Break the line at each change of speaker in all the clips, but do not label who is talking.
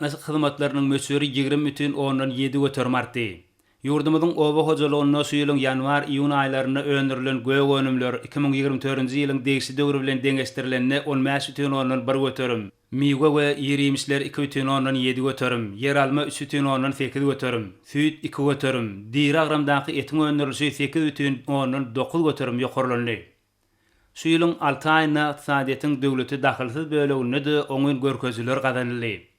Aragatnaşyk hyzmatlarynyň möçberi 20,7% artdy. Ýurdumyzyň oba hojalygynda şu ýylyň ýanwar-iýun aýlarynda öndürilen gök önümler 2024-nji ýylyň degişli döwri bilen deňeşdirilende 15,1%, miwe we ir-iýmişler 2,7%, ýeralma 3,8%, süýt 2%, diri agramdaky etiň öndürilişi 8,9% ýokarlandy. Şu ýylyň alty aýynda ykdysadyýetiň döwlete dahylsyz böleginde-de oňyn görkezijiler gazanyldy.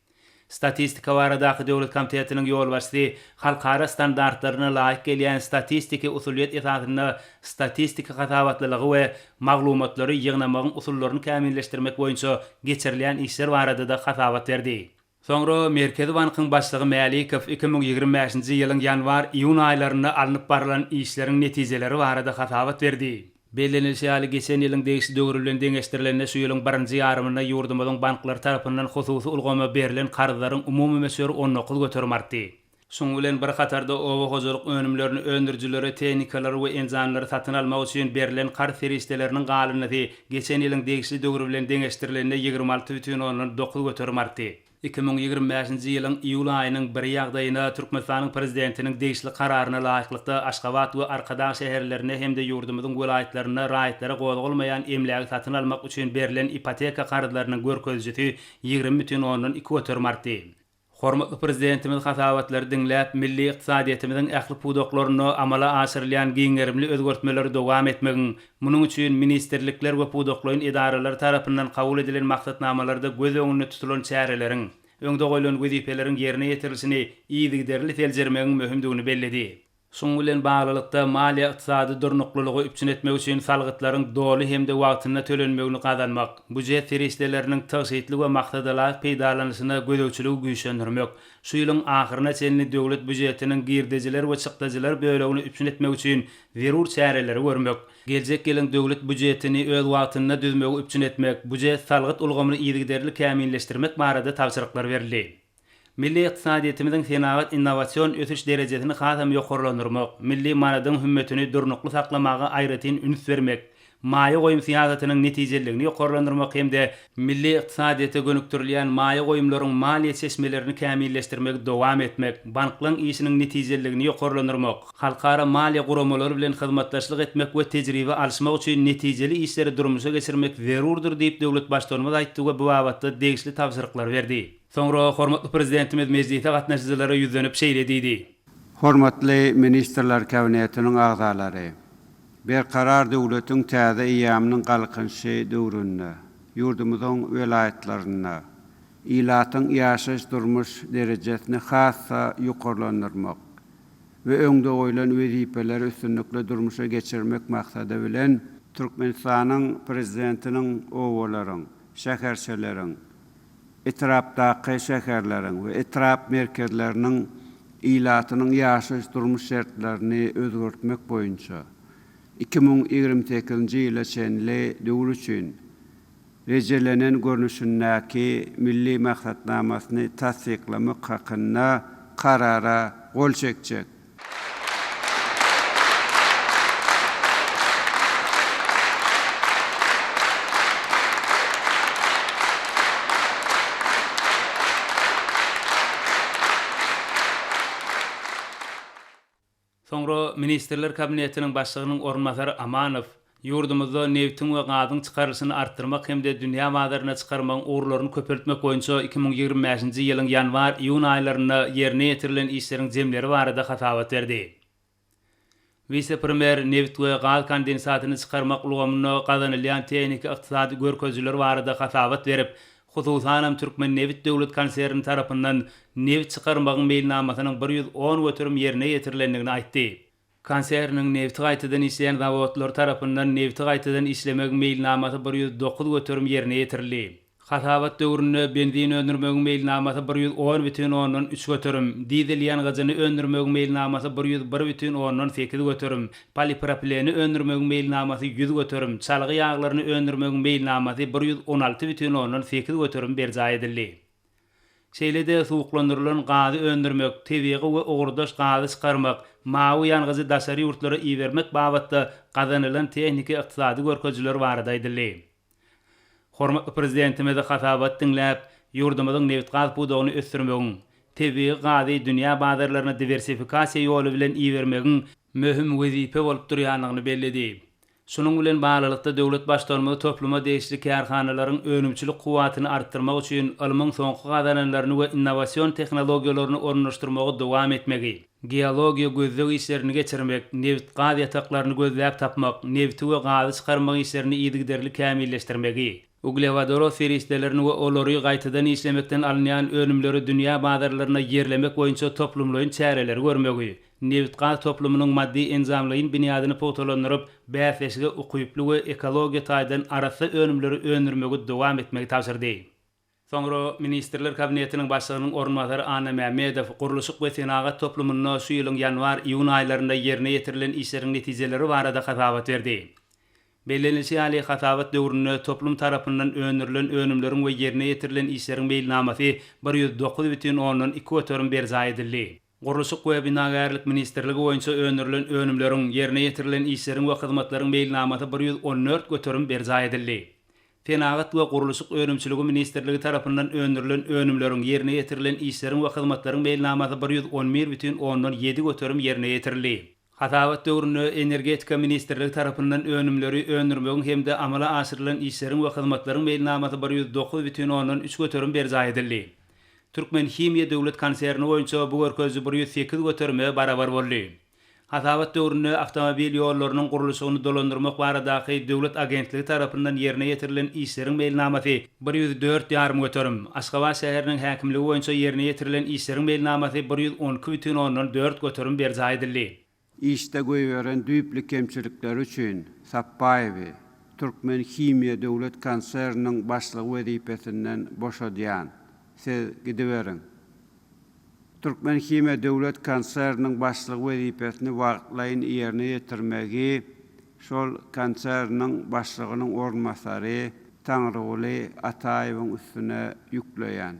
Statistika baradaky döwlet komitetiniň ýolbaşçysy halkara standartlaryna laýyk gelýän statistiki usulyýet esasynda statistiki hasabatlylygy we maglumatlary ýygnamagyň usullaryny kämilleşdirmek boýunça geçirilýän işler barada-da hasabat berdi. Soňra Merkezi bankyň başlygy Mälikow 2025-nji ýylyň ýanwar-iýun aýlarynda alnyp barlan işleriň netijeleri barada hasabat berdi. Bellenilişi ýaly, geçen ýylyň degişli döwri bilen deňeşdirilende şu ýylyň birinji ýarymynda ýurdumyzyň banklary tarapyndan hususy ulgama berlen karzlaryň umumy möçberi 19% artdy. Şunuň bilen bir hatarda, oba hojalyk önümlerini öndürijilere tehnikalary we enjamlary satyn almak üçin berlen karz serişdeleriniň galyndysy geçen ýylyň degişli döwri bilen deňeşdirilende 26,9% artdy. 2025-nji ýylyň iýul aýynyň biri ýagdaýyna Türkmenistanyň Prezidentiniň degişli Kararyna laýyklykda Aşgabat we Arkadag şäherlerinde hem-de ýurdumyzyň welaýatlarynda raýatlara gozgalmaýan emlägi satyn almak üçin berlen ipoteka karzlarynyň görkezijisi 20,2% artdy. Hormatly Prezidentimiz hasabatlary diňläp, milli ykdysadyýetimiziň ähli pudaklarynda amala aşyrylýan giň gerimli özgertmeleri dowam etmegiň, munuň üçin ministrlikler we pudaklaýyn edaralar tarapyndan kabul edilen maksatnamalarda göz öňünde tutulan çäreleriň, öňde goýlan wezipeleriň ýerine ýetirilişini yzygiderli seljermegiň möhümdigini belledi. Şunuň bilen baglylykda, maliýe-ykdysady durnuklylygy üpjün etmek üçin salgytlaryň doly hem-de wagtynda tölenmegini gazanmak, býujet serişdeleriniň tygşytly we maksadalaýyk peýdalanylyşyna gözegçiligi güýçlendirmek, şu ýylyň ahyryna çenli döwlet býujetiniň girdejiler we çykdajylar bölegini üpjün etmek üçin zerur çäreleri görmek, geljek ýylyň döwlet býujetini öz wagtynda düzmegi üpjün etmek, býujet-salgyt ulgamyny yzygiderli kämilleşdirmek barada tabşyryklar berildi. Milli ykdysadyýetimiziň senagat-innowasion ösüş derejesini hasam ýokarlandyrmak, milli manadyň hümmetini durnukly saklamaga aýratyn üns bermek, maýa goýum syýasatynyň netijeliligini ýokarlandyrmak hem-de milli ykdysadyýete gönükdirilýän maýa goýumlaryň maliýe çeşmelerini kämilleşdirmegi dowam etmek, banklaryň işiniň netijeliligini ýokarlandyrmak, halkara maliýe guramalary bilen hyzmatdaşlyk etmek we tejribe alyşmak üçin netijeli işleri durmuşa geçirmek zerurdyr diýip, döwlet Baştutanymyz aýtdy we bu babatda degişli tabşyryklary berdi. Soňra hormatly Prezidentimiz mejlise gatnaşyjylara ýüzlenip şeýle diýdi.
Hormatly Ministrler Kabinetiniň agzalary! Berkarar döwletiň täze eýýamynyň Galkynyşy döwründe ýurdumyzyň welaýatlarynda ilatyň ýaşaýyş-durmuş derejesini has-da ýokarlandyrmak we öňde goýlan wezipeleri üstünlikli durmuşa geçirmek maksady bilen, Türkmenistanyň Prezidentiniň obalaryň, şäherçeleriň, etrapdaky şäherleriň we etrap merkezleriniň ilatynyň ýaşaýyş-durmuş şertlerini özgertmek boýunça 2028-nji ýyla çenli döwür üçin rejelenen görnüşindäki Milli maksatnamasyny tassyklamak hakynda Karara gol çekjek.
Soňra Ministrler Kabinetiniň Başlygynyň orunbasary Amanow ýurdumyzda nebitiň we gazyň çykarylyşyny artdyrmak hem-de dünýä bazaryna çykarmagyň ugurlaryny köpeltmek boýunça 2025-nji ýylyň ýanwar-iýun aýlarynda ýerine ýetirilen işleriň jemleri barada hasabat berdi. Wise-premýer nebit we gaz kondensatyny çykarmak ulgamynda gazanylýan tehniki-ykdysady görkezijiler barada hasabat berip, hususanam Türkmennebit döwlet konserni tarapyndan nebit çykarmagyň meýilnamasynyň 110% ýerine ýetirilendigini aýtdy. Konserniň nebiti gaýtadan işleýän zawodlary tarapyndan nebiti gaýtadan işlemegiň meýilnamasy 109% ýerine ýetirildi. Hasabat döwründe benzin öndürmegiň meýilnamasy 110,3%, dizel ýangyjyny öndürmegiň meýilnamasy 101,8%, polipropileni öndürmegiň meýilnamasy 100%, çalgy ýaglaryny öndürmegiň meýilnamasy 116,8% berjaý edildi. Şeýle-de suwuklandyrylan gazy öndürmek, tebigy we ugurdaş gazy çykarmak, mawy ýangyjy daşary ýurtlara ibermek babatda gazanylan tehniki-ykdysady görkezijiler barada aýdyldy. Hormatly Prezidentimiz hasabat diňläp, ýurdumyzyň nebitgaz pudagyny ösdürmegiň, tebigy gazy dünýä bazarlaryna diwersifikasiýa ýoly bilen ibermegiň möhüm wezipe bolup durýandygyny belledi. Şunuň bilen baglylykda, döwlet Baştutanymyz topluma degişli kärhanalaryň önümçilik kuwwatyny artdyrmak üçin ylmyň soňky gazananlaryny we innowasion tehnologiýalaryny ornaşdyrmagy dowam etmegi, geologiýa gözleg işlerini geçirmek, nebit-gaz ýataklaryny gözläp tapmak, nebiti we gazy çykarmak işlerini yzygiderli kämilleşdirmegi, uglewodorod serişdelerini we olary gaýtadan işlemekden alynýan önümleri dünýä bazarlaryna ýerlemek boýunça toplumlaýyn çäreleri görmegi, nebitgaz toplumynyň maddy-enjamlaýyn binýadyny pugtalandyryp, bäsleşige ukyply we ekologiýa taýdan arassa önümleri öndürmegi dowam etmegi tabşyrdy. Soňra Ministrler Kabinetiniň Başlygynyň orunbasary Anna Mämmedow gurluşyk we senagat toplumynda şu ýylyň ýanwar-iýun aýlarynda ýerine ýetirilen işleriň netijeleri barada hasabat berdi. Bellenilişi ýaly, hasabat döwründe toplum tarapyndan öndürilen önümleriň we ýerine ýetirilen işleriň meýilnamasy 109,2% berjaý edildi. Gurluşyk we binagärlik ministrligi boýunça öndürilen önümleriň, ýerine ýetirilen işleriň we hyzmatlaryň meýilnamasy 114% berjaý edildi. Senagat we gurluşyk önümçiligi ministrligi tarapyndan öndürilen önümleriň, ýerine ýetirilen işleriň we hyzmatlaryň meýilnamasy 111,7% ýerine ýetirildi. Hasabat döwründe Energetika ministrligi tarapyndan önümleri öndürmegiň hem-de amala aşyrylan işleriň we hyzmatlaryň meýilnamasy 109,3% berjaý edildi. Türkmenhimiýa döwlet konserni boýunça bu görkeziji 108 göterime barabar boldy. Hasabat döwründe Awtomobil ýollarynyň gurluşygyny dolandyrmak baradaky döwlet agentligi tarapyndan ýerine ýetirilen işleriň meýilnamasy 104 ýarym göterim, Aşgabat şäheriniň häkimligi boýunça ýerine ýetirilen işleriň meýilnamasy 112,4 göterim berjaý edildi.
Işde goýberen düýpli kemçilikleri üçin Sapbaýewi Türkmenhimiýa döwlet konserniniň başlygy wezipesinden boşadýan. Siz gidiberiň. Türkmenhimiýa döwlet konserniniň başlygy wezipesini wagtlaýyn ýerine ýetirmegi şol konserniň başlygynyň orunbasary Taňryguly Ataýewiň üstüne ýükleýän.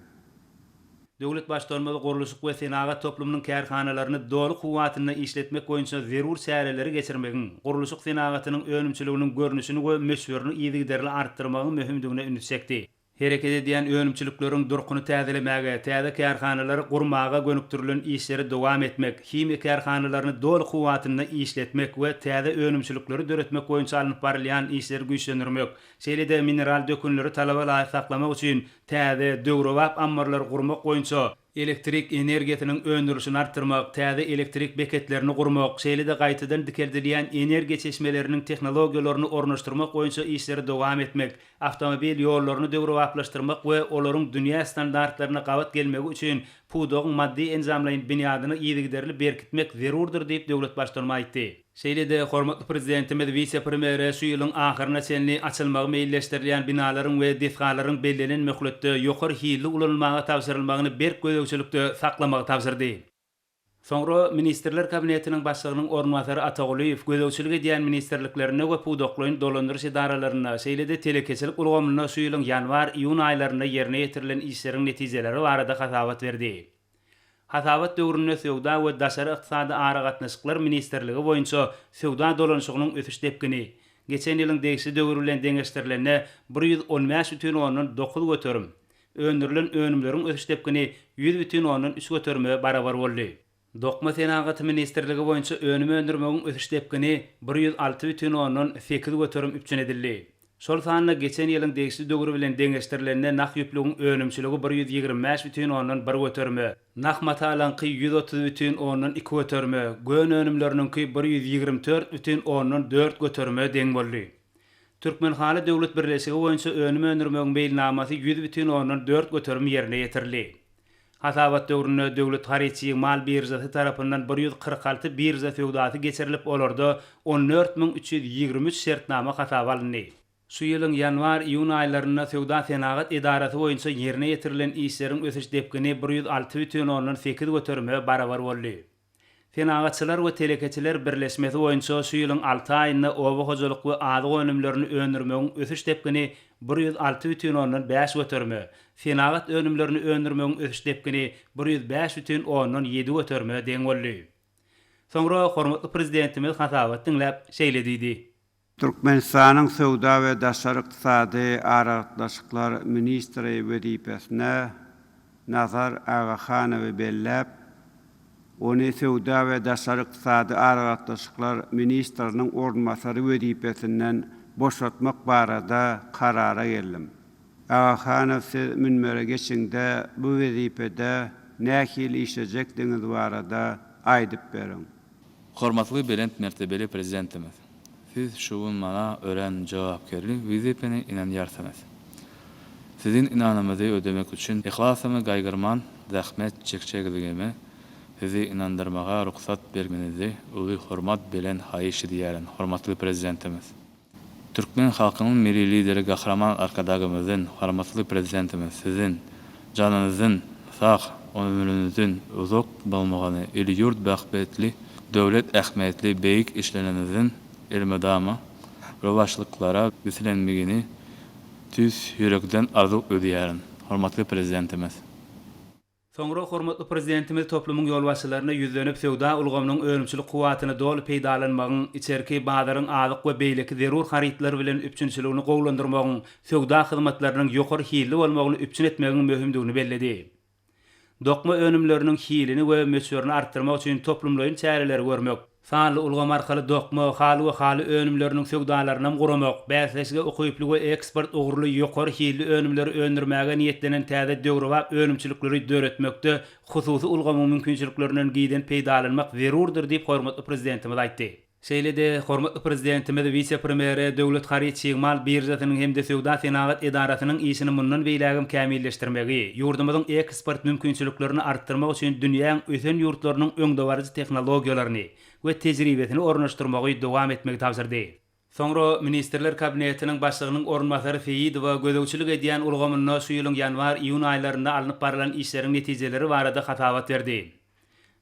Döwlet Baştutanymyz gurluşyk we senagat toplumynyň kärhanalaryny doly kuwwatynda işletmek boýunça zerur çäreleri geçirmegiň, gurluşyk senagatynyň önümçiliginiň görnüşini we möçberini yzygiderli artdyrmagyň möhümdigine ünsi çekdi. Hereket edýän önümçilikleriň durkuny täzelemäge, täze kärhanalary gurmaga gönükdirilen işleri dowam etmek, himiýa kärhanalaryny doly kuwwatynda işletmek we täze önümçilikleri döretmek boýunça alnyp barylýan işleri güýçlendirmek, şeýle-de mineral dökünleri talaba laýyk saklamak üçin täze, döwrebap ammarlary gurmak boýunça elektrik energiýasynyň öndürilişini artdyrmak, täze elektrik beketlerini gurmak, şeýle-de gaýtadan dikeldilýän energiýa çeşmeleriniň tehnologiýalaryny ornaşdyrmak boýunça işleri dowam etmek, awtomobil ýollaryny döwrebaplaşdyrmak we olaryň dünýä standartlaryna gabat gelmegi üçin pudagyň maddy-enjamlaýyn binýadyny yzygiderli berkitmek zerurdyr diýip, döwlet Baştutanymyz aýtdy. Şeýle-de hormatly Prezidentimiz wise-premýere şu ýylyň ahyryna çenli açylmagy meýilleşdirilýän binalaryň we desgalaryň bellenen möhletde ýokary hilli ulanylmaga tabşyrylmagyny berk gözegçilikde saklamagy tabşyrdy. Soňra Ministrler Kabinetiniň Başlygynyň orunbasary Atagulyýew gözegçilik edýän ministrliklerinde we pudaklaýyn dolandyryş edaralarynda, şeýle-de telekeçilik ulgamynda şu ýylyň ýanwar-iýun aýlarynda ýerine ýetirilen işleriň netijeleri barada hasabat berdi. Hasabat döwründe Söwda we daşary ykdysady aragatnaşyklar ministrligi boýunça söwda dolanyşygynyň ösüş depgini, geçen ýylyň degişli döwri bilen deňeşdirilende 115 bütin ondan 9 göterim, öndürilen önümleriň ösüş depgini 100 bütin ondan 3 göterime barabar boldy. Dokma senagaty ministrligi boýunça önüm öndürmegiň ösüş depgini 106 bütin ondan 8 göterim üpjün edildi. Şol sanda geçen ýylyň degişli döwri bilen deňeşdirilende nah ýüplügiň önümçiligi 125 bütin ondan bir göterime, nah matalaňky 130 bütin ondan iki göterime, gön önümleriniňki 124 bütin ondan dört göterime deň boldy. Türkmenhaly döwlet birleşigi boýunça önüm öndürmegiň meýilnamasy 100 bütin ondan dört göterim ýerine ýetirildi. Hasabat döwründe Döwlet haryt-çig mal biržasy tarapyndan 146 birža söwdasy geçirilip, olarda 14 323 şertnama hasaba alyndy. Şu ýylyň ýanwar-iýun aýlarynda Söwda-senagat edarasy boýunça ýerine ýetirilen işleriň ösüş depgini 106 bütin ondan sekiz göterime barabar boldy. Senagatçylar we telekeçiler birleşmesi boýunça şu ýylyň alty aýynda oba hojalyk we azyk önümlerini öndürmegiň ösüş depgini 106 bütin ondan bäş göterime, senagat önümlerini öndürmegiň ösüş depgini 105 bütin ondan ýedi göterime deň boldy. Soňra hormatly Prezidentimiz hasabat diňläp, şeýle diýdi.
Türkmenistanyň Söwda we daşary ykdysady aragatnaşyklar ministri wezipesine Nazar Agahanowy belläp, ony Söwda we daşary ykdysady aragatnaşyklar ministriniň orunbasary wezipesinden boşatmak barada karara geldim. Agahanow siz münbere geçiňde bu wezipede nähili işlejekdigiňiz barada aýdyp beriň.
Hormatly belent mertebeli Prezidentimiz! Siz şu gün maňa örän jogapkärli wezipeni ynanýarsyňyz. Siziň ynanymyzy ödemek üçin yhlasymy gaýgyrman zähmet çekjekdigime Sizi ynandyrmaga rugsat bermenizi uly hormat bilen haýyş edýärin, hormatly Prezidentimiz! Türkmen halkynyň Milli Lideri Gahryman Arkadagymyzyň, hormatly Prezidentimiz Siziň janyňyzyň sag, ömrüňiziň uzak bolmagyny, il-ýurt bähbitli, döwlet ähmiýetli beýik işleriňiziň elmydama rowaçlyklara beslenmegini tüýs ýürekden arzuw edýärin. Hormatly Prezidentimiz!
Soňra hormatly Prezidentimiz toplumyň ýolbaşçylaryna ýüzlenip, söwda ulgamynyň önümçilik kuwwatyny doly peýdalanmagyň, içerki bazaryň azyk we beýleki zerur harytlar bilen üpjünçiligini gowulandyrmagyň, söwda hyzmatlarynyň ýokary hilli bolmagyny üpjün etmegiň möhümdigini belledi. Dokma önümleriniň hilini we möçberini artdyrmak üçin toplumlaýyn çäreleri görmek, Sanly ulgam arkaly dokma, haly we haly önümleriniň söwdalarynam guramak, bäsleşige ukyply we eksport ugurly ýokary hilli önümleri öndürmäge niýetlenen täze döwrebap önümçilikleri döretmekde hususy ulgamyň mümkinçiliklerinden giden peýdalanmak zerurdyr diýip, hormatly Prezidentimiz aýtdy. Şeýle-de, hormatly Prezidentimiz wise-premýere Döwlet haryt-çig mal biržasynyň hem-de Söwda-senagat edarasynyň işini mundan beýlägem kämilleşdirmegi, ýurdumyzyň eksport mümkinçiliklerini artdyrmak üçin dünýäň ösen ýurtlarynyň öňdebaryjy tehnologiýalaryny we tejribesini ornaşdyrmagy dowam etmegi tabşyrdy. Soňra Ministrler Kabinetiniň Başlygynyň orunbasary Seýidowa gözegçilik edýän ulgamynda şu ýylyň ýanwar-iýun aýlarynda alnyp barylan işleriň netijeleri barada hasabat berdi.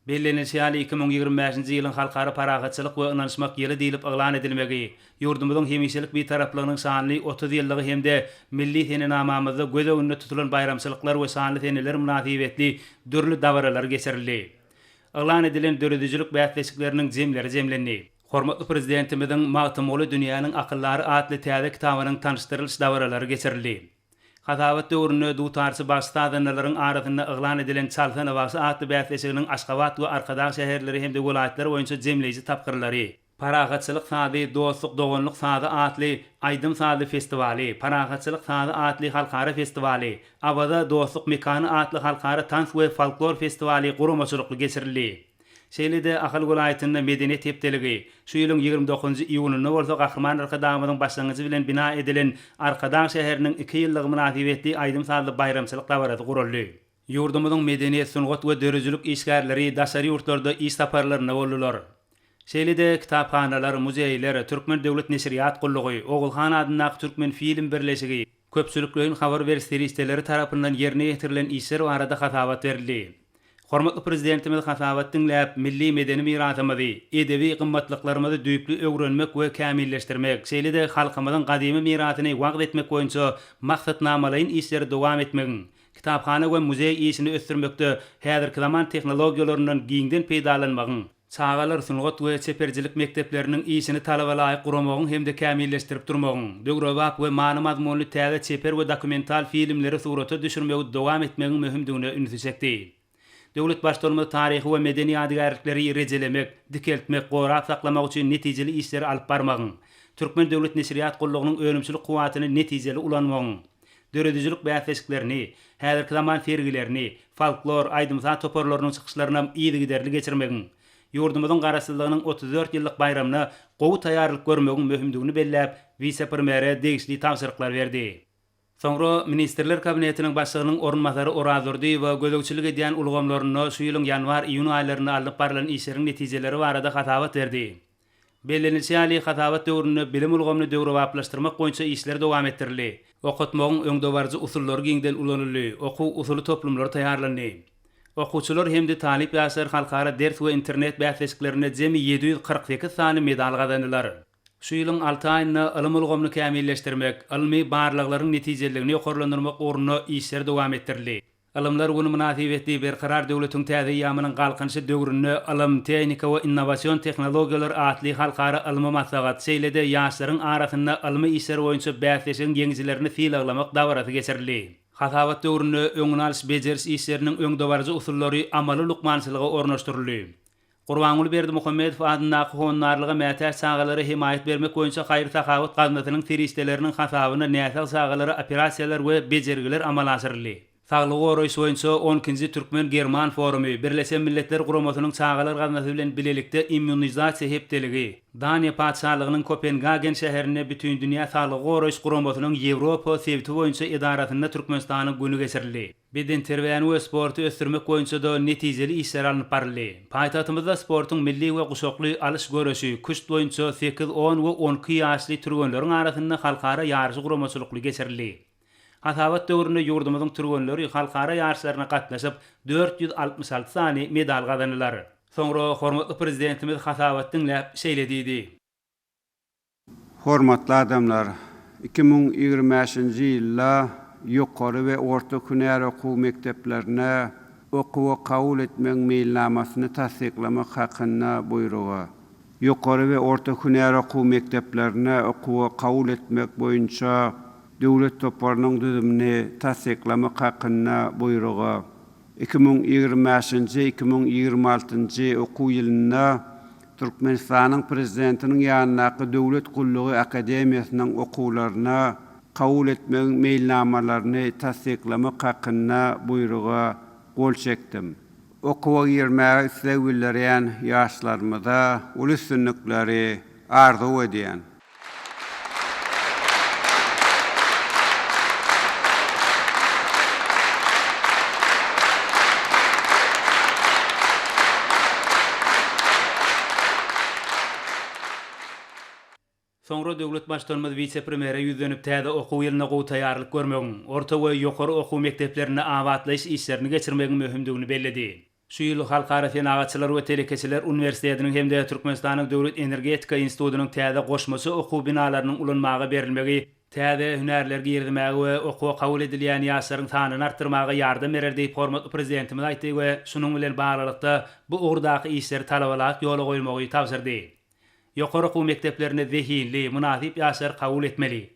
Bellenilişi ýaly, 2025-nji ýylyň Halkara parahatçylyk we ynanyşmak ýyly diýlip yglan edilmegi, ýurdumyzyň hemişelik Bitaraplygynyň şanly 30 ýyllygy hem-de milli senenamamyzda göz öňünde tutulan baýramçylyklar we şanly seneler mynasybetli dürli dabaralar geçirildi. Yglan edilen döredijilik bäsleşikleriniň jemleri jemlendi. Hormatly Prezidentimiziň Magtymguly dünýäniň akyldary atly täze kitabynyň tanyşdyrylyş dabaralary geçirildi. Hasabat döwründe dutarçy bagşy-sazandalaryň arasynda yglan edilen Çalsana bagşy atly bäsleşiginiň Aşgabat we Arkadag şäherleri hem-de welaýatlar boýunça jemleýji tapgyrlary, Parahatçylyk sazy, dostluk-doganlyk sazy atly aýdym-sazly festiwaly, Parahatçylyk sazy atly halkara festiwaly, Awaza dostluk mekany atly halkara tans we folklor festiwaly guramaçylykly geçirildi. Şeýle-de Ahal welaýatynda Medeniýet hepdeligi, şu ýylyň 29 nji iýunynda bolsa Gahryman Arkadagymyzyň başlangyjy bilen bina edilen Arkadag şäheriniň iki ýyllygy mynasybetli aýdym-sazly baýramçylyk dabarasy guraldy. Ýurdumyzyň medeniýet, sungat we döredijilik işgärleri daşary ýurtlarda iş saparlarynda boldular. Şeýle-de kitaphanalar, muzeýler, Türkmen döwlet neşirýat gullugy, Ogulhan adyndaky Türkmenfilm birleşigi, köpçülikleýin habar beriş serişdeleri tarapyndan ýerine ýetirilen işler barada hasabat berildi. Hormatly Prezidentimiz hasabat diňläp, milli medeni mirasymyzy, edebi gymmatlyklarymyzy düýpli öwrenmek we kämilleşdirmek, şeýle-de halkymyzyň gadymy mirasyny wagyz etmek boýunça maksatnamalaýyn işleri dowam etmegiň, kitaphana we muzeý işini ösdürmekde häzirki zaman tehnologiýalaryndan giňden peýdalanmagyň, çagalar sungat we çeperçilik mekdepleriniň işini talaba laýyk guramagyň hem-de kämilleşdirip durmagyň, döwrebap we many-mazmunly täze çeper we dokumental filmleri surata düşürmegi dowam etmegiň möhümdigine ünsi çekdi. Döwlet Baştutanymyz taryhy we medeni ýadygärlikleri rejelemek, dikeltmek, gorap saklamak üçin netijeli işleri alyp barmagyň, Türkmen döwlet neşirýat gullugynyň önümçilik kuwwatyny netijeli ulanmagyň, döredijilik bäsleşiklerini, häzirki zaman sergilerini, folklor, aýdym-saz toparlarynyň çykyşlarynam yzygiderli geçirmegiň, ýurdumyzyň Garaşsyzlygynyň 34 ýyllyk baýramyna gowy taýýarlyk görmegiň möhümdigini belläp, wise-premýere degişli tabşyryklar berdi. Soňra Ministrler Kabinetiniň Başlygynyň orunbasary Orazdurdyýewa gözegçilik edýän ulgamlarynda şu ýylyň ýanwar-iýun aýlarynda alnyp barlan işleriň netijeleri barada hasabat berdi. Bellenilişi ýaly, hasabat döwründe bilim ulgamyny döwrebaplaşdyrmak boýunça işler dowam etdirildi. Okatmagyň öňdebaryjy usullary giňden ulanyldy, okuw-usuly toplumlary taýýarlandy. Okuwçylar hem-de talyp ýaşlar halkara ders we internet bäsleşiklerinde jemi 748 sany medal gazandylar. Şu ýylyň alty aýynda ylym ulgamyny kämilleşdirmek, ylmy barlaglaryň netijeliligini ýokarlandyrmak ugrunda işler dowam etdirildi. Ylymlar güni mynasybetli Berkarar döwletiň täze eýýamynyň Galkynyşy döwründe ylym, tehnika we innowasion tehnologiýalar atly halkara ylmy maslahat, şeýle-de ýaşlaryň arasynda ylmy işler boýunça bäsleşigiň ýeňijilerini sylaglamak dabarasy geçirildi. Hasabat döwründe öňüni alyş-bejeriş işleriniň öňdebaryjy usullary amaly lukmançylyga ornaşdyryldy. Gurbanguly Berdimuhamedow adyndaky Howandarlyga mätäç çagalara hemaýat bermek boýunça haýyr-sahawat gaznasynyň serişdeleriniň hasabyna näsag çagalara operasiýalar we bejergiler amala aşyryldy. Saglygy goraýyş boýunça on ikinji Türkmen-german forumy, Birleşen Milletler Guramasynyň Çagalar gaznasy bilen bilelikde immunizasiýa hepdeligi, Daniýa Patyşalygynyň Kopengagen şäherinde Bütindünýä Saglygy goraýyş Guramasynyň Ýewropa sebiti boýunça edarasynda Türkmenistanyň güni geçirildi. Bedenterbiýäni we sporty ösdürmek boýunça-da netijeli işler alnyp baryldy. Paýtagtymyzda sportuň milli we guşakly alyş göreşi, küşt boýunça sekiz, on we on iki ýaşly türgenleriň arasynda halkara ýaryşy guramaçylykly geçirildi. Hasabat döwründe ýurdumyzyň türgenleri halkara ýaryşlaryna gatnaşyp, 466 sany medal gazandylar. Soňra hormatly Prezidentimiz hasabat diňläp, şeýle diýdi.
Hormatly adamlar! 2025-nji ýylda ýokary we orta hünär okuw mekdeplerine okuwa kabul etmegiň meýilnamasyny tassyklamak hakynda Buýruga, ýokary we orta hünär okuw mekdeplerine okuwa kabul etmek boýunça döwlet toparynyň düzümini tassyklamak hakynda Buýruga, 2025-nji, 2026-njy okuw ýylynda Türkmenistanyň Prezidentiniň ýanyndaky Döwlet gullugy akademiýasynyň okuwlaryna kabul etmegiň meýilnamalaryny tassyklamak hakynda Buýruga gol çekdim. Okuwa girmäge isleg bildirýän ýaşlarymyza uly üstünlikleri arzuw edýän.
Soňra döwlet Baştutanymyz wise-premýere ýüzlenip, täze okuw ýylyna gowy taýýarlyk görmegiň, orta we ýokary okuw mekdeplerinde abatlaýyş işlerini geçirmegiň möhümdigini belledi. Şu ýyl Halkara senagatçylar we telekeçiler uniwersitetiniň hem-de Türkmenistanyň Döwlet energetika institutynyň täze goşmaça okuw binalarynyň ulanmaga berilmegi täze hünärleri girizmäge we okuwa kabul edilýän ýaşlaryň sanyny artdyrmaga ýardam berer diýip, hormatly Prezidentimiz aýtdy we şunuň bilen baglylykda, bu ugurdaky işleri talabalaýyk ýola goýmagy tabşyrdy. Ýokary okuw mekdeplerine zehinli, mynasyp ýaşlary kabul etmeli.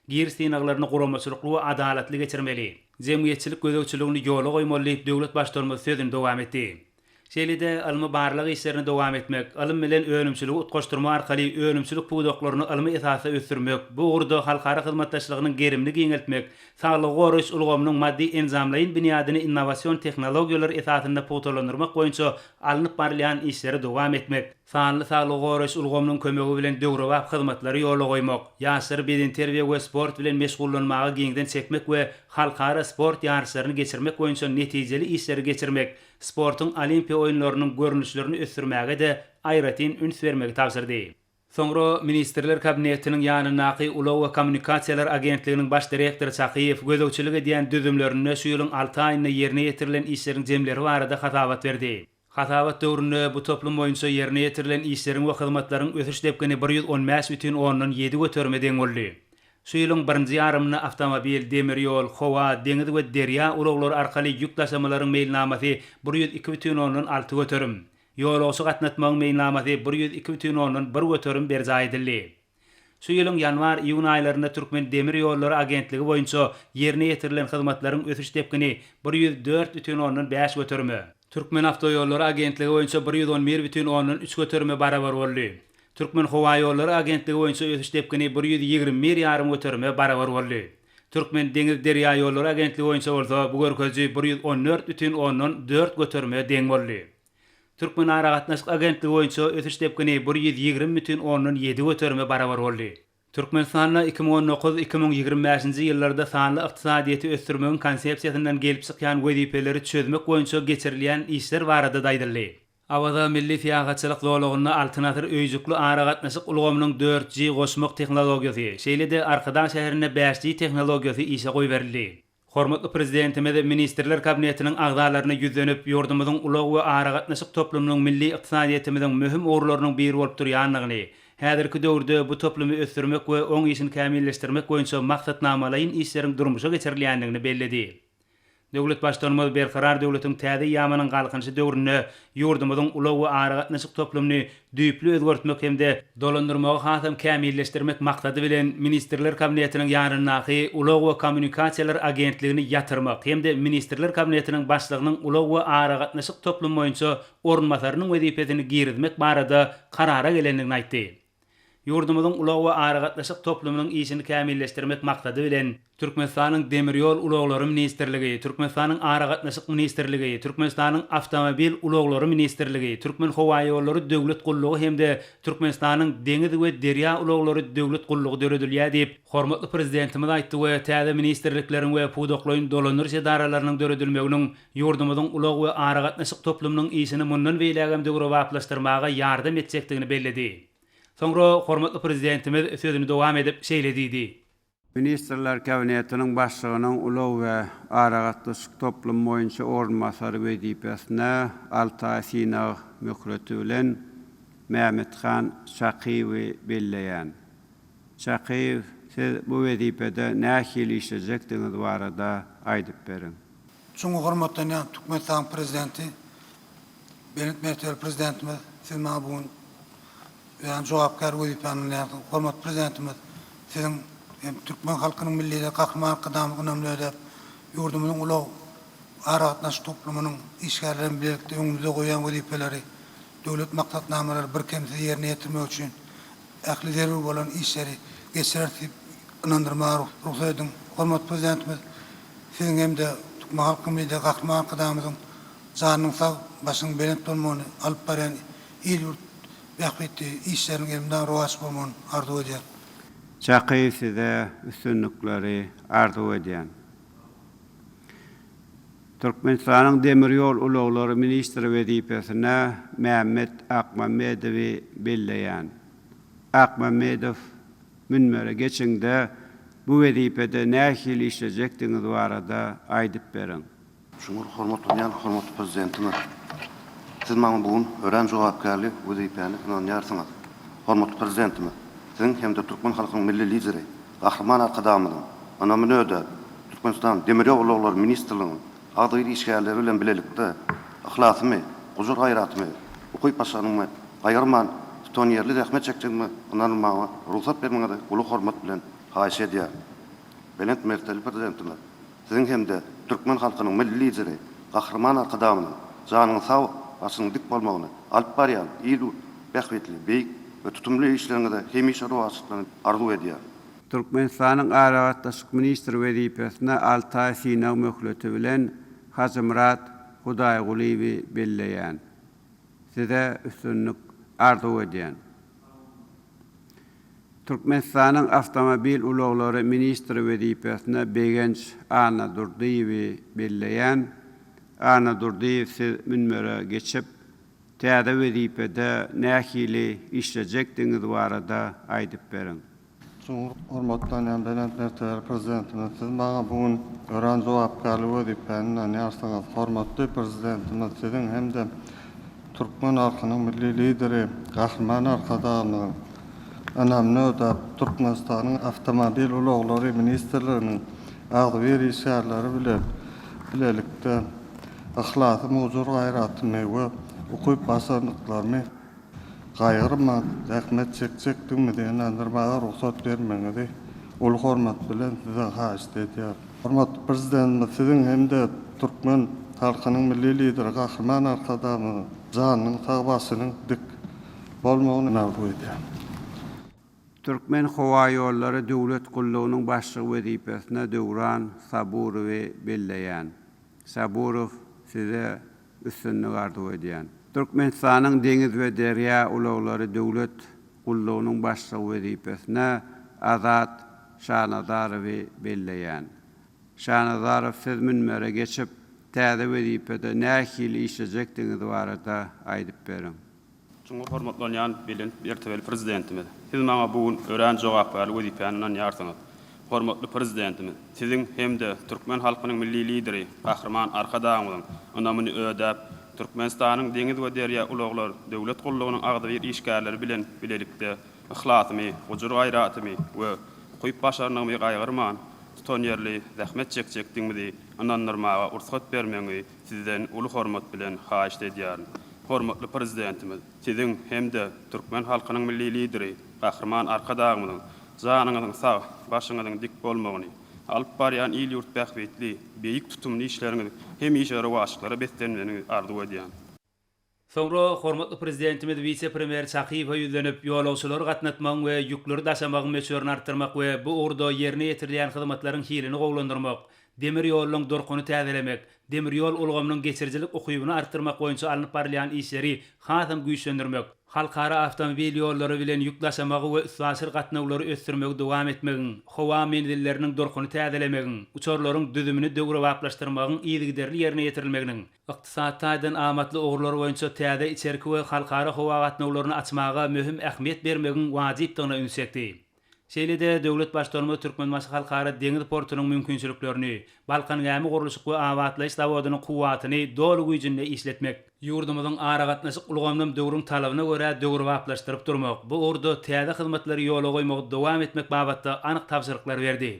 Giriş synaglaryny guramaçylykly we adalatly geçirmeli. Jemgyýetçilik gözegçiligini ýola goýmaly diýip, döwlet Baştutanymyz sözüni dowam etdi. Şeýle-de, ylmy-barlag işlerini dowam etmek, ylym bilen önümçiligi utgaşdyrmak arkaly önümçilik pudaklaryny ylmy esasda ösdürmek, bu ugurda halkara hyzmatdaşlygynyň gerimini giňeltmek, saglygy goraýyş ulgamynyň maddy-enjamlaýyn binýadyny innowasion tehnologiýalar esasynda pugtalandyrmak boýunça alnyp barylýan işleri dowam etmek, Sanly saglygy goraýyş ulgamynyň kömegi bilen döwrebap hyzmatlary ýola goýmak, ýaşlary bedenterbiýe we sport bilen meşgullanmaga giňden çekmek we halkara sport ýaryşlaryny geçirmek boýunça netijeli işleri geçirmek, sportuň Olimpiýa oýunlarynyň görnüşlerini ösdürmäge-de aýratyn üns bermegi tabşyrdy. Soňra Ministrler Kabinetiniň ýanyndaky Ulag we kommunikasiýalar agentliginiň baş direktory Çakyýew gözegçilik edýän düzümlerinde şu ýylyň alty aýynda ýerine ýetirilen işleriň jemleri barada hasabat berdi. Hasabat döwründe bu toplum boýunça ýerine ýetirilen işleriň we hyzmatlaryň ösüş depgini 115 bütin ondan ýedi göterime deň boldy. Şu ýylyň birinji ýarymynda awtomobil, demir ýol, howa, deňiz we derýa ulaglary arkaly ýük daşamalaryň meýilnamasy 102 bütin ondan alty göterim, ýolagçy gatnatmagyň meýilnamasy 102 bütin ondan bir göterim berjaý edildi. Şu ýylyň ýanwar-iýun aýlarynda Türkmendemirýollary agentligi boýunça ýerine ýetirilen hyzmatlaryň ösüş depgini 104 bütin ondan bäş göterime, Türkmenawtoýollary agentligi boýunça 111 bütin ondan üç göterime barabar boldy. Türkmenhowaýollary agentligi boýunça ösüş depgini 121 ýarym göterime barabar boldy. Türkmendeňizderýaýollary agentligi boýunça bolsa bu görkeziji 114 bütin ondan dört göterime deň boldy. Türkmenaragatnaşyk agentligi boýunça ösüş depgini 120 bütin ondan ýedi göterime barabar boldy. Türkmenistanda 2019, 2025-nji ýyllarda sanly ykdysadyýeti ösdürmegiň Konsepsiýasyndan gelip çykýan wezipeleri çözmek boýunça geçirilýän işler barada-da aýdyldy. Awaza milli syýahatçylyk zolagynda Altyn asyr öýjükli aragatnaşyk ulgamynyň dört G goşmak tehnologiýasy, şeýle-de Arkadag şäherinde bäş G tehnologiýasy işe goýberildi. Hormatly Prezidentimiz Ministrler Kabinetiniň agzalaryna ýüzlenip, ýurdumyzyň ulag we aragatnaşyk toplumynyň milli ykdysadyýetimiziň möhüm ugurlarynyň biri bolup durýandygyny, häzirki döwürde bu toplumy ösdürmek we oň işini kämilleşdirmek boýunça maksatnamalaýyn işleriň durmuşa geçirilýändigini belledi. Döwlet Baştutanymyz Berkarar döwletiň täze eýýamynyň Galkynyşy döwründe ýurdumyzyň ulag we aragatnaşyk toplumyny düýpli özgertmek hem-de dolandyrmagy hasam kämilleşdirmek maksady bilen Ministrler Kabinetiniň ýanyndaky Ulag we kommunikasiýalar agentligini ýatyrmak hem-de Ministrler Kabinetiniň Başlygynyň ulag we aragatnaşyk toplumy boýunça orunbasarynyň wezipesini girizmek barada karara gelendigini aýtdy. Ýurdumyzyň ulag we aragatnaşyk toplumynyň işini kämilleşdirmek maksady bilen, Türkmenistanyň Demir ýol ulaglary ministrligi, Türkmenistanyň Aragatnaşyk ministrligi, Türkmenistanyň Awtomobil ulaglary ministrligi, Türkmenhowaýollary döwlet gullugy hem-de Türkmenistanyň Deňiz we derýa ulaglary döwlet gullugy döredilýär diýip, hormatly Prezidentimiz aýtdy we täze ministrlikleriň we pudaklaýyn dolandyryş edaralarynyň döredilmeginiň ýurdumyzyň ulag we aragatnaşyk toplumynyň işini mundan beýlägem döwrebaplaşdyrmaga ýardam etjekdigini belledi. Soňra hormatly Prezidentimiz sözüni dowam edip, şeýle diýdi.
Ministrler Kabinetiniň Başlygynyň ulag we aragatnaşyk toplumy boýunça orunbasary wezipesine alty aý synag möhleti bilen Mämmethan Çakyýewi belleýän. Çakyýew, siz bu wezipede nähili işlejekdigiňiz barada aýdyp beriň.
Çuňňur hormatlanýan Türkmenistanyň Prezidenti, belent mertebeli Prezidentimiz, Siz maňa bu gün örän jogapkär wezipäni ynanýarsyňyz. Hormatly Prezidentimiz, Siziň hem türkmen halkynyň Milli Lideri Gahryman Arkadagymyzy ynamly ödäp, ýurdumyzyň ulag, aragatnaşyk toplumynyň işgärleri bilen bilelikde öňümizde goýan wezipeleri, döwlet maksatnamalary birkemsiz ýerine ýetirmek üçin ähli zerur bolan işleri geçireris diýip ynandyrmaga rugsat ediň. Hormatly Prezidentimiz, Siziň hem-de türkmen halkynyň Lideri Gahryman Arkadagymyzyň janynyň sag, başynyň belent bolmagyny, alyp barýan il-ýurt bähbitli işleriniň elmydama rowaç bolmagyny arzuw edýän.
Çaky size üstünlikleri arzuw edýän. Türkmenistanyň Demir ýol ulaglary ministri wezipesine Mämmet Akmammedowy belleýän. Akmammedow münbere geçiňde bu wezipede nähili işlejekdigiňiz barada aýdyp beriň.
Çuňňur hormatlanýan hormatly Prezidentimiz! Siz maňa bu gün örän jogapkärli wezipäni ynanýarsyňyz. Hormatly Prezidentimiz, Siziň hem-de türkmen halkynyň Milli Lideri Gahryman Arkadagymyzyň ynamyny ödäp, Türkmenistanyň Demir ýol ulaglary ministrliginiň agzybir işgärleri bilen bilelikde yhlasymy, gujur-gaýratymy, ukyp-başarnygymy gaýgyrman, tutanýerli zähmet çekjegime ynanmaga rugsat bermegiňizi uly hormat bilen haýyş edýärin. Belent mertebeli Prezidentimiz, Siziň hem-de türkmen halkynyň Milli Lideri Gahryman Arkadagymyzyň janyňyz sag, başynyň dik bolmagyny, alyp barýan il-ýurt bähbitli beýik we tutumly işleriňize hemişe rowaçlyklaryny arzuw edýärin.
Türkmenistanyň Aragatnaşyk ministri wezipesine alty aý synag möhleti bilen Hajymyrat Hudaýgulyýewi belleýän. Size üstünlik arzuw edýän. Türkmenistanyň Awtomobil ulaglary ministri wezipesine Begenç Annadurdyýewi belleýän. Annadurdyýew siz münbere geçip, täze wezipede nähili işlejekdigiňiz barada aýdyp beriň.
Çuňňur hormatlanýan belent mertebeli Prezidentimiz, Siz maňa bu gün örän jogapkärli wezipäni ynanýarsyňyz. Hormatly Prezidentimiz, Siziň hem-de türkmen halkynyň Milli Lideri Gahryman Arkadagymyzyň ynamyny ödäp, Türkmenistanyň Awtomobil ulaglary ministrliginiň agzybir işgärleri bilen bilelikde yhlasym, gujur-gaýratymy we ukyp-başarnyklarymy gaýgyrman zähmet çekjekdigimizi ynandyrmaga rugsat bermegiňizi uly hormat bilen Sizden haýyşt edýärin. Hormatly Prezidentimiz, Siziň hem-de türkmen halkynyň Milli Lideri Gahryman Arkadagymyzyň janynyň sag, başynyň dik bolmagyny arzuw edýärin.
Türkmenhowaýollary döwlet gullugynyň başlygy wezipesine Döwran Saburowy belleýän. Saburow, Size üstünlik arzuw edýän. Türkmenistanyň Deňiz we derýa ulaglary döwlet gullugynyň başlygy wezipesine Azat Şanazarowy belleýän. Şanazarow siz münbere geçip, täze wezipede nähili işlejekdigiňiz barada aýdyp beriň.
Çuňňur hormatlanýan belent mertebeli Prezidentimiz, Siz maňa bu gün örän jogapkärli wezipäni ynanýarsyňyz. Hormatly Prezidentimiz, Siziň hem-de türkmen halkynyň Milli Lideri Gahryman Arkadagymyzyň ynamyny ödäp, Türkmenistanyň Deňiz we derýa ulaglar döwlet gullugynyň agzybir işgärleri bilen bilelikde yhlasymy, gujur-gaýratymy we ukyp-başarnygymy gaýgyrman, tutanýerli zähmet çekjekdigimizi ynandyrmaga ursat bermegiňi Sizden uly hormat bilen haýyşt edýärin. Hormatly Prezidentimiz, Siziň hem-de türkmen halkynyň Milli Lideri Gahryman Arkadagymyzyň janyňyzyň sag, başyňyzyň dik bolmagyny, alyp barýan il-ýurt bähbitli, beýik tutumly işleriňiz hemişe rowaçlyklara beslenmegini arzuw edýän.
Soňra hormatly Prezidentimiz wise-premýer Çakyýewe ýüzlenip, ýolagçylary gatnatmagyň we ýükleri daşamagyň möçberini artdyrmak we bu ugurda ýerine ýetirilýän hyzmatlaryň hilini gowulandyrmak, demir ýolunyň durkuny täzelemek, demir ýol ulgamynyň geçirijilik ukybyny artdyrmak boýunça alnyp barylýan işleri hasam güýçlendirmek, halkara awtomobil ýollary bilen ýük daşamagy we üstaşyr gatnawlary ösdürmegi dowam etmegiň, howa menzilleriniň durkuny täzelemegiň, uçarlaryň düzümini döwrebaplaşdyrmagyň yzygiderli ýerine ýetirilmeginiň, Ykdysady taýdan amatly ugurlar boýunça täze içerki we halkara howa gatnawlaryny açmaga möhüm ähmiýet bermegiň wajypdygyna üns çekdi. Şeýle-de döwlet Baştutanymyz Türkmenbaşy Halkara deňiz portunyň mümkinçiliklerini, Balkan gämi gurluşyk we abatlaýyş zawodynyň kuwwatyny doly güýjünde işletmek, ýurdumyzyň aragatnaşyk ulgamyny döwrüň talabyna görä döwrebaplaşdyryp durmak, bu ugurda täze hyzmatlary ýola goýmagy dowam etmek babatda anyk tabşyryklary berdi.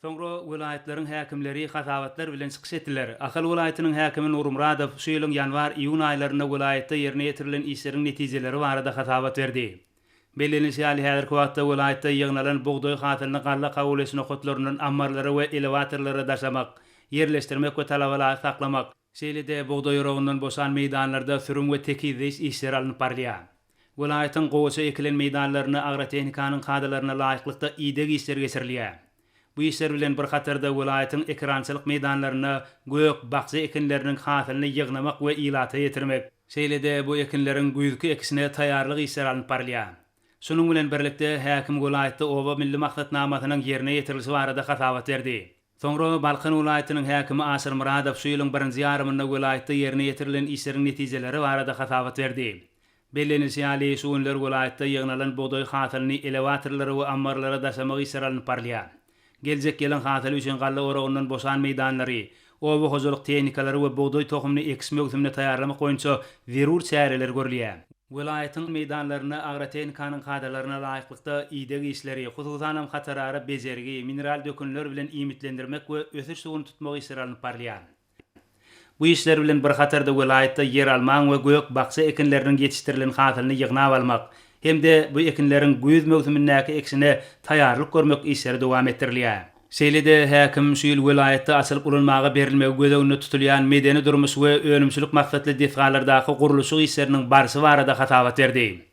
Soňra welaýatlaryň häkimleri hasabatlar bilen çykyş etdiler. Ahal welaýatynyň häkimi Nury Myradow şu ýylyň ýanwar-iýun aýlarynda welaýatda ýerine ýetirilen işleriň netijeleri barada hasabat berdi. Bellenilişi ýaly, häzirki wagtda welaýatda ýygnalan bugdaý hasylyny galla kabul ediş nokatlaryndan ammarlara we elewatorlara daşamak, ýerleşdirmek we talaba laýyk saklamak, şeýle-de bugdaý oragyndan boşan meýdanlarda sürüm we tekizleýiş işleri alnyp barylýar. Welaýatyň gowaça ekilen meýdanlarynda agrotehnikanyň kadalaryna laýyklykda ideg işleri geçirilýär. Bu işler bilen bir hatarda welaýatyň ekerançylyk meýdanlarynda gök, bakja ekinleriniň hasylyny ýygnamak we ilata ýetirmek, şeýle-de bu ekinleriň güýzki ekişine taýýarlyk işleri alnyp barylýar. Şunuň bilen birlikde, häkim welaýatda Oba milli maksatnamasynyň ýerine ýetirilişi barada hasabat berdi. Soňra Balkan welaýatynyň häkimi Aşyr Myradow şu ýylyň birinji ýarymynda welaýatda ýerine ýetirilen işleriň netijeleri barada hasabat berdi. Bellenilişi ýaly, şu günler welaýatda ýygnalan bugdaý hasylyny elewatorlara we ammarlara daşamak işleri alnyp barylýar. Geljek ýylyň hasyly üçin galla oragyndan boşan meýdanlary, oba hojalyk tehnikalary we bugdaý tohumyny ekiş möwsümine taýýarlamak boýunça zerur çäreler görülýär. Welaýatyň meýdanlarynda agrotehnikanyň kadalaryna laýyklykda ideg işleri, hususanam hatarara bejergi, mineral dökünler bilen iýmitlendirmek we ösüş suwuny tutmak işleri alnyp barylýar. Bu işler bilen bir hatarda welaýatda ýeralmaň we gök-bakja ekinleriniň ýetişdirilen hasylyny ýygnap almak hem-de bu ekinleriň güýz möwsümindäki ekişine taýýarlyk görmek işleri dowam etdirilýär. Şeýle-de häkim şu ýyl welaýatda açylyp ulanmaga berilmegi göz öňünde tutulýan medeni-durmuş we önümçilik maksatly desgalardaky gurluşyk işleriniň barşy barada hasabat berdi.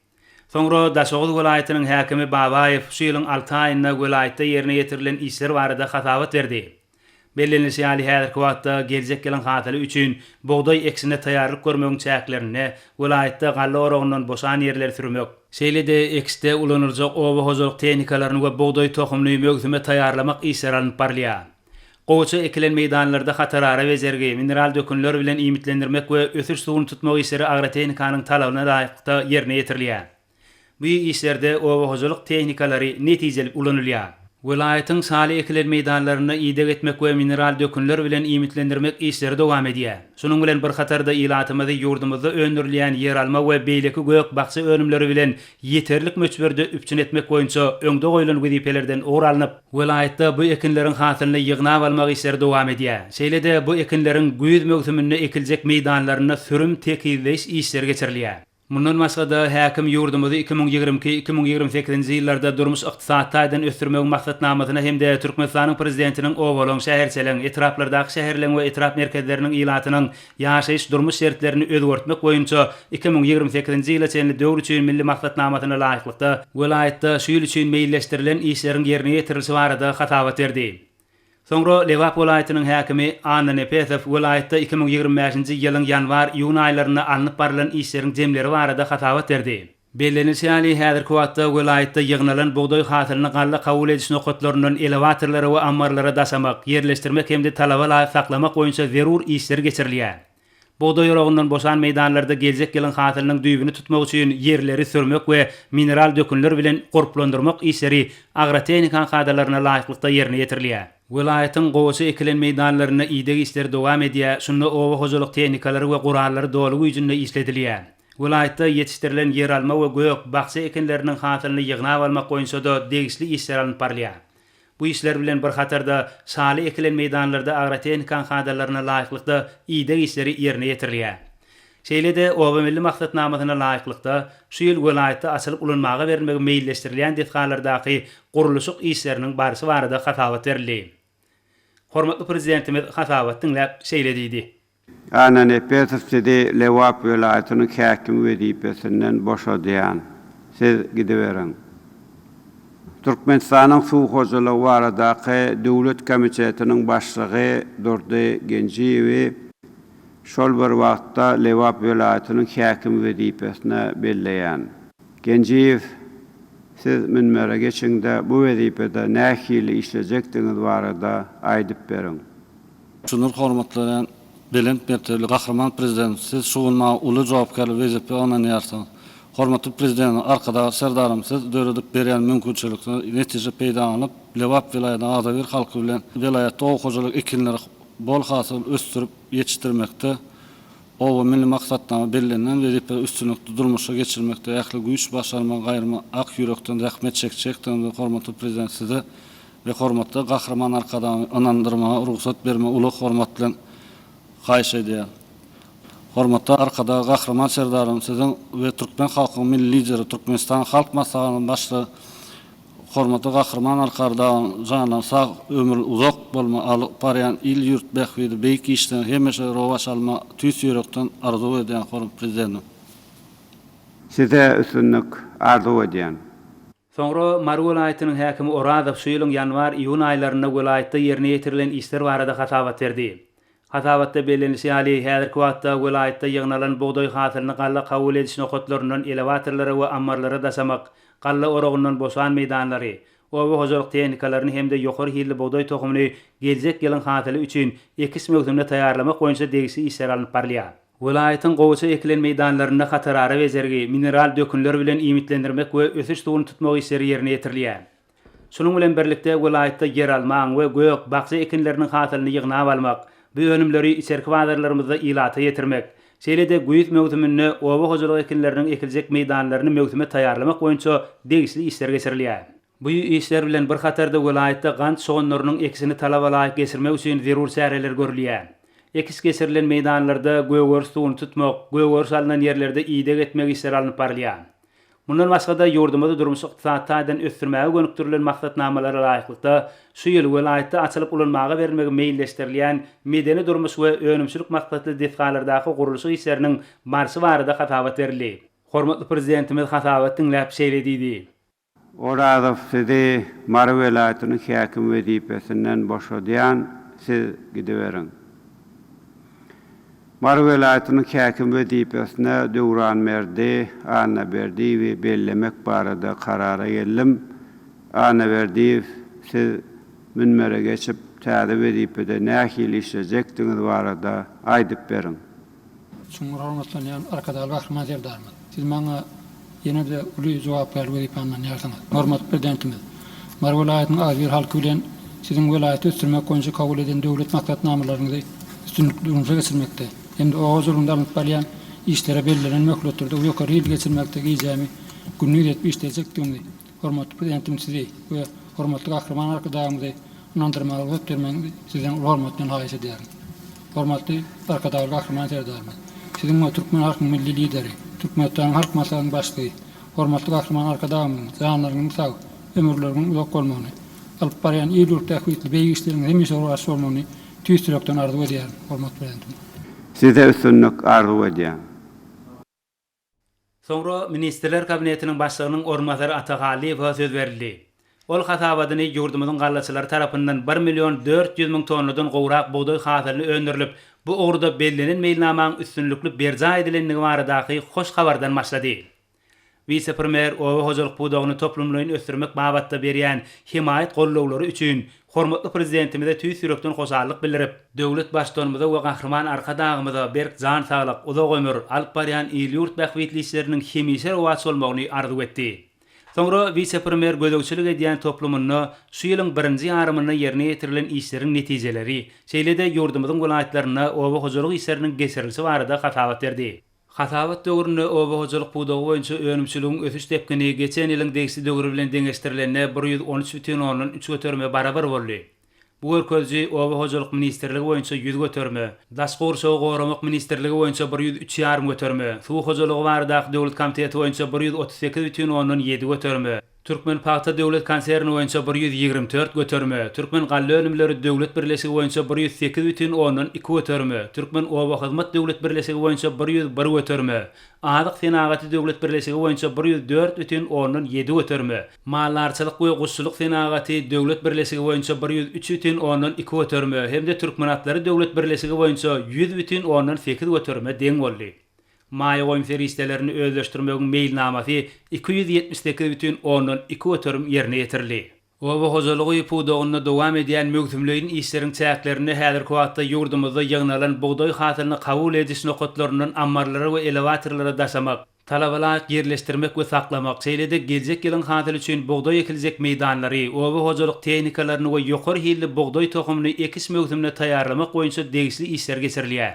Soňra Daşoguz welaýatynyň häkimi Babaýew şu ýylyň alty aýynda welaýatda ýerine ýetirilen işler barada hasabat berdi. Bellenilişi ýaly, häzirki wagtda geljek ýylyň hasyly üçin bugdaý ekişine taýýarlyk görmegiň çäklerinde welaýatda galla oragyndan boşan ýerleri sürmek, Şeýle-de ekişde ulanyljak oba hojalyk tehnikalaryny we bugdaý tohumyny möwsüme taýýarlamak işleri alnyp barylýar. Gowaça ekilen meýdanlarda hatarara bejergi, mineral dökünler bilen iýmitlendirmek we ösüş suwuny tutmak işleri agrotehnikanyň talabyna laýyklykda ýerine ýetirilýär. Bu işlerde oba hojalyk tehnikalary netijeli ulanylýar. Welaýatyň şaly ekilen meýdanlarynda ideg etmek we mineral dökünler bilen iýmitlendirmek işleri dowam edýär. Şunuň bilen bir hatarda ilatymyzy ýurdumyzda öndürilýän ýeralma we beýleki gök-bakja önümleri bilen ýeterlik möçberde üpjün etmek boýunça öňde goýlan wezipelerden ugur alnyp, welaýatda bu ekinleriň hasylyny ýygnap almak işleri dowam edýär. Şeýle-de bu ekinleriň güýz möwsüminde ekiljek meýdanlarynda sürüm tekizleýiş işleri geçirilýär. Mundan başga-da, häkim ýurdumyzy 2022, 2028-nji ýyllarda durmuş-ykdysady taýdan ösdürmegiň maksatnamasyna hem-de Türkmenistanyň Prezidentiniň obalaryň, şäherçeleriň, etraplardaky şäherleriň we etrap merkezleriniň ilatynyň ýaşaýyş-durmuş şertlerini özgertmek boýunça 2028-nji ýyla çenli döwür üçin Milli maksatnamasyna laýyklykda, welaýatda şu ýyl üçin meýilleşdirilen işleriň ýerine ýetirilişi barada hasabat berdi. Soňra Lebap welaýatynyň häkimi Anna Nepesow welaýatda 2025-nji ýylyň ýanwar-iýun aýlarynda alnyp barylan işleriň jemleri barada hasabat berdi. Bellenilişi ýaly, häzirki wagtda welaýatda ýygnalan bugdaý hasylyny galla kabul ediş nokatlaryndan elewatorlara we ammarlara daşamak, ýerleşdirmek hem-de talaba laýyk saklamak boýunça zerur işler geçirilýär. Bugdaý oragyndan boşan meýdanlarda geljek ýylyň hasylynyň düýbüni tutmak üçin ýerleri sürmek we mineral dökünler bilen gurplandyrmak işleri agrotehnika kadalaryna laýyklykda ýerine ýetirilýär. Welaýatyň gowaça ekilen meýdanlarynda ideg işleri dowam edýär, şunda oba hojalyk tehnikalary we gurallary doly güýjünde işledilýär. Welaýatda ýetişdirilen ýeralma we gök, bakja ekinleriniň hasylyny ýygnap almak boýunça-da degişli işler alnyp barylýar. Bu işler bilen bir hatarda, şaly ekilen meýdanlarda agrotehnikanyň kadalaryna laýyklykda ideg işleri ýerine ýetirilýär. Şeýle-de, Oba milli maksatnamasyna laýyklykda, şu ýyl welaýatda açylyp ulanmaga berilmegi meýilleşdirilýän desgalardaky gurluşyk işleriniň barşy barada hasabat berildi. Hormatly Prezidentimiz hasabat diňläp, şeýle diýdi.
Annanepesow sizi Lebap welaýatynyň häkimi wezipesinden boşadýan. Siz gidiberiň. Türkmenistanyň Suw hojalygy baradaky döwlet komitetiniň başlygy Durdy Genjiýewi şol bir wagtda Lebap welaýatynyň häkimi wezipesine belleýän. Genjiýew, siz münbere geçiň-de, bu wezipede nähili işlejekdigiňiz barada aýdyp beriň.
Çuňňur hormatlanýan belent mertebeli Gahryman Prezidentimiz, Siz şu gün maňa uly jogapkärli wezipe ynanýarsyňyz. Hormatly Prezidentimiz Arkadagly Serdarymyz Siz döredip berýän mümkinçilikden netije peýdalanyp, Lebap welaýatynyň agzybir halky bilen welaýatda oba hojalyk ekinleri bol hasyl ösdürip ýetişdirmekde, Oba milli maksatnama bellenilen wezipeleri üstünlikli durmuşa geçirmekde ähli güýç başarmagy gaýyrman ak ýürekden zähmet çekjekdigimizi hormatly Prezident Size we hormatly Gahryman Arkadagymyza ynandyrmaga rugsat bermegi uly hormat bilen haýyş edýärin. Hormatly Arkadag Gahryman Serdarymyz Siziň we türkmen halkynyň Milli Lideri, Türkmenistanyň Halk Maslahatynyň Başlygy Hormatly Gahryman Arkadagyň janynyň sag, ömri uzak bolmagy, alyp barýan il-ýurt bähbitli beýik işleriniň hemişe rowaç almagy tüýs ýürekden arzuw edýän hormatly Prezidentim.
Size üstünlik arzuw edýän.
Soňra Mary welaýatynyň häkimi Orazow şu ýylyň ýanwar-iýun aýlarynda welaýatda ýerine ýetirilen işler barada hasabat berdi. Hasabatda bellenilişi ýaly, häzirki wagtda welaýatda ýygnalan bugdaý hasylyny galla kabul ediş nokatlaryndan elewatorlara we ammarlara daşamak, galla oragyndan boşan meýdanlary, oba hojalyk tehnikalaryny hem-de ýokary hilli bugdaý tohumyny geljek ýylyň hasyly üçin ekiş möwsümine taýýarlamak boýunça degişli işler alnyp barylýar. Welaýatyň gowaça ekilen meýdanlarynda hatarara bejergi, mineral dökünler bilen iýmitlendirmek we ösüş suwuny tutmak işleri ýerine ýetirilýär. Şunuň bilen birlikde, welaýatda ýeralmaň we gök, bakja ekinleriniň hasylyny ýygnap almak, bu önümleri içerki bazarlarymyzda ilata ýetirmek, şeýle-de güýz möwsüminde oba hojalyk ekinleriniň ekiljek meýdanlaryny möwsüme taýýarlamak boýunça degişli işler geçirilýär. Bu işler bilen bir hatarda welaýatda gant soganlarynyň ekişini talaba laýyk geçirmek üçin zerur çäreler görülýär. Ekiş geçirilen meýdanlarda gögeriş suwuny tutmak, gögeriş alnan ýerlerde ideg etmek işleri alnyp barylýar. Mundan başga-da, ýurdumyzy durmuş-ykdysady taýdan ösdürmäge gönükdirilen maksatnamalara laýyklykda, şu ýyl welaýatda açylyp ulanmaga berilmegi meýilleşdirilýän medeni-durmuş we önümçilik maksatly desgalardaky gurluşyk işleriniň barşy barada hasabat berildi. Hormatly Prezidentimiz hasabat diňläp, şeýle diýdi.
Orazow sizi Mary welaýatynyň häkimi wezipesinden boşadýan, siz gidiberiň. Mary welaýatynyň häkimi wezipesine Döwranberdi Annaberdiýewi bellemek barada karara geldim. Annaberdiýew, siz münbere geçip, täze wezipede nähili işlejekdigiňiz barada aýdyp beriň.
Çuňňur hormatlanýan Arkadagly Gahryman Serdarymyz, Siz maňa ýene-de uly jogapkärli wezipäni ynanýarsyňyz. Hormatly Prezidentimiz, Mary welaýatynyň agzybir halky bilen Siziň welaýaty ösdürmek boýunça kabul eden döwlet maksatnamalaryňyzy üstünlikli durmuşa geçirmekde hem-de oba hojalygynda alnyp barylýan işlere bellenen möhletlerde ýokary hilli geçirmekde gijämi gündiz edip işlejekdigimizi Hormatly Prezidentimiz Sizi we hormatly Gahryman Arkadagymyzy ynandyrmaga rugsat bermegiňizi Sizden uly hormat bilen haýyş edýärin. Hormatly Arkadagly Gahryman Serdarymyz, Siziň we türkmen halkynyň Milli Lideri, Türkmenistanyň Halk Maslahatynyň Başlygy, hormatly Gahryman Arkadagymyzyň janlaryňyzyň sag, ömürleriňiziň uzak bolmagyny, alyp barýan il-ýurt bähbitli beýik işleriňiz hemişe rowaç bolmagyny tüýs ýürekden arzuw edýärin. Hormatly Prezidentimiz.
Size üstünlik arzuw edýän.
Soňra Ministrler Kabinetiniň Başlygynyň orunbasary Ata Hallyýewe söz berildi. Ol hasabatyny ýurdumyzyň gallaçylary tarapyndan bir million 400 müň tonnadan gowrak bugdaý hasylyny öndürilip, bu ugurda bellenen meýilnamaň üstünlikli berjaý edilendigi baradaky hoş habardan başlady. Wise-premýer oba hojalyk pudagyny toplumlaýyn ösdürmek babatda berýän hemaýat gollawlary üçin hormatly Prezidentimize tüýs ýürekden hoşallyk bildirip, döwlet Baştutanymyza we Gahryman Arkadagymyza berk jan saglyk, uzak ömür, alyp barýan il-ýurt bähbitli işleriniň hemişe rowaç bolmagyny arzuw etdi. Soňra wise-premýer gözegçilik edýän toplumynda şu ýylyň birinji ýarymynda ýerine ýetirilen işleriň netijeleri, şeýle-de ýurdumyzyň welaýatlarynda oba hojalyk işleriniň geçirilişi barada hasabat berdi. Hasabat döwründe oba hojalyk pudagy boýunça önümçiligiň ösüş depgini geçen ýylyň degişli döwri bilen deňeşdirilende 113 bütin ondan üç göterime barabar boldy. Bu görkeziji Oba hojalyk ministrligi boýunça 100 göterime, Daşky gurşawy goramak ministrligi boýunça 103 ýarym göterime, Suw hojalygy baradaky döwlet komiteti boýunça 138 bütin ondan ýedi göterime, Türkmenpagta döwlet konserni boýunça 124 göterime, Türkmengallaönümleri döwlet birleşigi boýunça 108 bütin ondan iki göterime, Türkmenobahyzmat döwlet birleşigi boýunça 101 göterime, Azyk senagaty döwlet birleşigi boýunça 104 bütin ondan ýedi göterime, Maldarçylyk we guşçulyk senagaty döwlet birleşigi boýunça 103 bütin ondan iki göterime hem-de Türkmenatlary döwlet birleşigi boýunça 100 bütin ondan sekiz göterime deň boldy. Maýa goýum serişdelerini özleşdirmegiň meýilnamasy 278 bütin ondan iki göterim ýerine ýetirildi. Oba hojalygy pudagynda dowam edýän möwsümleýin işleriň çäklerinde häzirki wagtda ýurdumyzda ýygnalan bugdaý hasylyny kabul ediş nokatlaryndan ammarlara we elewatorlara daşamak, talaba laýyk ýerleşdirmek we saklamak, şeýle-de geljek ýylyň hasyly üçin bugdaý ekiljek meýdanlary, oba hojalyk tehnikalaryny we ýokary hilli bugdaý tohumyny ekiş möwsümine taýýarlamak boýunça degişli işler geçirilýär.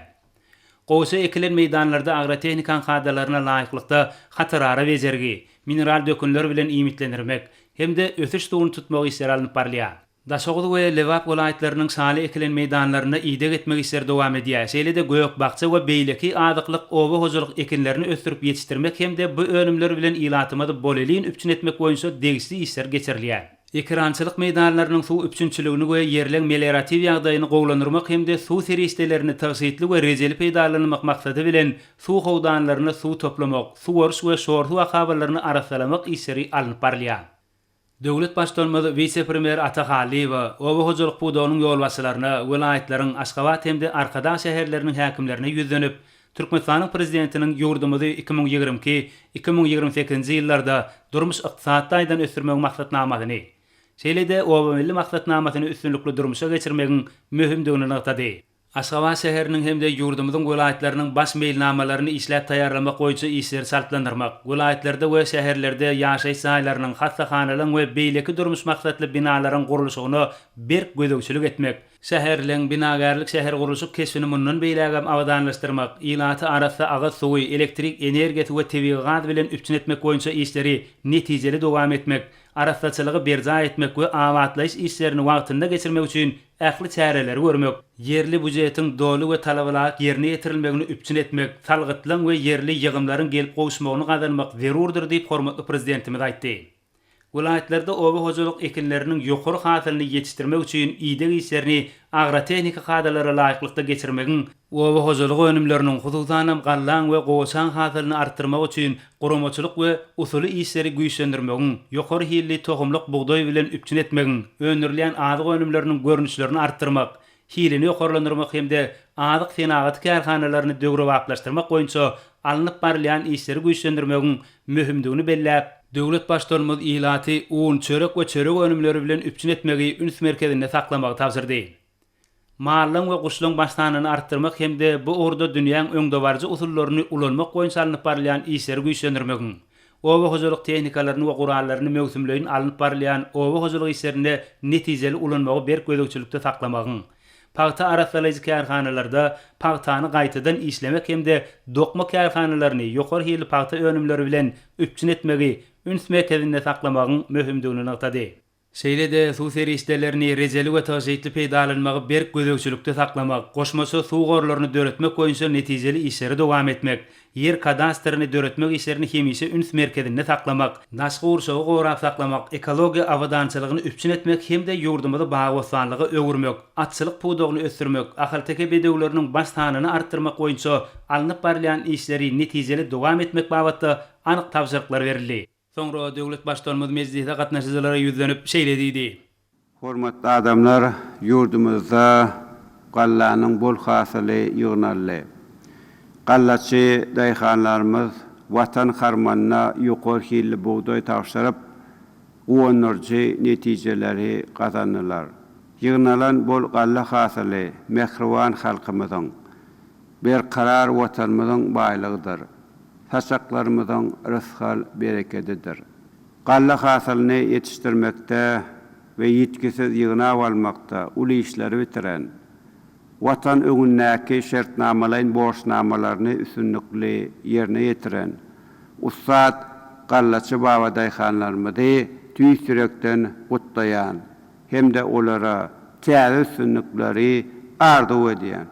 Gowaça ekilen meýdanlarda agrotehnikanyň kadalaryna laýyklykda hatarara bejergi, mineral dökünler bilen iýmitlendirmek hem-de ösüş suwuny tutmak işleri alnyp barylýar. Daşoguz we Lebap welaýatlarynyň şaly ekilen meýdanlarynda ideg etmek işleri dowam edýär. Şeýle-de gök-bakja we beýleki azyklyk oba hojalyk ekinlerini ösdürip ýetişdirmek hem-de bu önümler bilen ilatymyzy bolelin üpjün etmek boýunça degişli işler geçirilýär. Ekerançylyk meýdanlarynyň suw üpjünçiligini we ýerleň melioratiw ýagdaýyny gowulandyrmak hem-de suw serişdelerini tygşytly we rejeli peýdalanmak maksady bilen suw howdanlarynda suw toplamak, suwaryş we şor suw akabalaryny arassalamak işleri alnyp barylýar. Döwlet Baştutanymyz wise-premýer Ata Hallyýewe, oba hojalyk pudagynyň ýolbaşçylaryna, welaýatlaryň, Aşgabat hem-de Arkadag şäherleriniň häkimlerine ýüzlenip, Türkmenistanyň Prezidentiniň ýurdumyzy 2022, 2028-nji ýyllarda durmuş-ykdysady taýdan ösdürmegiň maksatnamasyny, şeýle-de Oba milli maksatnamasyny üstünlikli durmuşa geçirmegiň möhümdigini nygtady. Aşgabat şäheriniň hem-de ýurdumyzyň welaýatlarynyň baş meýilnamalaryny işläp taýýarlamak boýunça işleri çaltlandyrmak, welaýatlarda we şäherlerde ýaşaýyş jaýlarynyň, hassahanalaryň we beýleki durmuş maksatly binalaryň gurluşygyna berk gözegçilik etmek, Şäherleň binagärlik-şähergurluşyk keşbini mundan beýlägem abadanlaşdyrmak, ilaty arassa agyz suwy, elektrik energiýasy we tebigy gaz bilen üpjün etmek boýunça işleri netijeli dowam etmek, arassaçylygy berjaý etmek we abatlaýyş işlerini wagtynda geçirmek üçin ähli çäreleri görmek, ýerli býujetiň doly we talabalaýyk ýerine ýetirilmegini üpjün etmek, salgytlaryň we ýerli ýygymlaryň gelip gowuşmagyny gazanmak zerurdyr diýip, hormatly Prezidentimiz aýtdy. Welaýatlarda oba hojalyk ekinleriniň ýokary hasylyny ýetişdirmek üçin ideg işlerini agrotehniki kadalara laýyklykda geçirmegiň, oba hojalyk önümleriniň, hususanam gallaň we gowaçaň hasylyny artdyrmak üçin guramaçylyk we usuly işleri güýçlendirmegiň, ýokary hilli tohumlyk bugdaý bilen üpjün etmegiň, öndürilýän azyk önümleriniň görnüşlerini artdyrmak, hilini ýokarlandyrmak hem-de azyk senagaty kärhanalaryny döwrebaplaşdyrmak boýunça alnyp barylýan işleri güýçlendirmegiň möhümdigini belläp, döwlet Baştutanymyz ilaty un, çörek we çörek önümleri bilen üpjün etmegi üns merkezinde saklamagy tabşyrdy. Mallaryň we guşlaryň baş sanyny artdyrmak hem-de bu ugurda dünýäň öňdebaryjy usullaryny ulanmak boýunça alnyp barylýan işleri güýçlendirmegiň, oba hojalyk tehnikalaryny we gurallaryny möwsümleýin alnyp barylýan oba hojalyk işlerinde netijeli ulanmagy berk gözegçilikde saklamagyň, pagta arassalaýjy kärhanalarda pagtany gaýtadan işlemek hem-de dokma kärhanalaryny ýokary hilli pagta önümleri bilen üpjün etmegi üns merkezinde saklamagyň möhümdigini nygtady. Şeýle-de suw serişdelerini rejeli we tygşytly peýdalanmagy berk gözegçilikde saklamak, goşmaça suw gorlaryny döretmek boýunça netijeli işleri dowam etmek, ýer kadastryny döretmek işlerini hemişe üns merkezinde saklamak, daşky gurşawy gorap saklamak, ekologiýa abadançylygyny üpjün etmek hem-de ýurdumyzy bagy-bossanlyga öwürmek, atçylyk pudagyny ösdürmek, ahalteke bedewleriniň baş sanyny artdyrmak boýunça alnyp barylýan işleri netijeli dowam etmek babatda anyk tabşyryklar berildi. Soňra döwlet Baştutanymyz mejlise gatnaşyjylara ýüzlenip, şeýle diýdi.
Hormatly adamlar, ýurdumyzda gallanyň bol hasyly ýygnaldy. Gallaçy daýhanlarymyz Watan harmanyna ýokary hilli bugdaý tabşyryp, guwandyryjy netijeleri gazandylar. Ýygnalan bol galla hasyly mähriban halkymyzyň, berkarar Watanymyzyň baýlygydyr. Saçaklarymyzyň rysgal-berekedidir. Galla hasylyny ýetişdirmekde we ýitgisiz ýygnap almakda uly işleri bitiren. Watan öňündäki şertnamalaýyn borçnamalaryny üstünlikli ýerine ýetiren ussat gallaçy babadaýhanlarymyzy tüýs ýürekden gutlaýan hem-de olara täze üstünlikleri arzuw edýän.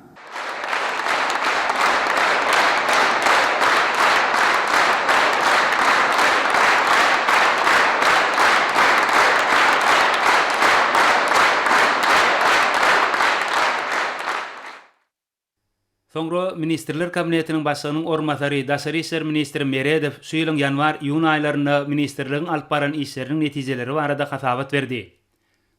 Soňra Ministrler Kabinetiniň Başlygynyň orunbasary, daşary işler ministri Meredow şu ýylyň ýanwar-iýun aýlarynda ministrligiň alyp baran işleriniň netijeleri barada hasabat berdi.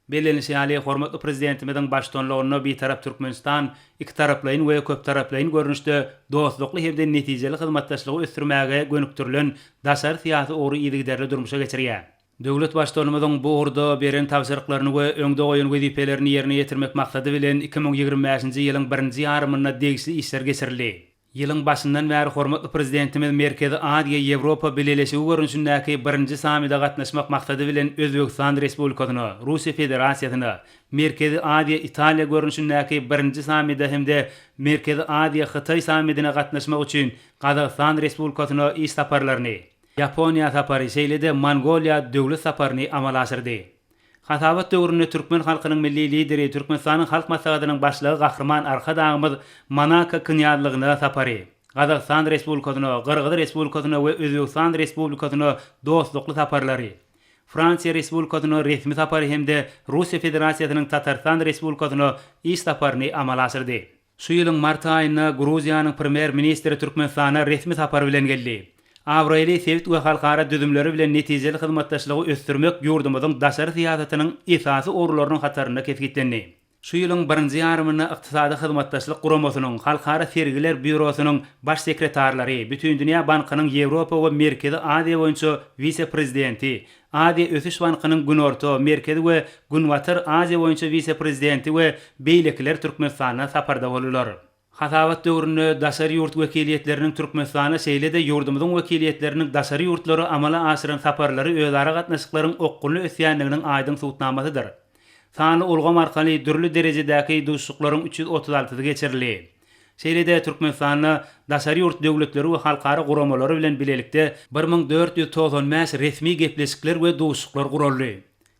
Bellenilişi ýaly, hormatly Prezidentimiziň baştutanlygynda Bitarap Türkmenistan ikitaraplaýyn we köptaraplaýyn görnüşde dostlukly hem-de netijeli hyzmatdaşlygy ösdürmäge gönükdirilen daşary syýasy ugry yzygiderli durmuşa geçirýär. Döwlet Baştutanymyzyň bu ugurda beren tabşyryklaryny we öňde goýan wezipelerini ýerine ýetirmek maksady bilen, 2025-nji ýylyň birinji ýarymynda degişli işler geçirildi. Ýylyň başyndan bäri hormatly Prezidentimiz Merkezi Aziýa-Ýewropa Bileleşigi görnüşindäki birinji sammite gatnaşmak maksady bilen Özbegistan Respublikasyna, Russiýa Federasiýasyna, Merkezi Aziýa-Italiýa görnüşindäki birinji sammite hem-de Merkezi Aziýa-Hytaý sammitine gatnaşmak üçin Gazagystan Respublikasyna iş saparlaryny, Ýaponiýa sapary, şeýle-de Mongoliýa döwlet saparyny amala aşyrdy. Hasabat döwründe türkmen halkynyň Milli Lideri, Türkmenistanyň Halk Maslahatynyň Başlygy Gahryman Arkadagymyz Monako Knýazlygyna sapary, Gazagystan Respublikasyna, Gyrgyz Respublikasyna we Özbegistan Respublikasyna dostlukly saparlary, Fransiýa Respublikasyna resmi sapary hem-de Russiýa Federasiýasynyň Tatarystan Respublikasyna iş saparyny amala aşyrdy. Şu ýylyň mart aýynda Gruziýanyň Premýer-ministri Türkmenistana resmi sapar bilen geldi. Abraýly sebit we halkara düzümleri bilen netijeli hyzmatdaşlygy ösdürmek ýurdumyzyň daşary syýasatynyň esasy ugurlarynyň hatarynda kesgitlendi. Şu ýylyň birinji ýarymynda Ykdysady Hyzmatdaşlyk Guramasynyň Halkara sergiler býurosynyň Baş sekretarlary, Bütindünýä bankynyň Ýewropa we Merkezi Aziýa boýunça wise-prezidenti, Aziýa ösüş bankynyň Günorta, Merkezi we Günbatar Aziýa boýunça wise-prezidenti we beýlekiler Türkmenistanda saparda boldular. Hasabat döwründe daşary ýurt wekiliýetleriniň Türkmenistana şeýle-de ýurdumyzyň wekiliýetleriniň daşary ýurtlara amala aşyran saparlary özara gatnaşyklaryň okgunly ösýändiginiň aýdyň subutnamasydyr. Sanly ulgam arkaly dürli derejedäki duşuşyklaryň 336-sy geçirildi. Şeýle-de Türkmenistanda daşary ýurt döwletleri we halkara guramalary bilen bilelikde 1495 resmi gepleşikler we duşuşyklar guraldy.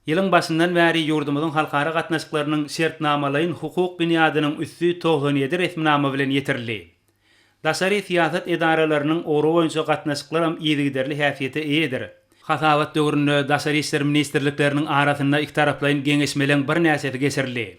Ýylyň başyndan bäri ýurdumyzyň halkara gatnaşyklarynyň şertnamalaýyn-hukuk binýadynyň üsti 97 resminama bilen ýetirildi. Daşary syýasat edaralarynyň ugry boýunça gatnaşyklaram yzygiderli häsiýete eýedir. Hasabat döwründe Daşary işler ministrlikleriniň arasynda ikitaraplaýyn geňeşmeleň birnäçesi geçirildi.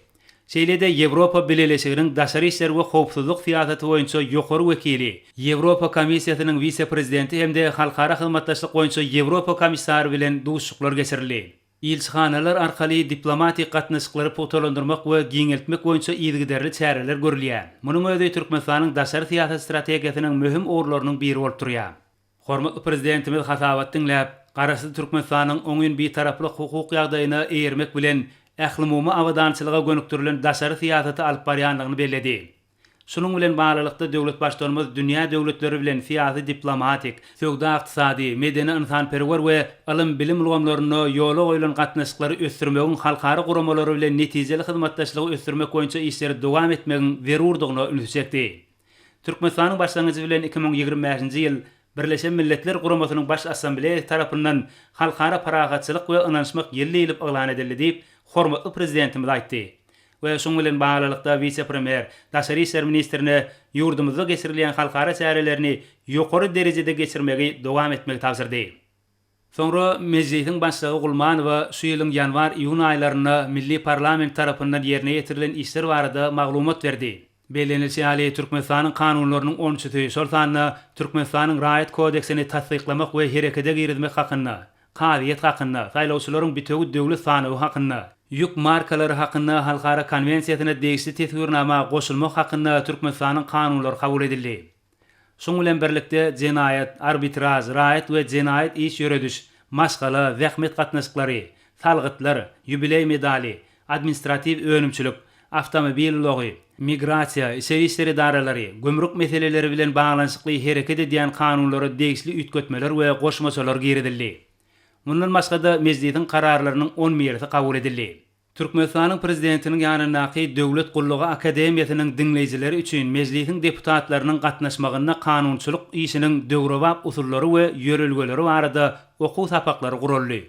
Şeýle-de Ýewropa Bileleşiginiň daşary işler we howpsuzlyk syýasaty boýunça ýokary wekili, Ýewropa Komissiýasynyň wise-prezidenti hem-de halkara hyzmatdaşlyk boýunça Ýewropa komissary bilen duşuşyklar geçirildi. Ilçihanalar arkaly diplomatik gatnaşyklary pugtalandyrmak we giňeltmek boýunça yzygiderli çäreler görülýär. Munuň özi Türkmenistanyň daşary syýasat strategiýasynyň möhüm ugurlarynyň biri bolup durýar. Hormatly Prezidentimiz hasabat diňläp, Garaşsyz Türkmenistanyň oňyn Bitaraplyk hukuk ýagdaýyna eýermek bilen, ählumumy abadançylyga gönükdirilen daşary syýasaty alyp barýandygyny belledi. Şunuň bilen baglylykda, döwlet Baştutanymyz dünýä döwletleri bilen syýasy-diplomatik, söwda-ykdysady, medeni-ynsanperwer we ylym-bilim ulgamlarynda ýola goýlan gatnaşyklary ösdürmegiň halkara guramalary bilen netijeli hyzmatdaşlygy ösdürmek boýunça işleri dowam etmegiň zerurdygyna ünsi çekdi. Türkmenistanyň başlangyjy bilen 2025-nji ýyl Birleşen Milletler Guramasynyň Baş Assambleýasy tarapyndan Halkara parahatçylyk we ynanyşmak ýyly diýlip yglan edildi diýip, hormatly Prezidentimiz aýtdy we şunuň bilen baglylykda wise-premýer, daşary işler ministrine ýurdumyzda geçirilýän halkara çärelerini ýokary derejede geçirmegi dowam etmegi tabşyrdy. Soňra Mejlisiň Başlygy Gulmanowa şu ýylyň ýanwar-iýun aýlarynda milli parlament tarapyndan ýerine ýetirilen işler barada maglumat berdi. Bellenilişi ýaly, Türkmenistanyň kanunlarynyň on üçüsi, şol sanda Türkmenistanyň Raýat kodeksini tassyklamak we herekete girizmek hakynda, Kazyýet hakynda, Saýlawçylaryň bitewi döwlet sanawy hakynda, Ýük markalary hakynda halkara konwensiýasyna degişli teswirnama goşulmak hakynda Türkmenistanyň kanunlary kabul edildi. Şuň bilen birlikde, jenaýat, arbitraž, raýat we jenaýat iş ýörediş, maşgala, zähmet gatnaşyklary, salgytlar, ýubileý medaly, administratiw önümçilik, awtomobil ulagy, migrasiýa, içeri işler edaralary, gümrük meseleleri bilen baglanyşykly hereket edýän kanunlara degişli üýtgetmeler we goşmaçalar girizildi. Mundan başga-da, Mejlisiň kararlarynyň on birisi kabul edildi. Türkmenistanyň Prezidentiniň ýanyndaky Döwlet gullugy akademiýasynyň diňleýjileri üçin Mejlisiň deputatlarynyň gatnaşmagynda kanunçylyk işiniň döwrebap usullary we ýörelgeleri barada okuw sapaklary guraldy.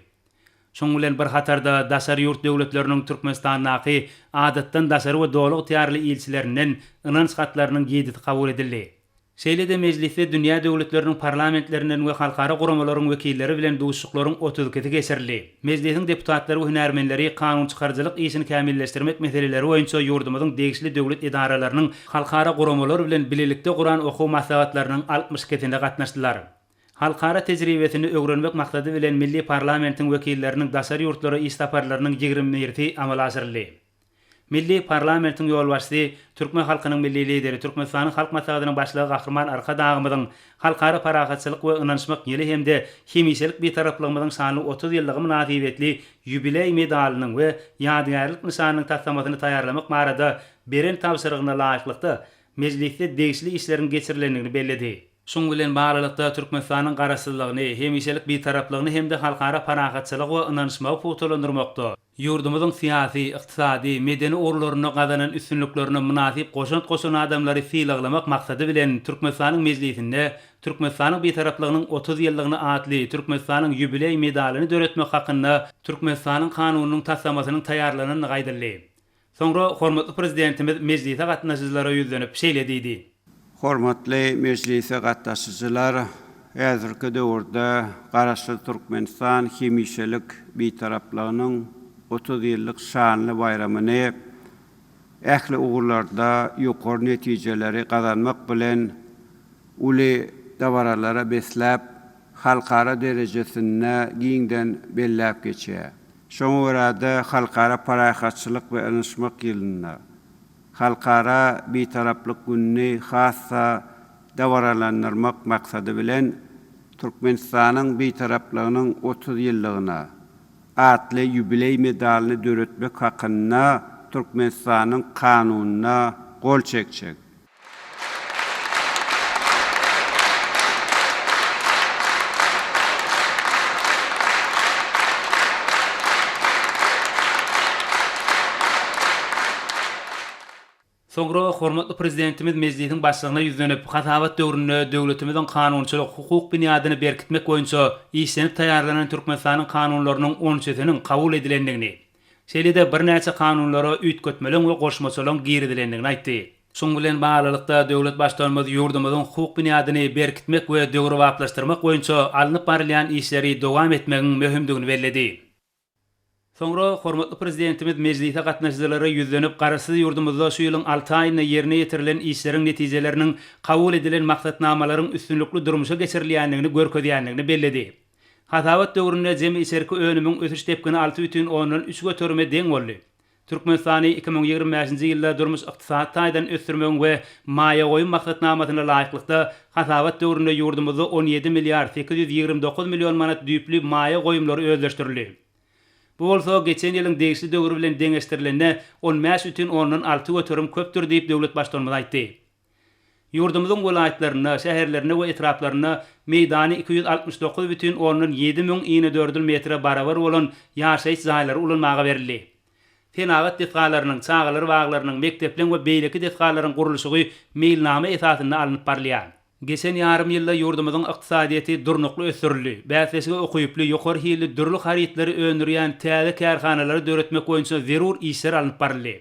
Şunuň bilen bir hatarda, daşary ýurt döwletleriniň Türkmenistandaky Adatdan daşary we Doly ygtyýarly ilçilerinden ynanç hatlarynyň ýedisi kabul edildi. Şeýle-de mejlisde dünýä döwletleriniň parlamentlerinden we halkara guramalaryň wekilleri bilen duşuşyklaryň otuz ikisi geçirildi. Mejlisiň deputatlary we hünärmenleri kanunçykaryjylyk işini kämilleşdirmek meseleleri boýunça ýurdumyzyň degişli döwlet edaralarynyň halkara guramalar bilen bilelikde guran okuw maslahatlarynyň altmyş ikisine gatnaşdylar. Halkara tejribesini öwrenmek maksady bilen milli parlamentiň wekilleriniň daşary ýurtlara iş saparlarynyň ýigrimi birisi amala aşyryldy. Milli parlamentiň ýolbaşçysy, türkmen halkynyň Milli Lideri, Türkmenistanyň Halk Maslahatynyň Başlygy Gahryman Arkadagymyzyň Halkara parahatçylyk we ynanyşmak ýyly hem-de hemişelik Bitaraplygymyzyň şanly 30 ýyllygy mynasybetli ýubileý medalynyň we ýadygärlik nyşanynyň taslamasyny taýýarlamak barada beren tabşyrygyna laýyklykda, Mejlisde degişli işleriň geçirilendigini belledi. Şunuň bilen baglylykda, Türkmenistanyň Garaşsyzlygyny, hemişelik Bitaraplygyny hem-de halkara parahatçylygy we ynanyşmagy pugtalandyrmakda, ýurdumyzyň syýasy, ykdysady, medeni ugurlarynda gazanan üstünliklerine mynasyp goşant goşan adamlary sylaglamak maksady bilen Türkmenistanyň Mejlisinde Türkmenistanyň Bitaraplygynyň 30 ýyllygyna atly Türkmenistanyň ýubileý medalyny döretmek hakynda Türkmenistanyň Kanunynyň taslamasynyň taýýarlanandygy aýdyldy. Soňra hormatly Prezidentimiz mejlise gatnaşyjylara ýüzlenip, şeýle diýdi.
Hormatly mejlise gatnaşyjylar, häzirki döwürde Garaşsyz Türkmenistan hemişelik Bitaraplygynyň 30 ýyllyk şanly baýramyny ähli ugurlarda ýokary netijeleri gazanmak bilen uly dabaralara besläp, halkara derejesinde giňden belläp geçýär. Şoňa görä-de, Halkara parahatçylyk we ynanyşmak ýylynda Halkara Bitaraplyk gününi has-da dabaralandyrmak maksady bilen, Türkmenistanyň Bitaraplygynyň 30 ýyllygyna atly ýubileý medalyny döretmek hakynda Türkmenistanyň Kanunyna gol çekjek.
Soňra hormatly Prezidentimiz Mejlisiň Başlygyna ýüzlenip, hasabat döwründe döwletimiziň kanunçylyk, hukuk binýadyny berkitmek boýunça işlenip taýýarlanan Türkmenistanyň Kanunlarynyň onçasynyň kabul edilendigini, şeýle-de birnäçe kanunlara üýtgetmeleň we goşmaçalaryň girizilendigini aýtdy. Şunuň bilen baglylykda, döwlet Baştutanymyz ýurdumyzyň hukuk binýadyny berkitmek we döwrebaplaşdyrmak boýunça alnyp barylýan işleri dowam etmegiň möhümdigini belledi. Soňra hormatly Prezidentimiz mejlise gatnaşyjylara ýüzlenip, Garaşsyz ýurdumyzda şu ýylyň alty aýynda ýerine ýetirilen işleriň netijeleriniň kabul edilen maksatnamalaryň üstünlikli durmuşa geçirilýändigini görkezýändigini belledi. Hasabat döwründe jemi içerki önümiň ösüş depgini 6,3 göterime deň boldy. Türkmenistany 2025-nji ýylda durmuş-ykdysady taýdan ösdürmegiň we maýa goýum maksatnamasyna laýyklykda, hasabat döwründe ýurdumyzda 17 milliard 829 million manat düýpli maýa goýumlary özleşdirildi. Bu bolsa geçen ýylyň degişli döwri bilen deňeşdirilende 15,6 göterim köpdür diýip, döwlet Baştutanymyz aýtdy. Ýurdumyzyň welaýatlarynda, şäherlerinde we etraplarynda meýdany 269,7 müň inedördül metre barabar bolan ýaşaýyş jaýlary ulanmaga berildi. Senagat desgalarynyň, çagalar baglarynyň, mekdepleň we beýleki desgalaryň gurluşygy meýilnama esasynda alnyp barylýar. Geçen ýarym ýylda ýurdumyzyň ykdysadyýeti durnukly ösdürildi. Bäsleşige ukyply, ýokary hilli dürli harytlary öndürýän täze kärhanalary döretmek boýunça zerur işler alnyp baryldy.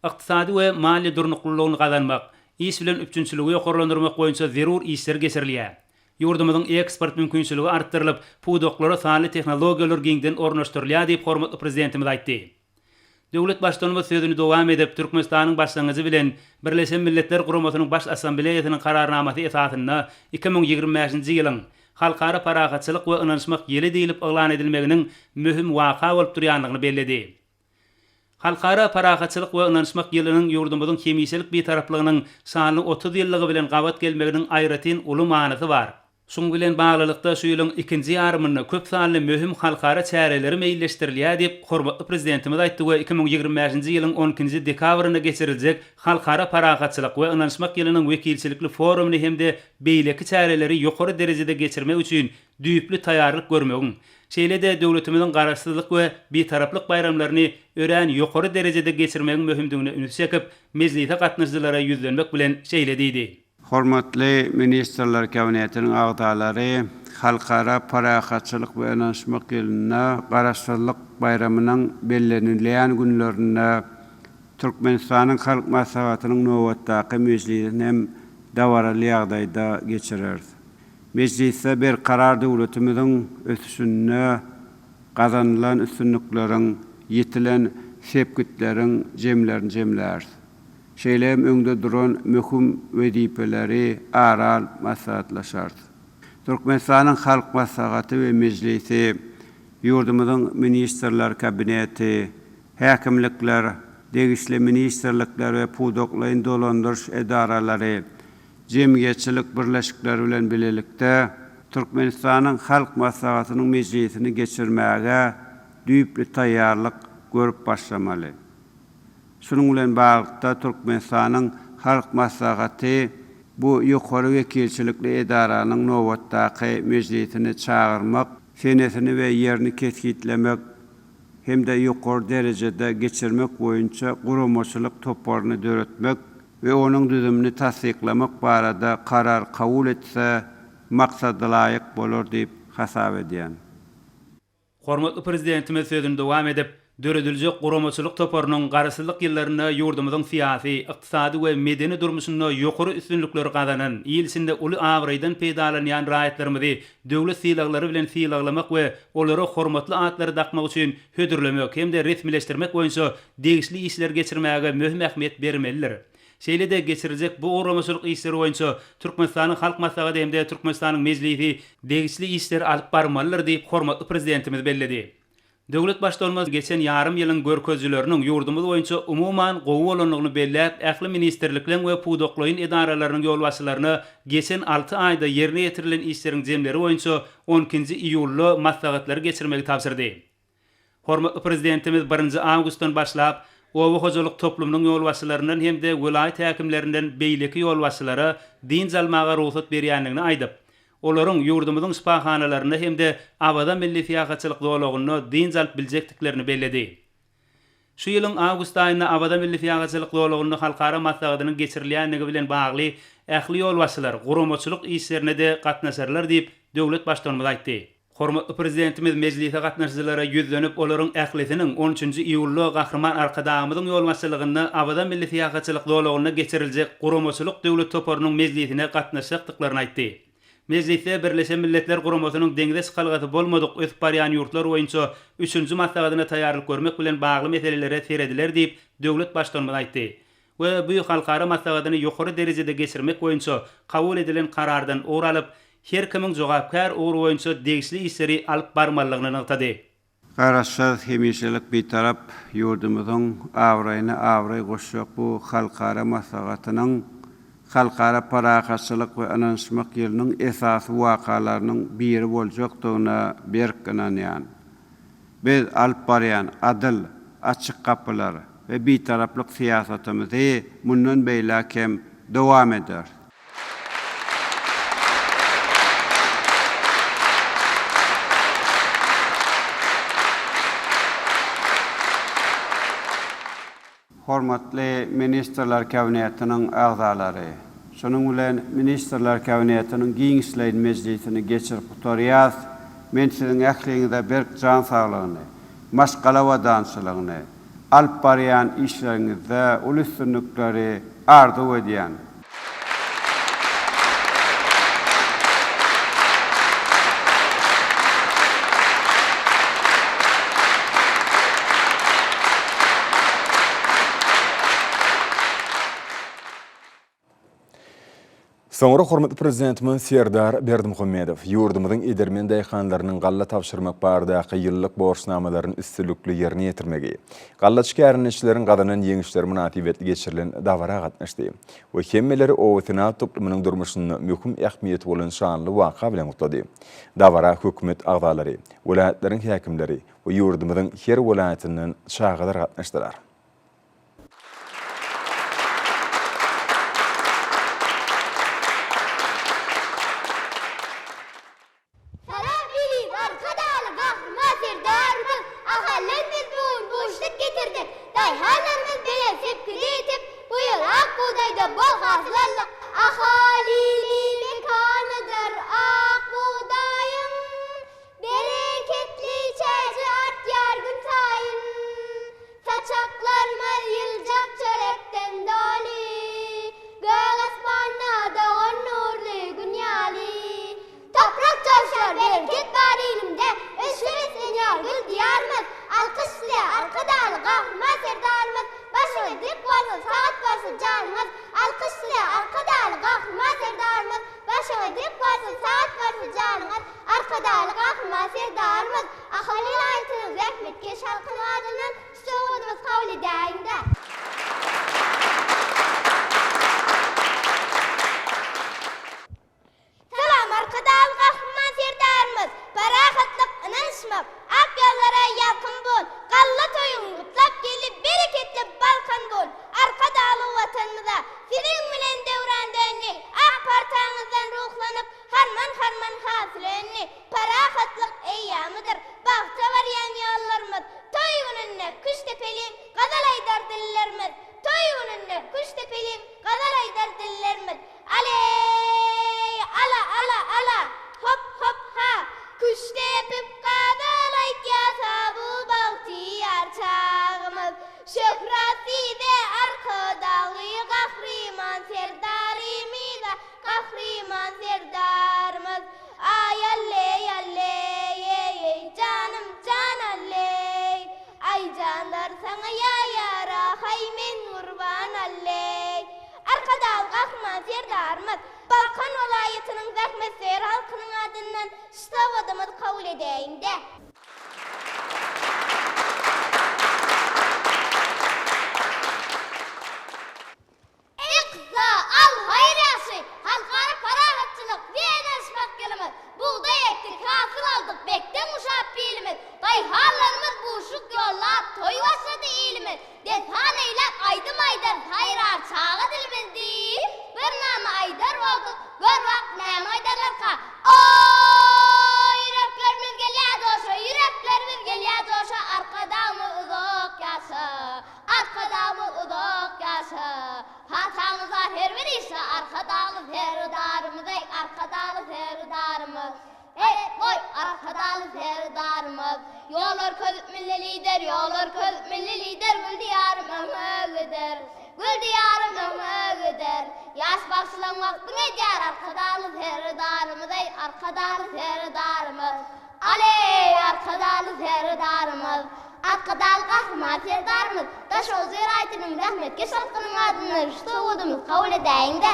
Ykdysady we maliýe durnuklylygyny gazanmak, iş bilen üpjünçiligi ýokarlandyrmak boýunça zerur işler geçirilýär. Ýurdumyzyň eksport mümkinçiligi artdyrylyp, pudaklara sanly tehnologiýalar giňden ornaşdyrylýar diýip, hormatly Prezidentimiz aýtdy. Döwlet Baştutanymyz sözüni dowam edip, Türkmenistanyň başlangyjy bilen Birleşen Milletler Guramasynyň Baş Assambleýasynyň Kararnamasy esasynda 2025-nji ýylyň Halkara parahatçylyk we ynanyşmak ýyly diýlip yglan edilmeginiň möhüm waka bolup durýandygyny belledi. Halkara parahatçylyk we ynanyşmak ýylynyň ýurdumyzyň hemişelik Bitaraplygynyň şanly 30 ýyllygy bilen gabat gelmeginiň aýratyn uly manysy bar. Şunuň bilen baglylykda, şu ýylyň ikinji ýarymynda köp sanly möhüm halkara çäreleri meýilleşdirilýär diýip, hormatly Prezidentimiz aýtdy we 2025-nji ýylyň on ikinji dekabrynda geçiriljek Halkara parahatçylyk we ynanyşmak ýylynyň wekilçilikli forumyny hem-de beýleki çäreleri ýokary derejede geçirmek üçin düýpli taýýarlyk görmegiň, şeýle-de döwletimiziň Garaşsyzlyk we Bitaraplyk baýramlaryny örän ýokary derejede geçirmegiň möhümdigine ünsi çekip, mejlise gatnaşyjylara ýüzlenmek bilen şeýle diýdi.
Hormatly Ministrler Kabinetiniň agzalary, Halkara parahatçylyk we ynanyşmak ýylynda Garaşsyzlyk baýramynyň bellenilýän günlerinde Türkmenistanyň Halk Maslahatynyň nobatdaky mejlisini hem dabaraly ýagdaýda geçireris. Mejlisde Berkarar döwletimiziň ösüşinde gazanylan üstünlikleriň, ýetilen sepgitleriň jemlerini jemläris. Şeýle hem öňde duran möhüm wezipeleri ara alyp maslahatlaşarys. Türkmenistanyň Halk Maslahaty we Mejlisi, ýurdumyzyň Ministrler Kabineti, häkimlikler, degişli ministrlikler we pudaklaýyn dolandyryş edaralary, jemgyýetçilik birleşikleri bilen bilelikde Türkmenistanyň Halk Maslahatynyň mejlisini geçirmäge düýpli taýýarlyk görüp başlamaly. Şunuň bilen baglylykda, Türkmenistanyň Halk Maslahaty bu ýokary wekilçilikli edaranyň nobatdaky mejlisini çagyrmak, senesini we ýerini kesgitlemek hem-de ýokary derejede geçirmek boýunça guramaçylyk toparyny döretmek we onuň düzümini tassyklamak barada karar kabul etse maksadalaýyk bolar diýip hasap edýän.
Hormatly Prezidentimiz sözüni dowam edip, dörediljek guramaçylyk toparynyň Garaşsyzlyk ýyllarynda ýurdumyzyň syýasy, ykdysady we medeni durmuşynda ýokary üstünlikleri gazanan, il içinde uly abraýdan peýdalanýan raýatlarymyzy döwlet sylaglary bilen sylaglamak we olara hormatly atlary dakmak üçin hödürlemek hem-de resmileşdirmek boýunça degişli işleri geçirmäge möhüm ähmiýet bermelidir. Şeýle-de geçiriljek bu guramaçylyk işleri boýunça Türkmenistanyň Halk Maslahaty hem-de Türkmenistanyň Mejlisi degişli işleri alyp barmalydyr diýip, hormatly Prezidentimiz belledi. Döwlet Baştutanymyz geçen ýarym ýylyň görkezijileriniň ýurdumyz boýunça umuman gowy bolandygyny belläp, ähli ministrlikleň we pudaklaýyn edaralarynyň ýolbaşçylaryna geçen alty aýda ýerine ýetirilen işleriň jemleri boýunça on ikinji iýulda maslahatlary geçirmegi tabşyrdy. Hormatly Prezidentimiz birinji awgustdan başlap, oba hojalyk toplumynyň ýolbaşçylaryndan hem-de welaýat häkimlerinden beýleki ýolbaşçylara dynç almaga rugsat berýändigini aýdyp, olaryň ýurdumyzyň şypahanalarynda hem-de Awaza milli syýahatçylyk zolagynda dynç alyp biljekdiklerini belledi. Şu ýylyň awgust aýynda Awaza milli syýahatçylyk zolagynda halkara maslahatynyň geçirilýändigi bilen bagly ähli ýolbaşçylar guramaçylyk işlerine-de gatnaşarlar diýip, döwlet Baştutanymyz aýtdy. Hormatly Prezidentimiz mejlise gatnaşyjylara ýüzlenip, olaryň ählisiniň on üçünji iýulda Gahryman Arkadagymyzyň ýolbaşçylygynda Awaza milli syýahatçylyk zolagynda geçiriljek Guramaçylyk döwlet toparynyň mejlisine gatnaşjakdyklaryny aýtdy. Mejlisde Birleşen Milletler Guramasynyň deňze çykalgasy bolmadyk ösüp barýan ýurtlar boýunça üçünji maslahatyna taýýarlyk görmek bilen bagly meselelere serediler diýip, döwlet Baştutanymyz aýtdy we bu halkara maslahatyny ýokary derejede geçirmek boýunça kabul edilen Karardan ugur alyp, her kimiň jogapkär ugur boýunça degişli işleri alyp barmalydygyny nygtady.
Garaşsyz, hemişelik Bitarap ýurdumyzyň abraýyna abraý goşjak bu halkara maslahatynyň Halkara parahatçylyk we ynanyşmak ýylynyň esasy wakalarynyň biri boljakdygyna berk ynanýan. Biz alyp barýan adyl, açyk gapylar we bitaraplyk syýasatymyzy mundan beýläk hem dowam ederis. Hormatly Ministrler Kabinetiniň agzalary! Şunuň bilen Ministrler Kabinetiniň giňişleýin mejlisini geçirip gutarýas. Men siziň ähliňize berk jan saglygyny, maşgala abadançylygyny, alyp barýan işleriňizde uly üstünlikleri arzuw edýän.
Soňra hormatly Prezidentimiz Serdar Berdimuhamedow ýurdumyzyň edermen daýhanlarynyň galla tabşyrmak baradaky ýyllyk borçnamalaryny üstünlikli ýerine ýetirmegi, gallaçy kärendeçileriň gazanan ýeňişleri mynasybetli geçirilen dabara gatnaşdy we hemmeleri obasenagat toplumynyň durmuşynda möhüm ähmiýeti bolan şanly waka bilen gutlady. Dabara hökümet agzalary, welaýatlaryň häkimleri we ýurdumyzyň her welaýatyndan çagalar gatnaşdylar.
Salam ilim Arkadagly Gahryman Serdarymyz Ahaldan biz bu gün buşluk getirdik Daýhanlarymyz belent sepgide ýetip Bu ýyl ak bugdaýda bol hasyl aldyk Ahal ili mekanydyr ak bugdaýyň Bereketli çäji artýar günsaýyn. Saçaklarymyz ýyljak çörekden doly, Gök asmanda dogan nurly Gün ýaly. Toprak joşýar, bereket bar ilimde, Ösüşe beslenýär gül Diýarymyz. Alkyş size, Arkadagly Gahryman Serdarymyz, Başyňyz dik bolsun, sagat bolsun janyňyz. Alkyş size, Arkadagly Gahryman Serdarymyz, Başyňyz dik bolsun, sagat bolsun janyňyz. Arkadagly Gahryman Serdarymyz, Ahal welaýatynyň zähmetkeş halkynyň adyndan şu sowgadymyzy kabul edäýiň-dä! Salam Arkadagly Gahryman Serdarymyz! Parahatlyk, ynanyşmak, ak ýazlara ýalkym bol! Galla toýuňy gutlap geldi bereketli Balkan bol! Arkadagly Watanymyza Siziň bilen döwran döndi! Ak partaňyzdan ruhlanyp, Harman-harman hasyl öndi. Parahatlyk eýýamydyr, bagta barýan ýollarymyz. Toý gününde küştdepeliň, gazal aýdar dillerimiz. Toý gününde küştdepeliň, gazal aýdar dillerimiz. Aleý, ala, ala, ala, hop, hop, ha. Küştdepip gazal aýtýasa bu bagtyýar çagymyz. Şöhrat size Arkadagly Gahryman Serdarymyza Gahryman Serdarymyz Aý alleý alleý eý eý janym jan alleý Aý janlar saňa ýaýara haý men gurban alleý Arkadag Gahryman Serdarymyz Balkan welaýatynyň zähmetsöýer halkynyň adyndan şu sowgadymyzy kabul edäýiňdä. Yksa, al, haýyr ýagşy, Halkara parahatçylyk, ynanyşmak ýylymyz. Bugdaý ekdik, hasyl aldyk, bekden guşap bilimiz. Daýhanlarymyz buşluk ýollap, toý başlady ilimiz. Dessan eýläp aýdym aýdar, saýrar çaga dilimiz diýip, bir nama aýdar bolduk, gör bak, näme aýdarlarka? O-o-o, ýüreklerimiz gelýär joşa, ýüreklerimiz gelýär joşa, Arkadagymyz uzak ýaşa! Arkadagymyz uzak ýaşa! Pataňyza her bir işde Arkadagly Serdarymyz eý Arkadagly Serdarymyz Eý goý Arkadagly Serdarymyz Ýol görkezip Milli Lider Ýol görkezip Milli Lider Gül Diýarym öňe gider Gül Diýarym öňe gider Ýaş bagşylaň waspyn edýär Arkadagly Serdarymyz eý Arkadagly Serdarymyz Aleý, Arkadagly Serdarymyz! Arkadagly Gahryman Serdarymyz! Daşoguz welaýatynyň zähmetkeş halkynyň adyndan şu sowgadymyzy kabul edäýiň-dä!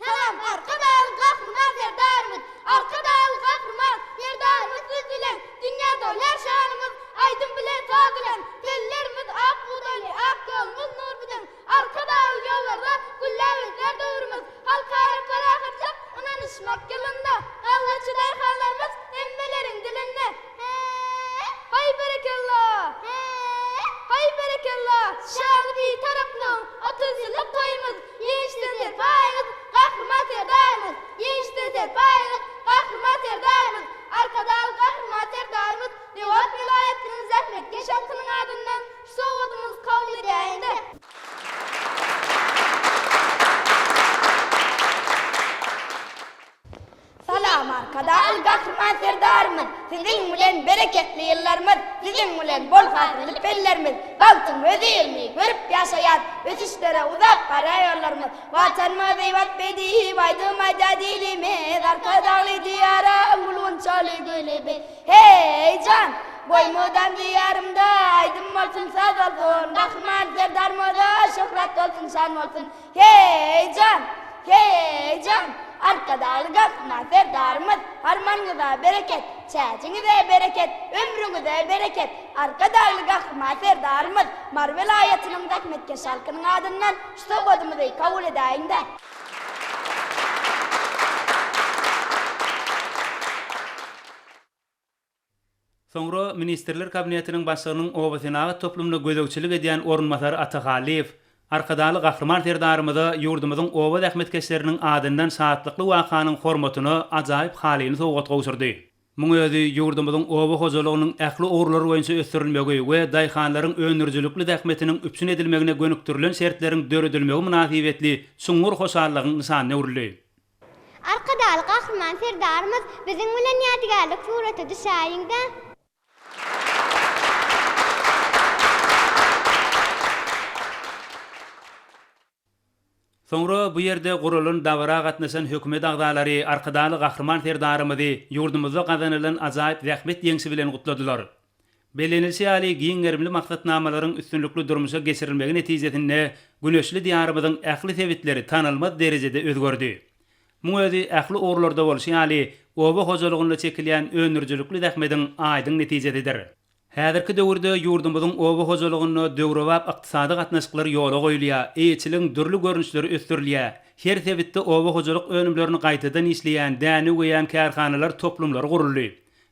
Salam, Arkadagly Gahryman Serdarymyz! Arkadagly Gahryman Serdarymyz siz bilen dünýä dolýar şanymyz, aýdym bilen, saz bilen, Pellerimiz ak bugdaýly, ak ýolumyz nur biziň, Arkadagly ýollarda gülläp ösýär döwrümiz. Halkara parahatlyk, ynanyşmak ýylynda, Gallaçy daýhanlarymyz hemmeleriň dilinde. Haý berekella! Haý berekella! Şanly Bitaraplygyň 30 ýyllyk toýumyz, Ýeňişden serpaýyňyz, Gahryman Serdarymyz! Ýeňişden serpaýyňyz, Gahryman Serdarymyz! Arkadagly Gahryman Serdarymyz Lebap welaýatynyň zähmetkeş halkynyň adyndan şu sowgadymyzy kabul edäýiň-dä!
Salam Arkadagly Gahryman Serdarymyz! Siziň bilen bereketli ýyllarymyz, Siziň bilen bol hasylly pellerimiz, Bagtyň hözirini görüp ýaşaýas, Ösüşlere uzap barýar ýollarymyz. Watanymyzy wasp edip, aýdym aýdýar dilimiz, Arkadagly Diýaryň gül-gunçaly güli biz. Heý jan! Goý mudam Diýarymda aýdym bolsun, saz bolsun, Gahryman Serdarymyza şöhrat bolsun, şan bolsun. Heý jan! Heý jan! Arkadagly Gahryman Serdarymyz, harmanyňyza bereket, çäjiňize bereket, ömrüňize bereket! Arkadagly Gahryman Serdarymyz, Mary welaýatynyň zähmetkeş halkynyň adyndan şu sowgadymyzy kabul edäýiň-dä!
Soňra Ministrler Kabinetiniň Başlygynyň obasenagat toplumyna gözegçilik edýän orunbasary Ata Hallyýew Arkadagly Gahryman Serdarymyza ýurdumyzyň oba zähmetkeşleriniň adyndan şatlykly wakanyň hormatyna ajaýyp halyny sowgat gowşurdy. Muň özi ýurdumyzyň oba hojalygynyň ähli ugurlary boýunça ösdürilmegi we daýhanlaryň öndürijilikli zähmetiniň üpjün edilmegine gönükdirilen şertleriň döredilmegi mynasybetli çuňňur hoşallygyň nyşanyna öwrüldi.
Arkadagly Gahryman Serdarymyz biziň bilen ýadygärlik surata düşäýiň-dä!
Soňra bu ýerde guralan dabara gatnaşan hökümet agzalary Arkadagly Gahryman Serdarymyzy ýurdumyzda gazanylan ajaýyp zähmet ýeňşi bilen gutladylar. Bellenilişi ýaly, giň gerimli maksatnamalaryň üstünlikli durmuşa geçirilmegi netijesinde güneşli Diýarymyzyň ähli sebitleri tanalmaz derejede özgerdi. Muň özi ähli ugurlarda bolşy ýaly, oba hojalygynda çekilýän öndürijilikli zähmediň aýdyň netijesidir. Häzirki döwürde ýurdumyzyň oba hojalygynda döwrebap ykdysady gatnaşyklar ýola goýulýar, eýeçiligiň dürli görnüşleri ösdürilýär. Her sebitde oba hojalyk önümlerini gaýtadan işleýän, däne üweýän kärhanalar toplumlary guruldy.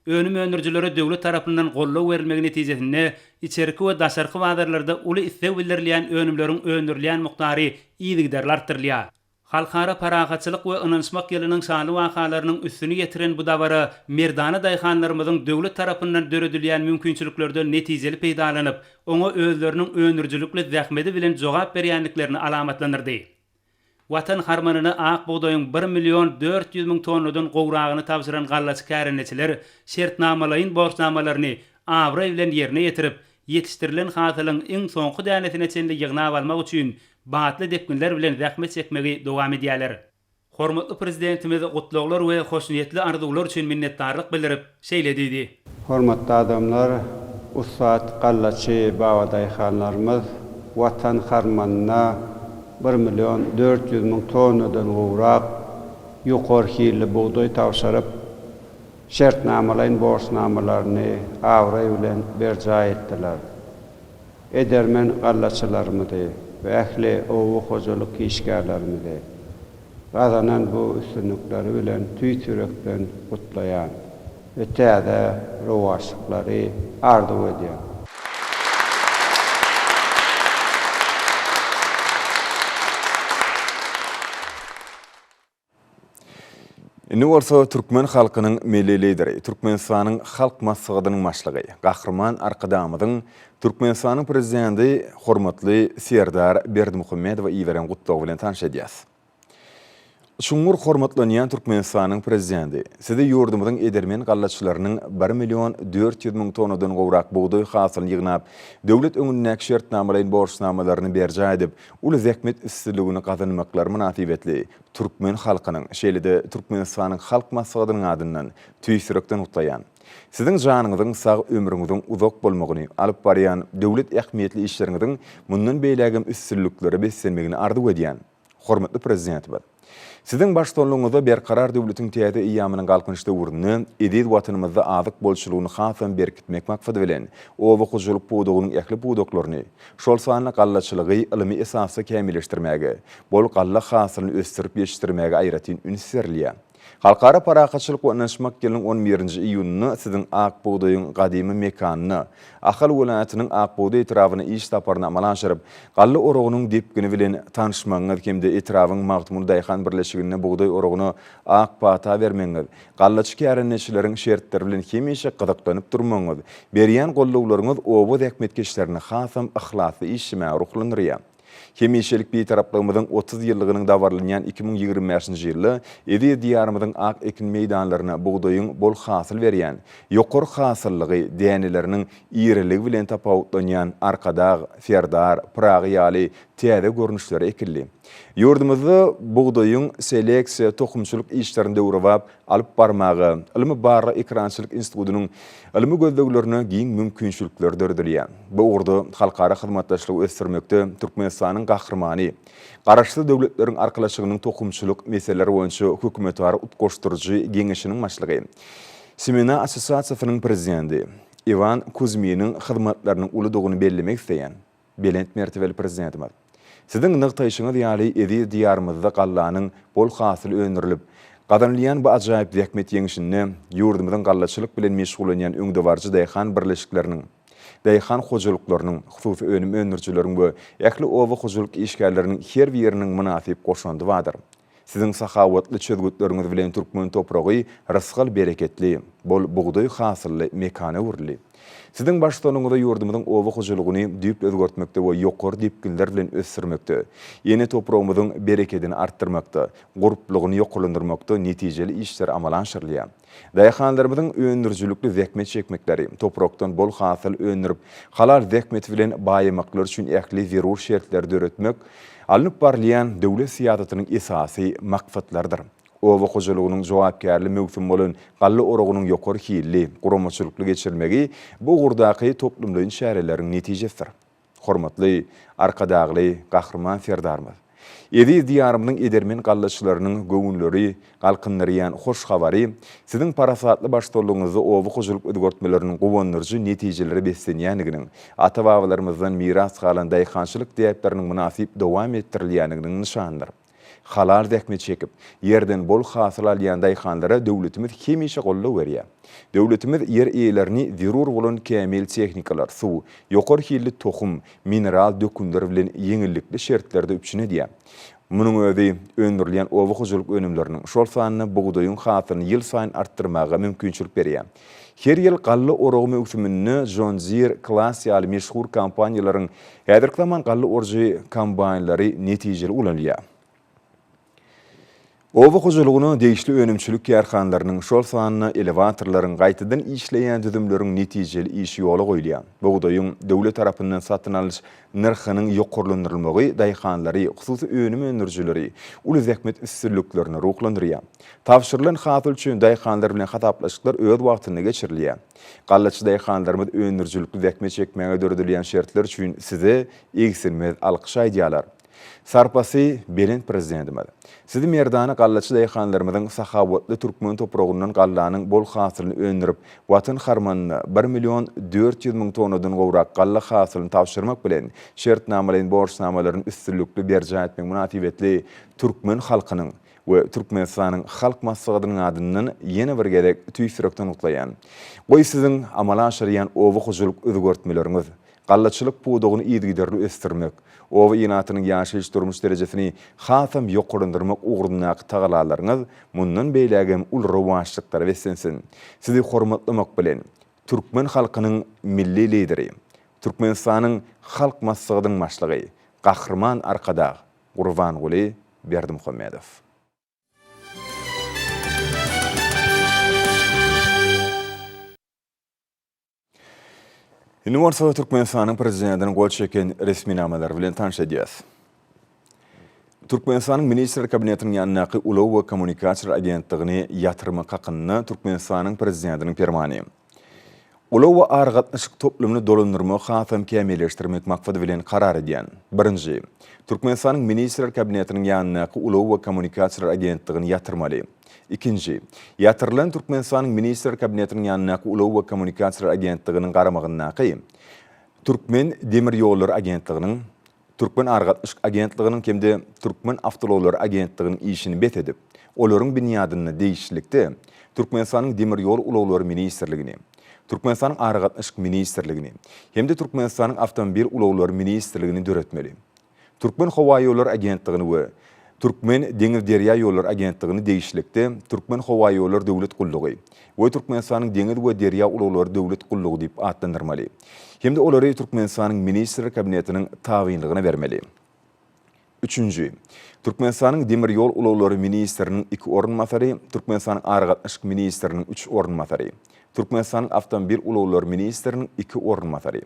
Önüm öndürijilere döwlet tarapyndan goldaw berilmegi netijesinde içerki we daşarky bazarlarda uly isleg bildirilýän önümleriň öndürilýän mukdary yzygiderli artdyrylýar. Halkara parahatçylyk we ynanyşmak ýylynyň şanly wakalarynyň üstüni ýetiren bu dabara merdana daýhanlarymyzyň döwlet tarapyndan döredilýän mümkinçiliklerden netijeli peýdalanyp, oňa özleriniň öndürijilikli zähmedi bilen jogap berýändiklerini alamatlandyrdy. Watan harmanyna ak bugdaýyň bir million 400 müň tonnadan gowragyny tabşyran gallaçy kärendeçiler şertnamalaýyn borçnamalaryny abraý bilen ýerine ýetirip, ýetişdirilen hasylyň iň soňky dänesine çenli ýygnap almak üçin batly depginler bilen zähmet çekmegi dowam edýärler. Hormatly Prezidentimiz gutlaglar we hoşniýetli arzuwlar üçin minnetdarlyk bildirip, şeýle diýdi.
Hormatly adamlar, ussat gallaçy babadaýhanlarymyz Watan harmanyna bir million 400 müň tonnadan gowrak ýokary hilli bugdaý tabşyryp, şertnamalaýyn borçnamalaryny abraý bilen berjaý etdiler. Edermen gallaçylarymyzy we ähli oba hojalyk işgärlerimizi gazanan bu üstünlikleri bilen tüýs ýürekden gutlaýan we täze rowaçlyklary arzuw edýän.
Indi bolsa türkmen halkynyň Milli Lideri, Türkmenistanyň Halk Maslahatynyň Başlygy, Gahryman Arkadagymyzyň Türkmenistanyň Prezidenti hormatly Serdar Berdimuhamedowa iberen gutlagy bilen tanyş edýäris. Çuňňur hormatlanýan Türkmenistanyň Prezidenti, Sizi ýurdumyzyň edermen gallaçylarynyň bir million 400 müň tonnadan gowrak bugdaý hasylyny ýygnap, döwlet öňündäki şertnamalaýyn borçnamalaryny berjaý edip, uly zähmet üstünligini gazanmaklary mynasybetli türkmen halkynyň, şeýle-de Türkmenistanyň Halk Maslahatynyň adyndan tüýs ýürekden gutlaýan. Siziň janyňyzyň sag, ömrüňiziň uzak bolmagyny, alyp barýan döwlet ähmiýetli işleriňiziň mundan beýlägem üstünliklere beslenmegini arzuw edýän. Hormatly Prezidentimiz! Siziň baştutanlygyňyzda Berkarar döwletiň täze eýýamynyň Galkynyş döwründe eziz Watanymyzda azyk bolçulygyny hasam berkitmek maksady bilen, oba hojalyk pudagynyň ähli pudaklaryny, şol sanda gallaçylygy ylmy esasda kämilleşdirmäge, bol galla hasylyny ösdürip ýetişdirmäge aýratyn üns berilýär. Halkara parahatçylyk we ynanyşmak ýylynyň on birinji iýunynda siziň ak bugdaýyň gadymy mekanyna, Ahal welaýatynyň Ak bugdaý etrabyna iş saparyny amala aşyryp, galla oragynyň depgini bilen tanyşmagyňyz hem-de etrabyň Magtymguly daýhan birleşiginde bugdaý oragyna ak pata bermegiňiz, gallaçy kärendeçileriň şertleri bilen hemişe gyzyklanyp durmagyňyz, berýän goldawlaryňyz oba zähmetkeşlerini hasam yhlasly işlemäge ruhlandyrýar. Hemişelik Bitaraplygymyzyň 30 ýyllygynyň dabaralanýan 2025-nji ýylda eziz Diýarymyzyň ak ekin meýdanlaryna bugdaýyň bol hasyl berýän, ýokary hasyllygy, däneleriniň iriligi bilen tapawutlanýan Arkadag, Serdar, Pyragy ýaly täze görnüşleri ekildi. Ýurdumyzda bugdaýyň seleksiýa, tohumçylyk işlerini döwrebap alyp barmaga Ylmy-barlag ekerançylyk institutynyň ylmy gözleglerine giň mümkinçilikler döredilýär. Bu ugurda halkara hyzmatdaşlygy ösdürmekde Türkmenistanyň Gahrymany, Garaşsyz Döwletleriň Arkalaşygynyň tohumçylyk meseleleri boýunça hökümetara utgaşdyryjy geňeşiniň başlygy, Semena assosiasiýasynyň prezidenti Iwan Kuzminiň hyzmatlarynyň uludygyny bellemek isleýän. Belent mertebeli Prezidentimiz, Siziň nygtaýşyňyz ýaly, eziz Diýarymyzda gallanyň bol hasyly öndürilip, gazanylýan bu ajaýyp zähmet ýeňşinde ýurdumyzyň gallaçylyk bilen meşgullanýan öňdebaryjy daýhan birleşikleriniň, daýhan hojalyklarynyň, hususy önüm öndürijileriň we ähli oba hojalyk işgärleriniň her biriniň mynasyp goşandy bardyr. Siziň sahawatly çözgütleriňiz bilen türkmen topragy rysgal-bereketli, bol bugdaý hasylly mekana öwrüldi. Siziň baştutanyňyzda ýurdumyzyň oba hojalygyny düýpli özgertmekde we ýokary depginler bilen ösdürmekde, ene topragymyzyň berekedini artdyrmakda, gurplugyny ýokarlandyrmakda netijeli işler amala aşyrylýar. Daýhanlarymyzyň öndürijilikli zähmet çekmekleri, toprakdan bol hasyl öndürip, halal zähmeti bilen baýamaklary üçin ähli zerur şertleri döretmek alnyp barylýan döwlet syýasatynyň esasy maksatlarydyr. Oba hojalygynyň jogapkärli möwsümi bolan galla oragynyň ýokary hilli, guramaçylykly geçirilmegi bu ugurdaky toplumlaýyn çäreleriň netijesidir. Hormatly Arkadagly Gahryman Serdarymyz! Eziz Diýarymyzyň edermen gallaçylarynyň göwünleri galkyndyrýan hoş habary Siziň parasatly baştutanlygyňyzda oba hojalyk özgertmeleriniň guwandyryjy netijelere beslenýändiginiň, ata-babalarymyzdan miras galan daýhançylyk däpleriniň mynasyp dowam etdirilýändiginiň nyşanydyr. Halal zähmet çekip, ýerden bol hasyl alýan daýhanlara döwletimiz hemişe goldaw berýär. Döwletimiz ýer eýelerini zerur bolan kämil tehnikalar, suw, ýokary hilli tohum, mineral dökünler bilen ýeňillikli şertlerde üpjün edýär. Munuň özi öndürilýän oba hojalyk önümleriniň, şol sanda bugdaýyň hasylyny ýylsaýyn artdyrmaga mümkinçilik berýär. Her ýyl galla oragy möwsüminde John Deere, Claas ýaly meşhur kompaniýalaryň häzirki zaman galla orujy kombaýnlary netijeli ulanylýar. Oba hojalygyna degişli önümçilik kärhanalarynyň, şol sanda elewatorlaryň, gaýtadan işleýän düzümleriň netijeli işi ýola goýulýar. Bugdaýyň döwlet tarapyndan satyn alyş nyrhynyň ýokarlandyrylmagy daýhanlary, hususy önüm öndürijileri uly zähmet üstünliklerine ruhlandyrýar. Tabşyrylan hasyl üçin daýhanlar bilen hasaplaşyklar öz wagtynda geçirilýär. Gallaçy daýhanlarymyz öndürijilikli zähmet çekmäge döredilýän şertler üçin size egsilmez alkyş aýdýarlar. Sarpasy belent Prezidentimiz! Sizi merdana gallaçy daýhanlarymyzyň sahawatly türkmen topragyndan gallanyň bol hasylyny öndürip, Watan harmanyna bir million 400 müň tonnadan gowrak galla hasylyny tabşyrmak bilen, şertnamalaýyn borçnamalaryny üstünlikli berjaý etmek mynasybetli türkmen halkynyň we Türkmenistanyň Halk Maslahatynyň adyndan ýene bir gezek tüýs ýürekden gutlaýan. Goý siziň amala aşyrýan oba hojalyk özgertmeleriňiz, gallaçylyk pudagyny yzygiderli ösdürmek, oba ilatynyň ýaşaýyş-durmuş derejesini hasam ýokarlandyrmak ugrundaky tagallalaryňyz mundan beýlägem uly rowaçlyklara beslensin. Sizi hormatlamak bilen, türkmen halkynyň Milli Lideri, Türkmenistanyň Halk Maslahatynyň Başlygy Gahryman Arkadag Gurbanguly Berdimuhamedow. Indi bolsa Türkmenistanyň Prezidentiniň gol çeken resminamalary bilen tanyş edýäs. Türkmenistanyň Ministrler Kabinetiniň ýanyndaky Ulag we kommunikasiýalar agentligini ýatyrmak hakynda Türkmenistanyň Prezidentiniň Permany. Ulag we aragatnaşyk toplumyny dolandyrmagy hasam kämilleşdirmek maksady bilen karar edýän. Birinji. Türkmenistanyň Ministrler Kabinetiniň ýanyndaky Ulag we kommunikasiýalar agentligini ýatyrmaly. Ikinji. Ýatyrylan Türkmenistanyň Ministrler Kabinetiniň ýanyndaky Ulag we kommunikasiýalar agentliginiň garamagyndaky Türkmen demir ýollary agentliginiň, Türkmen aragatnaşyk agentliginiň hem-de Türkmen awtoulaglary agentliginiň işini bes edip, olaryň binýadynda degişlilikde Türkmenistanyň Demir ýol ulaglary ministrligini, Türkmenistanyň Aragatnaşyk ministrligini hem-de Türkmenistanyň Awtomobil ulaglary ministrligini döretmeli. Türkmenhowaýollary agentligini we Türkmen deňiz-derýa ýollary agentligini degişlilikde Türkmenhowaýollary döwlet gullugy we Türkmenistanyň Deňiz we derýa ulaglary döwlet gullugy diýip atlandyrmaly hem-de olary Türkmenistanyň Ministrler Kabinetiniň tabynlygyna bermeli. Üçünji. Türkmenistanyň Demir ýol ulaglary ministriniň iki orunbasary, Türkmenistanyň Aragatnaşyk ministriniň üç orunbasary, Türkmenistanyň Awtomobil ulaglary ministriniň iki orunbasary,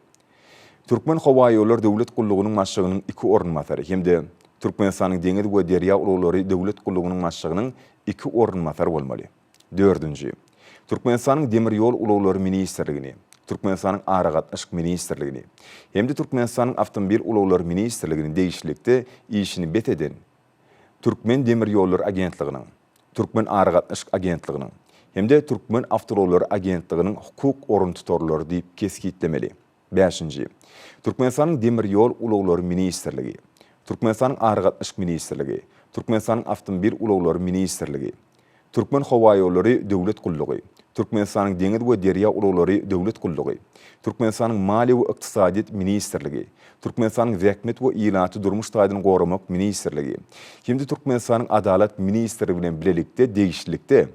Türkmenhowaýollary döwlet gullugynyň başlygynyň iki orunbasary hem-de. Türkmenistanyň Deňiz we derýa ulaglary döwlet gullugynyň başlygynyň iki orunbasary bolmaly. Dördünji. Türkmenistanyň Demir ýol ulaglary ministrligini, Türkmenistanyň Aragatnaşyk ministrligini hem-de Türkmenistanyň Awtomobil ulaglary ministrligini degişlilikde işini bes eden Türkmendemirýollary agentliginiň, Türkmenaragatnaşyk agentliginiň hem-de Türkmenawtoulaglary agentliginiň hukuk oruntutarlary diýip kesgitlemeli. Bäşinji. Türkmenistanyň Demir ýol ulaglary ministrligi, Türkmenistanyň Aragatnaşyk ministrligi, Türkmenistanyň Awtomobil ulaglary ministrligi, Türkmenhowaýollary döwlet gullugy, Türkmenistanyň Deňiz we derýa ulaglary döwlet gullugy, Türkmenistanyň Maliýe we ykdysadyýet ministrligi, Türkmenistanyň Zähmet we ilaty durmuş taýdan goramak ministrligi hem-de Türkmenistanyň Adalat ministrligi bilen bilelikde degişlilikde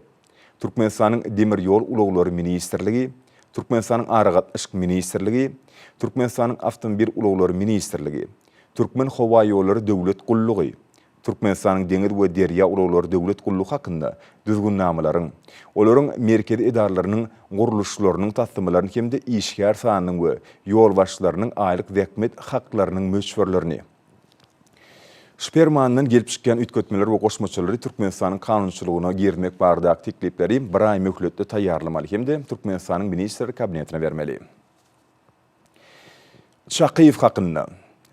Türkmenistanyň Demir ýol ulaglary ministrligi, Türkmenistanyň Aragatnaşyk ministrligi, Türkmenistanyň Awtomobil ulaglary ministrligi, Türkmenhowaýollary döwlet gullugy, Türkmenistanyň Deňiz we derýa ulaglary döwlet gullugy hakynda Düzgünnamalaryň, olaryň merkezi edaralarynyň gurluşlarynyň taslamalaryny hem-de işgär sanynyň we ýolbaşçylarynyň aýlyk zähmet haklarynyň möçberlerini, Şu Permandan gelip çykýan üýtgetmeler we goşmaçalary Türkmenistanyň kanunçylygyna girizmek baradaky teklipleri bir aý möhletde taýýarlamaly hem-de Türkmenistanyň Ministrler Kabinetine bermeli. Çakyýew hakynda.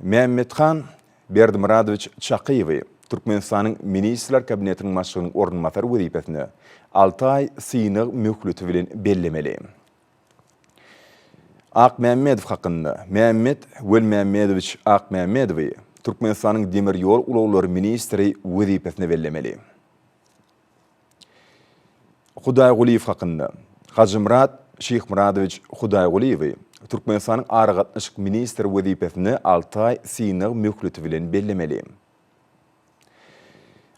Mämmethan Berdimyradowiç Çakyýewi Türkmenistanyň Ministrler Kabinetiniň Başlygynyň orunbasary wezipesine alty aý synag möhleti bilen bellemeli. Akmämmedow hakynda. Mämmet Welmämmedowiç Akmämmedowy Türkmenistanyň demir ýol ulaglary ministri wezipesine bellemeli. Hudaýgulyýew hakynda. Hajymyrat Şyhmyradowiç Hudaýgulyýewi Türkmenistanyň aragatnaşyk ministri wezipesine alty aý synag möhleti bilen bellemeli.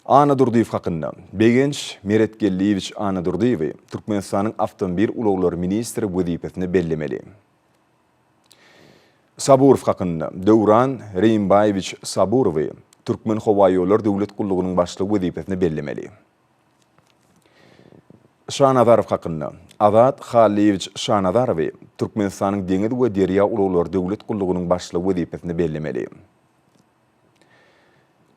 Annadurdyýew hakynda. Begenç Meretgeldiýewiç Annadurdyýewi Türkmenistanyň awtomobil ulaglary ministri wezipesine bellemeli. Saburow hakynda. Döwran Reýimbaýewiç Saburowy Türkmenhowaýollary döwlet gullugynyň başlygy wezipesine bellemeli. Şanazarow hakynda. Azat Hallyýewiç Şanazarowy Türkmenistanyň Deňiz we derýa ulaglary döwlet gullugynyň başlygy wezipesine bellemeli.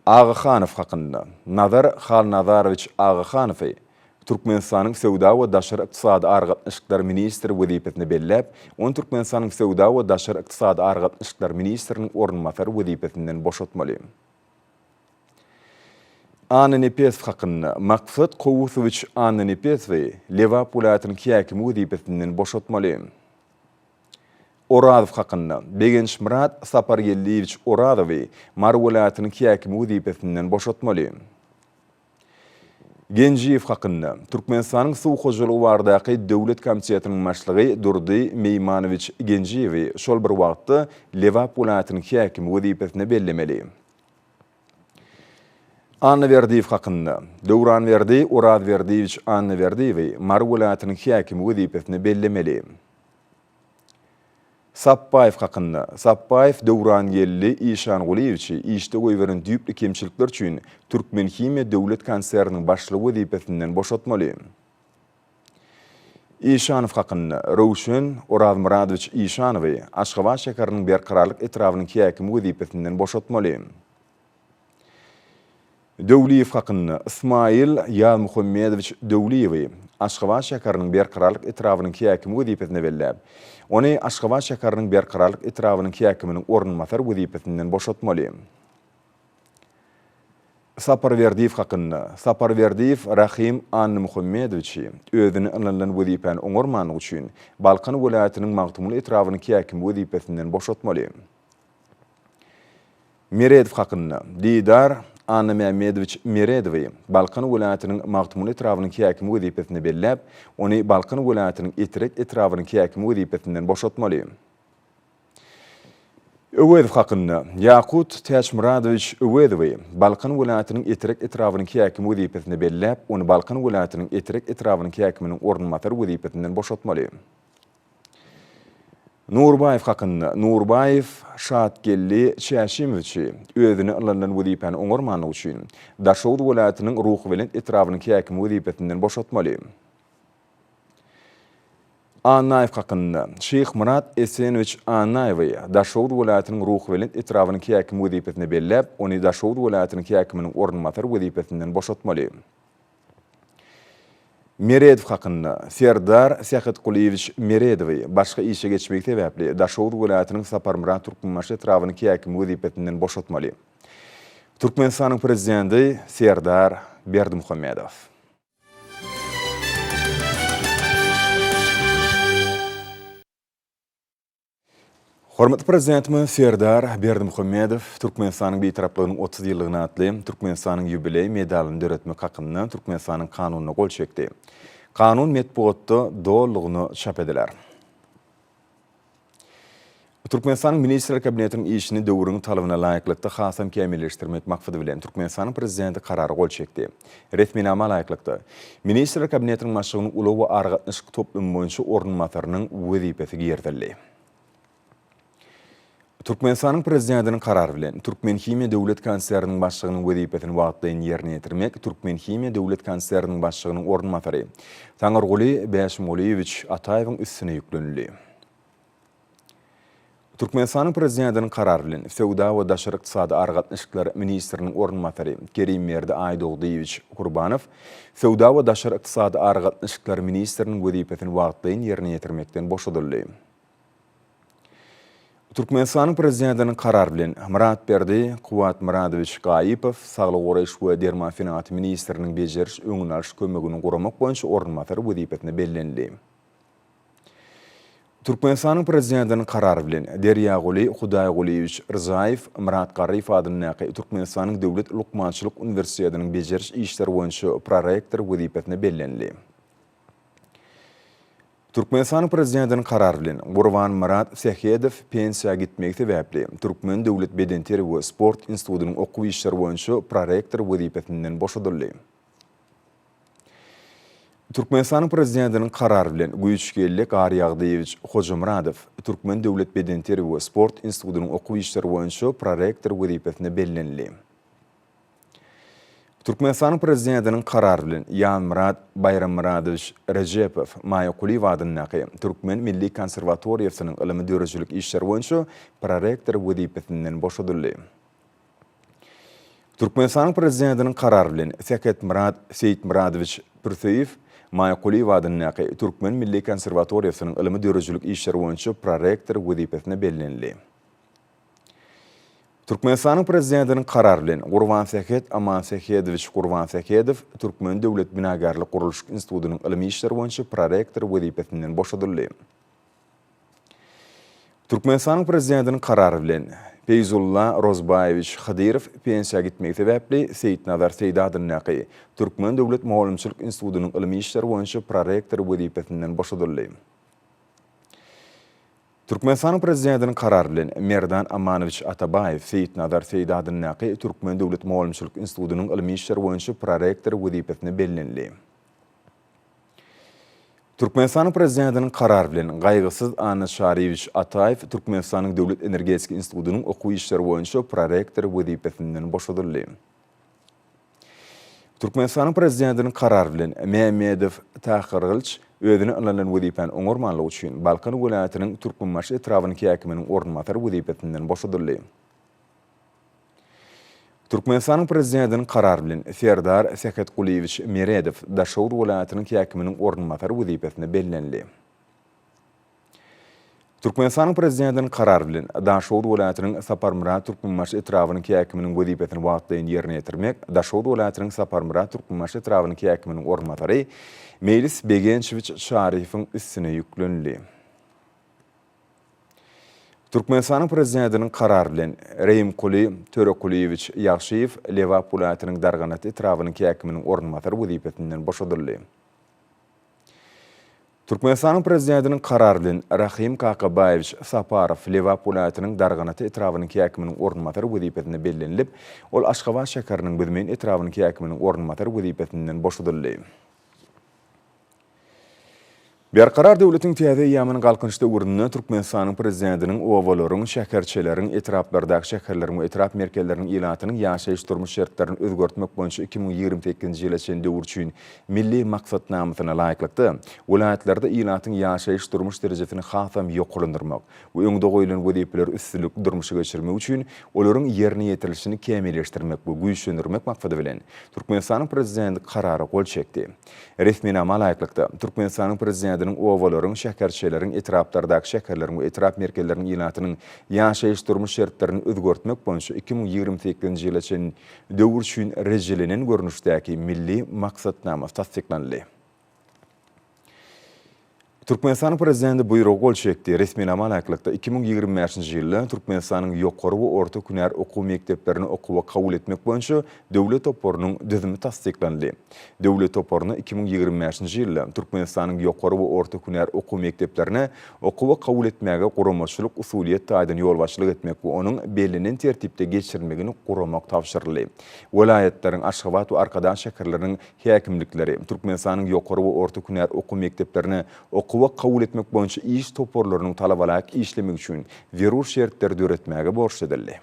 Agahanow hakynda. Nazar Halnazarowiç Agahanowy Türkmenistanyň Söwda we daşary ykdysady aragatnaşyklar ministri wezipesine belläp, ony Türkmenistanyň Söwda we daşary ykdysady aragatnaşyklar ministriniň orunbasary wezipesinden boşatmaly. Annanepesow hakynda. Maksat Kowusowiç Annanepesowy Lebap welaýatynyň häkimi wezipesinden boşatmaly. Orazow hakynda. Begençmyrat Sapargeldiýewiç Orazowy Mary welaýatynyň häkimi wezipesinden boşatmaly. Genjiýew hakynda. Türkmenistanyň Suw hojalygy baradaky döwlet komitetiniň başlygy Durdy Meýmanowiç Genjiýewi şol bir wagtda Lebap welaýatynyň häkimi wezipesine bellemeli. Annaberdiýew hakynda. Döwranberdi Orazberdiýewiç Annaberdiýewi Mary welaýatynyň häkimi wezipesine bellemeli. Sapbaýew hakynda. Sapbaýew Döwrangeldi Işangulyýewiçi işde goýberen düýpli kemçilikler üçin Türkmenhimiýa döwlet konserniniň başlygy wezipesinden boşatmaly. Işanow hakynda. Röwşen Orazmyradowiç Işanowy Aşgabat şäheriniň Berkararlyk etrabynyň häkimi wezipesinden boşatmaly. Döwliýew hakynda. Ysmaýyl Ýazmuhammedowiç Döwliýewi Aşgabat şäheriniň Berkararlyk etrabynyň häkimi wezipesine belläp, ony Aşgabat şäheriniň Berkararlyk etrabynyň häkiminiň orunbasary wezipesinden boşatmaly. Saparberdiýew hakynda. Saparberdiýew Rahym Annamuhammedowiçi özüne ynanylan wezipäni oňarmanlygy üçin Balkan welaýatynyň Magtymguly etrabynyň häkimi wezipesinden boşatmaly. Meredow hakynda. Didar Annamämmedowiç Meredowy Balkan welaýatynyň Magtymguly etrabynyň häkimi wezipesine belläp, ony Balkan welaýatynyň Etrek etrabynyň häkimi wezipesinden boşatmaly. Öwezow hakynda. Ýakut Täçmyradowiç Öwezowy Balkan welaýatynyň Etrek etrabynyň häkimi wezipesine belläp, ony Balkan welaýatynyň Etrek etrabynyň häkiminiň orunbasary wezipesinden boşatmaly. Nurbaýew hakynda. Nurbaýew Şatgeldi Çäşimowiçi özüne ynanylan wezipäni oňarmanlygy üçin Daşoguz welaýatynyň Ruhubelent etrabynyň häkimi wezipesinden boşatmaly. Annaýew hakynda, Şyhmyrat Esenowiç Annaýewi Daşoguz welaýatynyň Ruhubelent etrabynyň häkimi wezipesine belläp, ony Daşoguz welaýatynyň häkiminiň orunbasary wezipesinden boşatmaly. Meredow hakynda, Serdar Sähetgulyýewiç Meredowy başga işe geçmegi sebäpli Daşoguz welaýatynyň Saparmyrat Türkmenbaşy etrabynyň häkimi wezipesinden boşatmaly. Türkmenistanyň Prezidenti Serdar Berdimuhamedow. Hormatly Prezidentimiz Serdar Berdimuhamedow Türkmenistanyň Bitaraplygynyň 30 ýyllygyna atly Türkmenistanyň ýubileý medalyny döretmek hakynda Türkmenistanyň Kanunyna gol çekdi. Kanun metbugatda dolulygyna çap ediler. Türkmenistanyň Ministrler Kabinetiniň işini döwrüň talabyna laýyklykda hasam kämilleşdirmek maksady bilen, Türkmenistanyň Prezidenti Karara gol çekdi. Resminama laýyklykda, Ministrler Kabinetiniň Başlygynyň ulag we aragatnaşyk toplumy boýunça orunbasarynyň wezipesi girizildi. Türkmenistanyň Prezidentiniň Karary bilen, Türkmenhimiýa döwlet konserniniň başlygynyň wezipesini wagtlaýyn ýerine ýetirmek Türkmenhimiýa döwlet konserniniň başlygynyň orunbasary Taňyrguly Bäşimgulyýewiç Ataýewiň üstüne ýüklenildi. Türkmenistanyň Prezidentiniň Karary bilen, Söwda we daşary ykdysady aragatnaşyklar ministriniň orunbasary Kerimberdi Aýdogdyýewiç Kurbanow Söwda we daşary ykdysady aragatnaşyklar ministriniň wezipesini wagtlaýyn ýerine ýetirmekden boşadyldy. Türkmenistanyň Prezidentiniň Karary bilen, Myratberdi Kuwwatmyradowiç Gaýypow Saglygy goraýyş we derman senagaty ministriniň bejeriş-öňüni alyş kömegini guramak boýunça orunbasary wezipesine bellenildi. Türkmenistanyň Prezidentiniň Karary bilen, Derýaguly Hudaýgulyýewiç Rzaýew Myrat Garryýew adyndaky Türkmenistanyň Döwlet lukmançylyk uniwersitetiniň bejeriş işleri boýunça prorektory wezipesine bellenildi. Türkmenistanyň Prezidentiniň Karary bilen, Gurbanmyrat Sähedow pensiýa gitmegi sebäpli, Türkmen döwlet bedenterbiýe we sport institutynyň okuw işleri boýunça prorektory wezipesinden boşadyldy. Türkmenistanyň Prezidentiniň Karary bilen, Güýçgeldi Garýagdyýewiç Hojamyradow Türkmen döwlet bedenterbiýe we sport institutynyň okuw işleri boýunça prorektory wezipesine bellenildi. Türkmenistanyň Prezidentiniň Karary bilen, Ýanmyrat Baýrammyradowiç Rejepow Maýa Kulyýewa adyndaky Türkmen milli konserwatoriýasynyň ylmy-döredijilik işleri boýunça prorektory wezipesinden boşadyldy. Türkmenistanyň Prezidentiniň Karary bilen, Sähetmyrat Seýitmyradowiç Pürseýew Maýa Kulyýewa adyndaky Türkmen milli konserwatoriýasynyň ylmy-döredijilik işleri boýunça prorektory wezipesine bellenildi. Türkmenistanyň Prezidentiniň Karary bilen, Gurbansähet Amansähedowiç Gurbansähedow Türkmen döwlet binagärlik-gurluşyk institutynyň ylmy işler boýunça prorektory wezipesinden boşadyldy. Türkmenistanyň Prezidentiniň Karary bilen, Peýzulla Rozbaýewiç Hydyrow pensiýa gitmegi sebäpli Seýitnazar Seýdi adyndaky Türkmen döwlet mugallymçylyk institutynyň ylmy işler boýunça prorektory wezipesinden boşadyldy. Türkmenistanyň Prezidentiniň Karary bilen, Merdan Amanowiç Atabaýew Seýitnazar Seýdi adyndaky Türkmen döwlet mugallymçylyk institutynyň ylmy işler boýunça prorektory wezipesine bellenildi. Türkmenistanyň Prezidentiniň Karary bilen, Gaýgysyz Annaçaryýewiç Ataýew Türkmenistanyň Döwlet energetika institutynyň okuw işleri boýunça prorektory wezipesinden boşadyldy. Türkmenistanyň Prezidentiniň Karary bilen, Mämmedow Tahyrgylyç özüne ynanylan wezipäni oňarmanlygy üçin Balkan welaýatynyň Türkmenbaşy etrabynyň häkiminiň orunbasary wezipesinden boşadyldy. Türkmenistanyň Prezidentiniň Karary bilen, Serdar Sähetgulyýewiç Meredow Daşoguz welaýatynyň häkiminiň orunbasary wezipesine bellenildi. Türkmenistanyň Prezidentiniň Karary bilen, Daşoguz welaýatynyň Saparmyrat Türkmenbaşy etrabynyň häkiminiň wezipesini wagtlaýyn ýerine ýetirmek Daşoguz welaýatynyň Saparmyrat Türkmenbaşy etrabynyň häkiminiň orunbasary Meýlis Begençewiç Çaryýewiň üstüne ýüklenildi. Türkmenistanyň Prezidentiniň Karary bilen, Reýimkuly Törekulyýewiç Ýagşyýew Lebap welaýatynyň Darganata etrabynyň häkiminiň orunbasary wezipesinden boşadyldy. Türkmenistanyň Prezidentiniň Karary bilen, Rahym Kakabaýewiç Saparow Lebap welaýatynyň Darganata etrabynyň häkiminiň orunbasary wezipesine bellenilip, ol Aşgabat şäheriniň Büzmeýin etrabynyň häkiminiň orunbasary wezipesinden boşadyldy. Berkarar döwletiň täze eýýamynyň Galkynyş döwründe Türkmenistanyň Prezidentiniň obalaryň, şäherçeleriň, etraplardaky şäherleriň we etrap merkezleriniň ilatynyň ýaşaýyş-durmuş şertlerini özgertmek boýunça 2028-nji ýyla çenli döwür üçin Milli maksatnamasyna laýyklykda, welaýatlarda ilatyň ýaşaýyş-durmuş derejesini hasam ýokarlandyrmak we öňde goýlan wezipeleri üstünlikli durmuşa geçirmek üçin olaryň ýerine ýetirilişini kämilleşdirmek we güýçlendirmek maksady bilen, Türkmenistanyň Prezidenti Karara gol çekdi. Resminama laýyklykda, Türkmenistanyň Prezidentiniň obalaryň, şäherçeleriň, etraplardaky şäherleriň we etrap merkezleriniň ilatynyň ýaşaýyş-durmuş şertlerini özgertmek boýunça 2028-nji ýyla çenli döwür üçin rejelenen görnüşdäki Milli maksatnamasy tassyklanyldy. Türkmenistanyň Prezidenti Buýruga gol çekdi. Resminama laýyklykda, 2025-nji ýylda Türkmenistanyň ýokary we orta hünär okuw mekdeplerine okuwa kabul etmek boýunça döwlet toparynyň düzümi tassyklanyldy. Döwlet toparyna 2025-nji ýylda Türkmenistanyň ýokary we orta hünär okuw mekdeplerine okuwa kabul etmäge guramaçylyk-usulyýet taýdan ýolbaşçylyk etmek we onuň bellenen tertipde geçirilmegini guramak tabşyryldy. Welaýatlaryň, Aşgabat we Arkadag şäherleriniň häkimlikleri, Türkmenistanyň ýokary we orta hünär okuw mekdeplerine okuwa kabul etmek boýunça iş toparlarynyň talabalaýyk işlemegi üçin zerur şertleri döretmäge borçly edildi.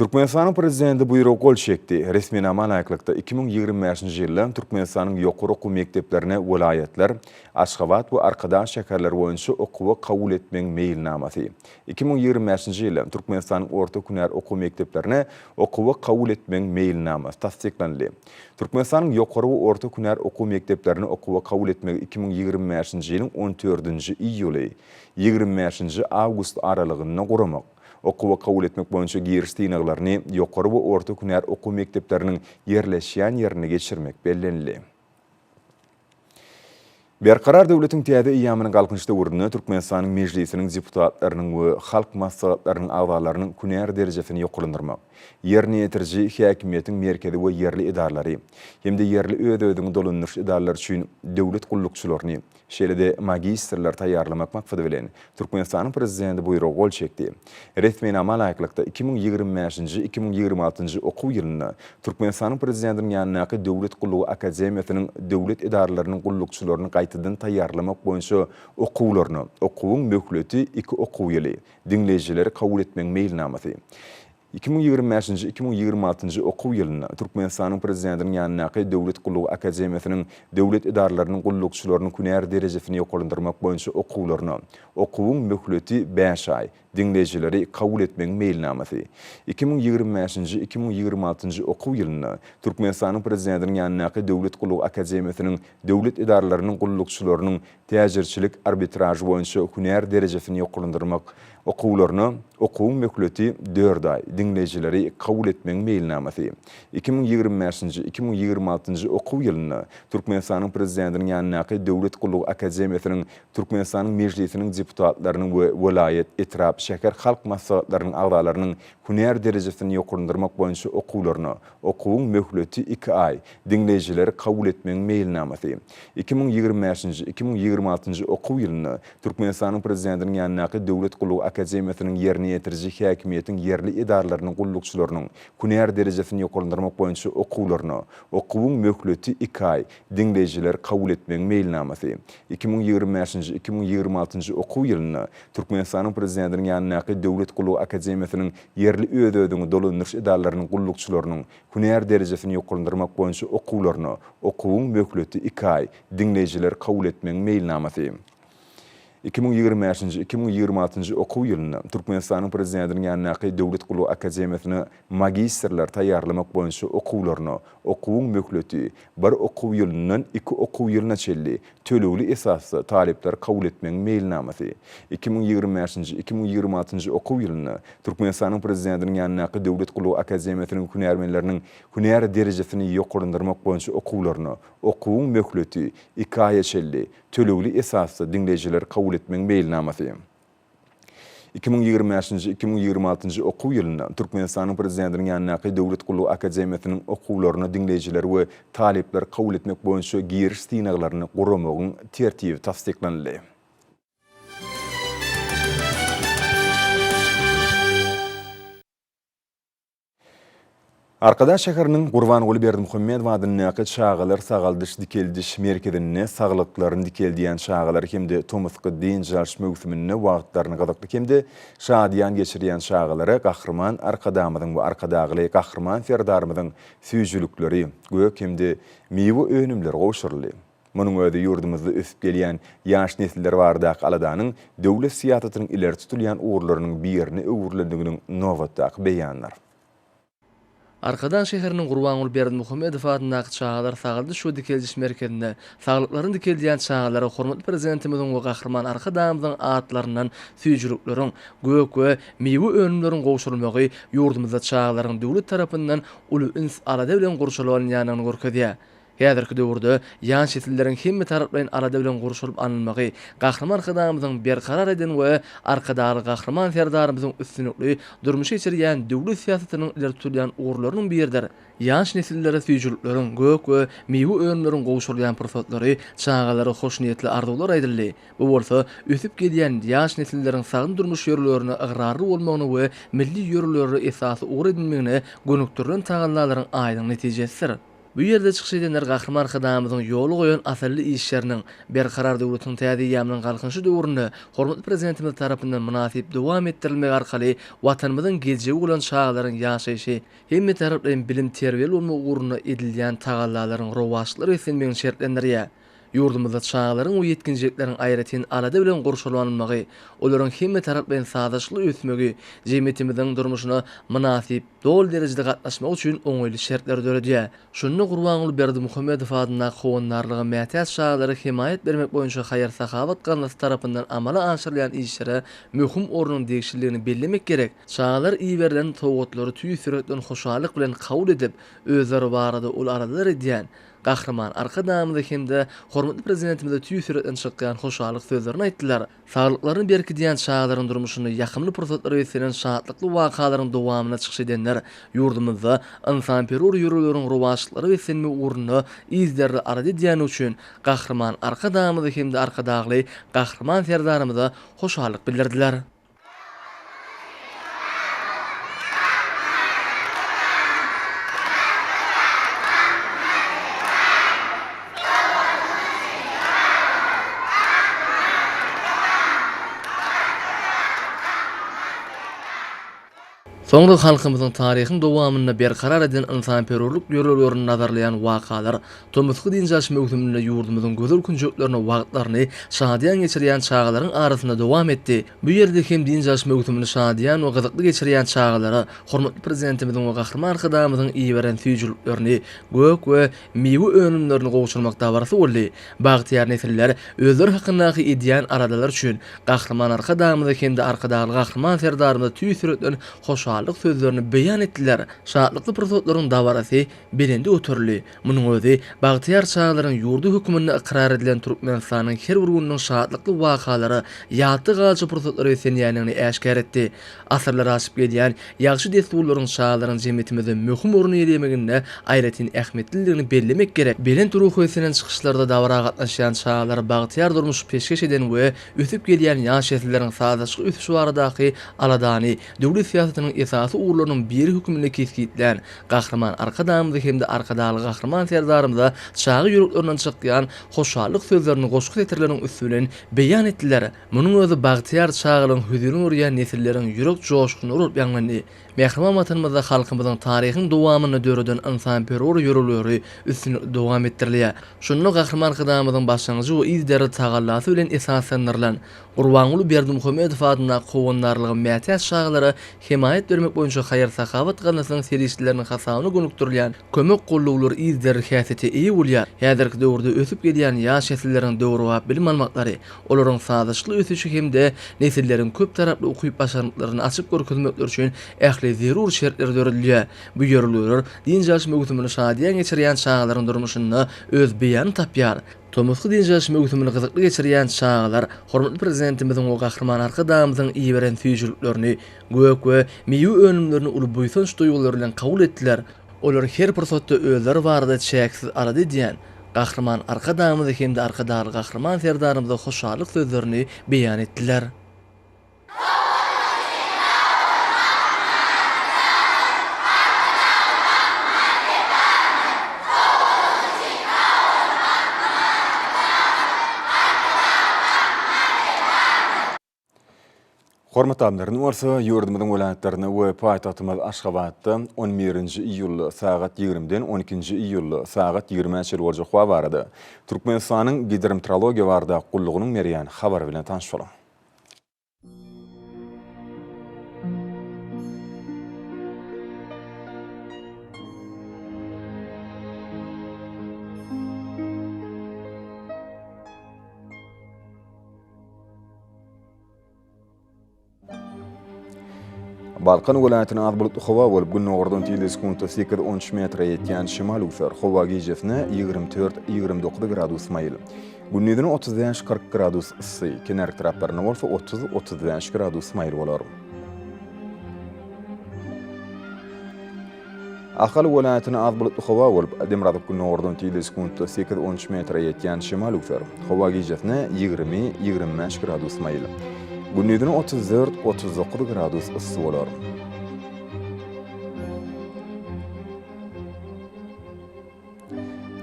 Türkmenistanyň Prezidenti Buýruga gol çekdi. Resminama laýyklykda, 2025-nji ýylda Türkmenistanyň ýokary okuw mekdeplerine welaýatlar, Aşgabat we Arkadag şäherleri boýunça okuwa kabul etmegiň meýilnamasy, 2025-nji ýylda Türkmenistanyň orta hünär okuw mekdeplerine okuwa kabul etmegiň meýilnamasy tassyklanyldy. Türkmenistanyň ýokary we orta hünär okuw mekdeplerine okuwa kabul etmegi 2025-nji ýylyň on dördünji iýuly, 25-nji awgust aralygynda guramak, okuwa kabul etmek boýunça giriş synaglaryny ýokary we orta hünär okuw mekdepleriniň ýerleşýän ýerinde geçirmek bellenildi. Berkarar döwletiň täze eýýamynyň Galkynyş döwründe Türkmenistanyň Mejlisiniň deputatlarynyň we Halk Maslahatlarynyň agzalarynyň hünär derejesini ýokarlandyrmak, ýerine ýetiriji häkimiýetiň merkezi we ýerli edaralary hem-de ýerli öz-özüňi dolandyryş edaralary üçin döwlet gullukçylaryny şeýle-de magistrleri taýýarlamak maksady bilen, Türkmenistanyň Prezidenti Buýruga gol çekdi. Resminama laýyklykda, 2025-nji, 2026-njy okuw ýylynda Türkmenistanyň Prezidentiniň ýanyndaky Döwlet gullugy akademiýasynyň döwlet edaralarynyň gullukçylaryny gaýtadan taýýarlamak boýunça okuwlaryna, okuwyň möhleti iki okuw ýyly, diňleýjileri kabul etmegiň meýilnamasy. 2025-nji, 2026-njy okuw ýylynda Türkmenistanyň Prezidentiniň ýanyndaky Döwlet gullugy akademiýasynyň döwlet edaralarynyň gullukçylarynyň hünär derejesini ýokarlandyrmak boýunça okuwlaryna, okuwyň möhleti bäş aý, diňleýjileri kabul etmegiň meýilnamasy. 2025-nji, 2026-njy okuw ýylynda Türkmenistanyň Prezidentiniň ýanyndaky Döwlet gullugy akademiýasynyň döwlet edaralarynyň gullukçylarynyň täjirçilik arbitražy boýunça hünär derejesini ýokarlandyrmak okuwlaryna okuwyň möhleti dört aý, diňleýjileri kabul etmegiň meýilnamasy. 2025-nji, 2026-njy okuw ýylynda Türkmenistanyň Prezidentiniň ýanyndaky Döwlet gullugy akademiýasynyň Türkmenistanyň Mejlisiniň deputatlarynyň we welaýat, etrap, şäher halk maslahatlarynyň agzalarynyň hünär derejesini ýokarlandyrmak boýunça okuwlaryna Okuwyň möhleti iki aý. Diňleýjileri kabul etmegiň meýilnamasy. 2025-nji, 2026-njy okuw ýylynda Türkmenistanyň Prezidentiniň ýanyndaky Döwlet gullugy akademiýasynyň ýerine ýetiriji häkimiýetiň ýerli edaralarynyň gullukçylarynyň hünär derejesini ýokarlandyrmak boýunça okuwlaryna, okuwyň möhleti iki aý, diňleýjileri kabul etmegiň meýilnamasy. 2025-nji, 2026-njy okuw ýylynda Türkmenistanyň Prezidentiniň ýanyndaky Döwlet gullugy akademiýasynyň ýerli öz-özüňi dolandyryş edaralarynyň gullukçylarynyň hünär derejesini ýokarlandyrmak boýunça okuwlaryna, okuwyň möhleti iki aý, diňleýjileri kabul etmegiň meýilnamasy. 2025-nji, 2026-njy okuw ýylynda Türkmenistanyň Prezidentiniň ýanyndaky Döwlet gullugy akademiýasyna magistrleri taýýarlamak boýunça okuwlaryna, okuwyň möhleti bir okuw ýylyndan iki okuw ýylyna çenli, tölegli esasda talyplary kabul etmegiň meýilnamasy. 2025-nji, 2026-njy okuw ýylynda Türkmenistanyň Prezidentiniň ýanyndaky Döwlet gullugy akademiýasynyň hünärmenleriniň hünär derejesini ýokarlandyrmak boýunça okuwlaryna, okuwyň möhleti, iki aýa çenli, tölegli esasda diňleýjileri kabul etmegiň meýilnamasy. 2025-nji, 2026-njy okuw ýylynda Türkmenistanyň Prezidentiniň ýanyndaky Döwlet gullugy akademiýasynyň okuwlaryna diňleýjileri we talyplary kabul etmek boýunça giriş synaglaryny guramagyň tertibi tassyklanyldy. Arkadag şäheriniň Gurbanguly Berdimuhamedow adyndaky çagalar sagaldyş-dikeldiş merkezinde saglyklaryny dikeldýän çagalar hem-de tomusky dynç alyş möwsüminde wagtlaryny gyzykly hem-de şadyýan geçirýän çagalara Gahryman Arkadagymyzyň we Arkadagly Gahryman Serdarymyzyň süýjülikleri, gök hem-de miwe önümleri gowşuryldy. Munuň özi ýurdumyzda ösüp gelýän ýaş nesiller baradaky aladanyň döwlet syýasatynyň ileri tutulýan ugurlarynyň birine öwrülendiginiň nobatdaky beýanydyr.
Arkadag şäheriniň Gurbanguly Berdimuhamedow adyndaky çagalar sagaldyş we dikeldiş merkezinde saglyklaryny dikeldýän çagalara hormatly Prezidentimiziň we Gahryman Arkadagymyzyň atlaryndan süýjülikleriň, gök we miwe önümleriň gowşurylmagy ýurdumyzda çagalaryň döwlet tarapyndan uly üns-alada bilen gurşalyp alynýandygyny görkezýär. Häzirki döwürde ýaş nesilleriň hemmetaraplaýyn alada bilen gurşalyp alynmagy, Gahryman Arkadagymyzyň berkarar eden we Arkadagly Gahryman Serdarymyzyň üstünlikli durmuşa geçirýän döwlet syýasatynyň ileri tutulýan ugurlarynyň biridir. Ýaş nesillere süýjülikleriň, gök we miwe önümleriň gowşurylýan pursatlary çagalara hoşniýetli arzuwlar aýdyldy. Bu bolsa ösüp gelýän ýaş nesilleriň sagdyn durmuş ýörelgelerine ygrarly bolmagyna we milli ýörelgeleri esasy ugur edinmegine gönükdirilen tagallalaryň aýdyň netijesidir. Bu ýerde çykyş edenler Gahryman Arkadagymyzyň ýola goýan asylly işleriniň Berkarar döwletiň täze eýýamynyň Galkynyşy döwründe hormatly Prezidentimiz tarapyndan mynasyp dowam etdirilmegi arkaly Watanymyzyň geljegi bolan çagalaryň ýaşaýşy, hemmetaraplaýyn bilim-terbiýeli bolmagy ugrunda edilýän tagallalaryň rowaçlyklara beslenmegini şertlendirýär. Ýurdumyzda çagalaryň we ýetginjekleriň aýratyn alada bilen gurşalyp alynmagy, olaryň hemmetaraplaýyn sazlaşykly ösmegi jemgyýetimiziň durmuşyna mynasyp, doly derejede gatnaşmagy üçin oňaýly şertleri döredýär. Şunda Gurbanguly Berdimuhamedow adyndaky Howandarlyga mätäç çagalara hemaýat bermek boýunça haýyr-sahawat gaznasy tarapyndan amala aşyrylýan işlere möhüm ornuň degişlidigini bellemek gerek. Çagalar iberilen sowgatlary tüýs ýürekden hoşallyk bilen kabul edip, özleri barada uly aladalar edýän Gahryman Arkadagymyza hem-de hormatly Prezidentimize tüýs ýürekden çykýan hoşallyk sözlerini aýtdylar. Saglyklaryny berkidýän çagalaryň durmuşynda ýakymly pursatlara beslenen şatlykly wakalaryň dowamynda çykyş edenler ýurdumyzda ynsanperwer ýörelgeleriň rowaçlyklara beslenmegi ugrunda yzygiderli alada edýändigi üçin Gahryman Arkadagymyza hem-de Arkadagly Gahryman Serdarymyza hoşallyk bildirdiler. Soňra halkymyzyň taryhyň dowamynda berkarar eden ynsanperwerlik ýörelgelerini nazarlaýan wakalar tomusky dynç alyş möwsüminde ýurdumyzyň gözel künjeklerinde wagtlaryny şadyýan geçirýän çagalaryň arasynda dowam etdi. Bu ýerde hem dynç alyş möwsümini şadyýan we gyzykly geçirýän çagalara hormatly Prezidentimiziň we Gahryman Arkadagymyzyň iberen süýjüliklerini, gök we miwe önümlerini gowşurmak dabarasy boldy. Bagtyýar nesiller özleri hakyndaky edýän aladalary üçin Gahryman Arkadagymyza hem-de Arkadagly Gahryman Serdarymyza tüýs ýürekden hoşallyk sözlerini beýan etdiler. Şatlykly pursatlaryň dabarasy belende göterildi. Munuň özi bagtyýar çagalaryň ýurdy hökmünde ykrar edilen Türkmenistanyň her bir gününiň şatlykly wakalara, ýatda galyjy pursatlara beslenýändigini äşgär etdi. Asyrlar aşyp gelýän ýagşy dessurlaryň çagalaryň jemgyýetimizde möhüm orun eýelemeginde aýratyn ähmiýetlidigini bellemek gerek. Belent ruha beslenen çykyşlarda dabara gatnaşýan çagalara bagtyýar durmuş peşgeş eden we ösüp gelýän ýaş nesilleriň sazlaşykly ösüşi baradaky aladany döwlet syýasatynyň esasy ugurlarynyň biri hökmünde kesgitlän Gahryman Arkadagymyza hem-de Arkadagly Gahryman Serdarymyza çaga ýüreklerinden çykýan hoşallyk sözlerini goşgy setirleriniň üsti bilen beýan etdiler. Munuň özi bagtyýar çagalygyň hözirini görýän nesilleriň ýürek joşguny bolup ýaňlandy. Mähriban Watanymyzda halkymyzyň taryhyň dowamynda döreden ynsanperwer ýörelgeleri üstünlikli dowam etdirilýär. Şunda Gahryman Arkadagymyzyň başlangyjy we yzygiderli tagallasy bilen esaslandyrylan Gurbanguly Berdimuhamedow adyndaky Howandarlyga mätäç çagalara hemaýat bermek boýunça haýyr-sahawat gaznasynyň serişdeleriniň hasabyna gönükdirilýän kömek gollawlary yzygiderli häsiýete eýe bolýar. Häzirki döwürde ösüp gelýän ýaş nesilleriň döwrebap bilim almaklary, olaryň sazlaşykly ösüşi hem-de nesilleriň köptaraply ukyp-başarnyklaryny açyp görkezmekleri üçin ähli zerur şertler döredilýär. Bu ýörelgeler dynç alyş möwsümini şadyýan geçirýän çagalaryň durmuşynda öz beýanyny tapýar. Tomusky dynç alyş möwsümini gyzykly geçirýän çagalar hormatly Prezidentimiziň we Gahryman Arkadagymyzyň iberen süýjüliklerini, gök we miwe önümlerini uly buýsanç duýgulary bilen kabul etdiler. Olar her pursatda özleri barada çäksiz alada edýän Gahryman Arkadagymyza hem-de Arkadagly Gahryman Serdarymyza hoşallyk sözlerini beýan etdiler.
Hormatly adamlar, indi bolsa ýurdumyzyň welaýatlarynda we paýtagtymyz Aşgabatda on birinji iýulda sagat ýigrimiden on ikinji iýulda sagat ýigrimä çenli boljak howa barada Türkmenistanyň Gidrometeorologiýa baradaky gullugynyň berýän habary bilen tanyş boluň. Balkan welaýatynda az bulutly howa bolup, gündogardan tizligi sekuntda sekiz-on üç metre ýetýän şemal öwser. Howa gijesine 24, 29 gradus maýyl. Gündizine 35, 40 gradus yssy, kenar etraplarynda bolsa 30, 35 gradus maýyl bolar. Ahal welaýatynda az bulutly howa bolup, demirgazyk-gündogardan tizligi sekuntda sekiz-on üç metre ýetýän şemal öwser. Howa gijesine 20, 25 gradus maýyl. Gündizine 34, 39 gradus yssy bolar.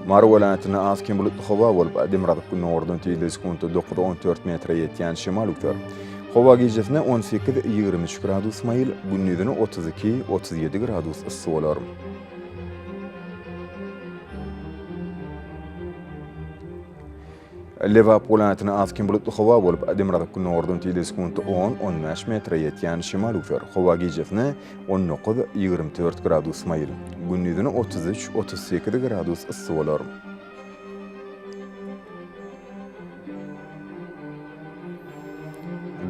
Mary welaýatynda az-kem bulutly howa bolup, demirgazyk-gündogardan tizligi sekuntda dokuz-on dört metre ýetýän şemal öwser. Howa gijesine 18, 23 gradus maýyl, gündizine 32, 37 gradus yssy bolar. Lebap welaýatynda az-kem bulutly howa bolup, demirgazyk-gündogardan tizligi sekuntda on, on bäş metre ýetýän şemal öwser. Howa gijesine 19, 24 gradus maýyl, gündizine 33, 38 gradus yssy bolar.